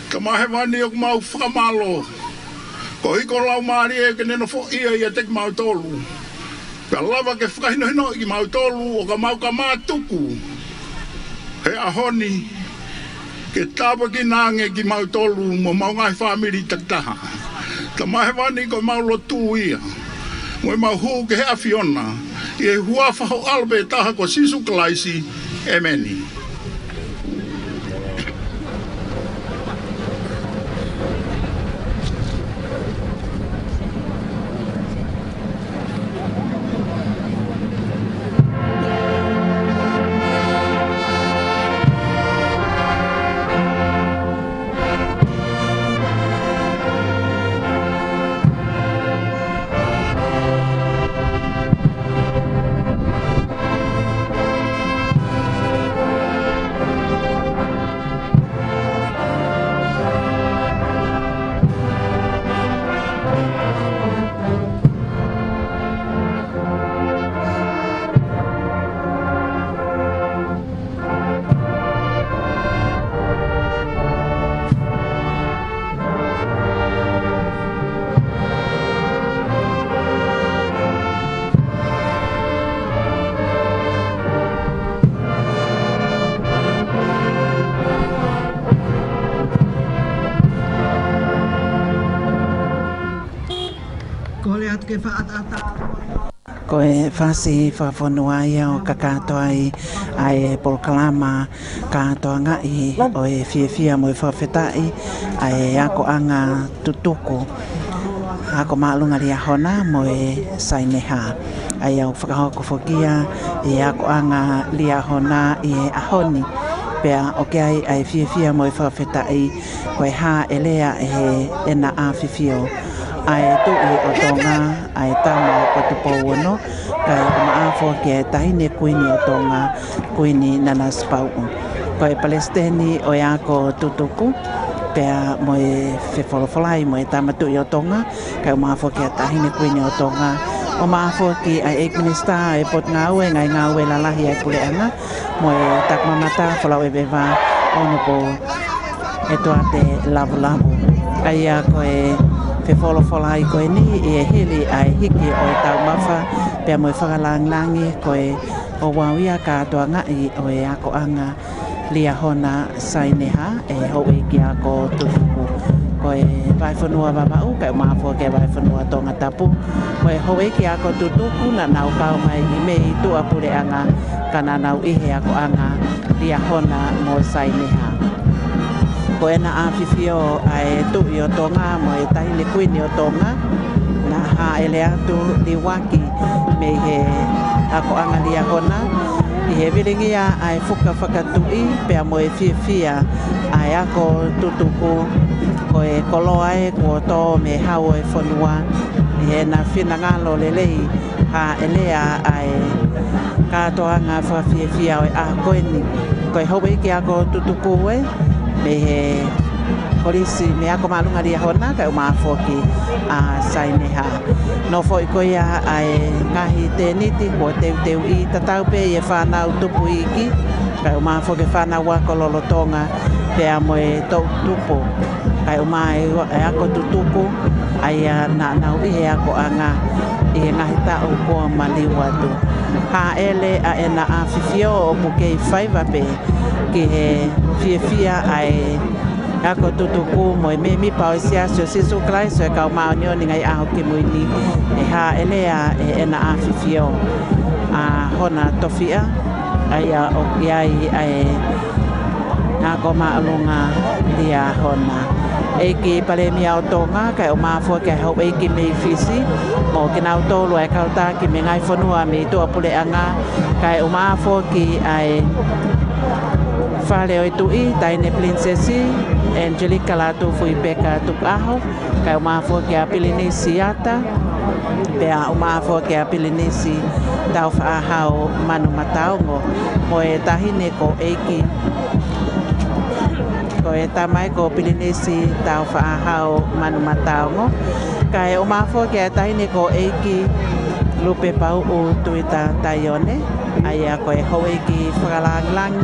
Tamai Hēvani, ʻoku mau fakamālō koeʻuhi ko ho Laumālie ke ne nofoʻia ʻiate kimautolu, pea lava ke fakahinohinoʻi kimautolu ʻo ka mau ka mātuku he ʻaho ni, ke tāpuekina ange kimautolu mo homau ngaahi fāmili takitaha. Tamai Hēvani, ko ʻemau lotu ia mo ʻemau hū ki he ʻAfiona, ʻi he huafa ho ʻAlo pē taha ko Sīsū Kalaisi. ʻĒmeni. Kole atu ke fakaʻataʻatā. Ko e fasi fakafonua ia ʻo kakato ai ʻa e polokalama kātoangaʻi ʻo e fiefia mo e fakafetaʻi ʻa e akoʻanga tutuku, Ako Māʻolunga Liahona mo e Saineha. ʻA ia ʻoku fakahoko foki ia ʻe he akoʻanga Liahona ʻi he ʻaho ni. Pea ʻoku ʻi ai ʻa e fiefia mo e fakafetaʻi ko e hāʻele ʻa ʻEna ʻAfifio, ʻa e Tuʻi ʻo Tonga, ʻa e tama ko Tupou Ono, kae ʻumaʻā foki ʻa e Taʻahine Kuini ʻo Tonga, Kuini Nanasipauʻu. Ko e Palesiteni ʻo e Ako Tutuku, pea mo e Fefolofolai mo e Tama Tuʻi ʻo Tonga, kae ʻumaʻā foki ʻa e Taʻahine Kuini ʻo Tonga, ʻumaʻā foki ʻa e ʻEiki Minisitā ʻo e Potungāue Ngaahi Ngāue Lalahi ʻa e Puleʻanga, mo e Taku Mamata Folau ʻEveva, Honourable ʻEtuate Lavulavu. ʻA ia ko e fefolofolai ko eni ʻi he hili ʻa e hiki ʻo e taumafa, pea mo e fakalāngilangi ko e ouau ia kātoangaʻi ʻo e akoʻanga Liahona Saineha, ʻe Houʻeiki Ako Tutuku. Ko e Vahefonua Vavaʻu, kae ʻumaʻā foki ʻa e Vahefonua Tongatapu. Ko e Houʻeiki Ako Tutuku naʻa nau kau mai ʻi mei tuʻa puleʻanga, ka naʻa nau ʻi he akoʻanga Liahona mo Saineha. Ko ʻEna ʻAfifio ʻa e Tuʻi ʻo Tonga mo e Taʻahine Kuini ʻo Tonga, naʻa hāʻele atu liuaki mei he akoʻanga Liahona, ʻi he vilingia ʻa e fuka fakatuʻi pea mo e fiefia ʻa e ako tutuku, ko e koloa ē kuo tō mei he hau ʻo e fonua, ʻi heʻena finangalo lelei hāʻele ʻa e kātoanga fakafiefia ʻo e ʻaho ko eni. Ko e Houʻeiki Ako Tutuku ē, mei he Kolisi, mei he Ako Māʻolunga Liahona, kae ʻumaʻā foki ʻa Saineha. Nofoʻi ko ia ʻa e ngaahi tēniti kuo teuteuʻi, tatau pē ʻi he fānau tupu iiki, kae ʻumaʻā foki e fānau ako lolotonga, pea mo e toʻu tupu, kae ʻumaʻā e ako tutuku, ʻa ia naʻa nau ʻi he akoʻanga ʻi he ngaahi taʻu kuo maliu atu. Hāʻele ʻa ʻEna ʻAfifio ʻoku kei faiva pē ki he fiefia ʻa e ako tutuku mo e mēmipa ʻo e Siasi ʻo Sīsū Kalaisi ʻo e Kau Māʻoniʻoni ʻi he Ngaahi ʻAho Kimui Ni, ʻe hāʻele ʻa ʻEna ʻAfifio, ʻa hona tofiʻa, ʻa ia ʻoku ʻi ai ʻa e Ako Māʻolunga Liahona. ʻEiki Palēmia ʻo Tonga, kae ʻumaʻā foki ʻa e houʻeiki mei Fisi, mo kinautolu ʻa e kau taki mei he ngaahi fonua mei tuʻapuleʻanga, kae ʻumaʻā foki ʻa e Fale ʻo e Tuʻi, Taʻahine Pilinisesi Angelika Lātūfuipeka Tukuʻaho, kae ʻumaʻā foki ʻa Pilinisi Ata, pea ʻumaʻā foki ʻa Pilinisi Taufaʻāhau Manumataongo, mo e Taʻahine ko ʻEiki, ko e tamai ko Pilinisi Taufaʻāhau Manumataongo, kae ʻumaʻā foki ʻa e Taʻahine ko ʻEiki Lupepauʻu Tuita Taione, ʻa ia ko e houʻeiki fakalāngilangi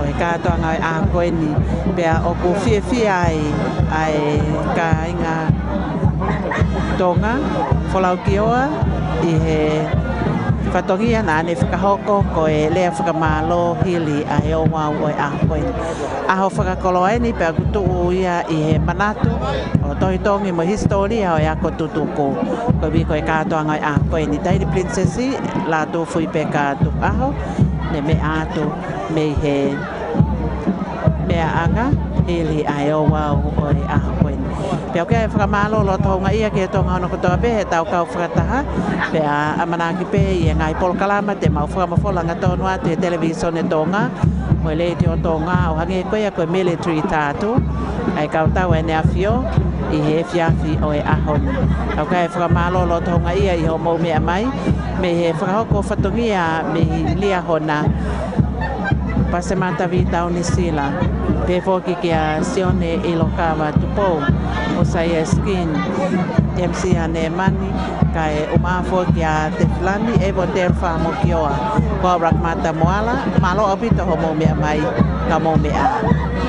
ʻo e kātoanga ʻo e ʻaho ko eni, pea ʻoku fiefia ai ʻa e kāinga Tonga, Folau Kioa, ʻi he fatongia naʻa ne fakahoko ko e lea fakamālō hili ʻa e ouau ʻo e ʻaho ko eni. ʻAho fakakoloa eni pea ʻoku tuʻu ia ʻi he manatu ʻo e tohi Tongi mo e hisitōlia ʻo e ako tutuku. Koeʻuhi ko e kātoanga ʻo e ʻaho ko eni, Taʻahine Pilinisesi Lātūfuipeka Tukuʻaho, ne meʻa atu mei he meʻaʻanga hili ʻa e ouau ʻo e ʻaho ko eni. Pea ʻoku ʻi ai e fakamālō loto houngaʻia ki he Tonga hono kotoa pē heʻetau kau fakataha, pea ʻamanaki pē ʻi he ngaahi polokalama te mau fakamafola hangatonu atu he Televīsone Tonga mo e Letiō Tonga, ʻo hangē ko ia ko e Military Tattoo, ʻa e kau tau ʻEne ʻAfio ʻi he efiafi ʻo e ʻaho ni. Pea ʻoku ʻi ai e fakamālō loto houngaʻia ʻi hoʻomou meʻa mai mei he fakahoko fatongia mei Liahona, Pasemata Vītau Nisila, pehē foki kia Sione ʻIlokava Tupou, ʻOsaia Skin, M C Anemani, kae ʻumaʻā foki ʻa Tefilani, Evo Telfa mo Kioa, ko au Rakamata Moala, mālō ʻaupito hoʻomou meʻa mai, ka mou meʻa ā.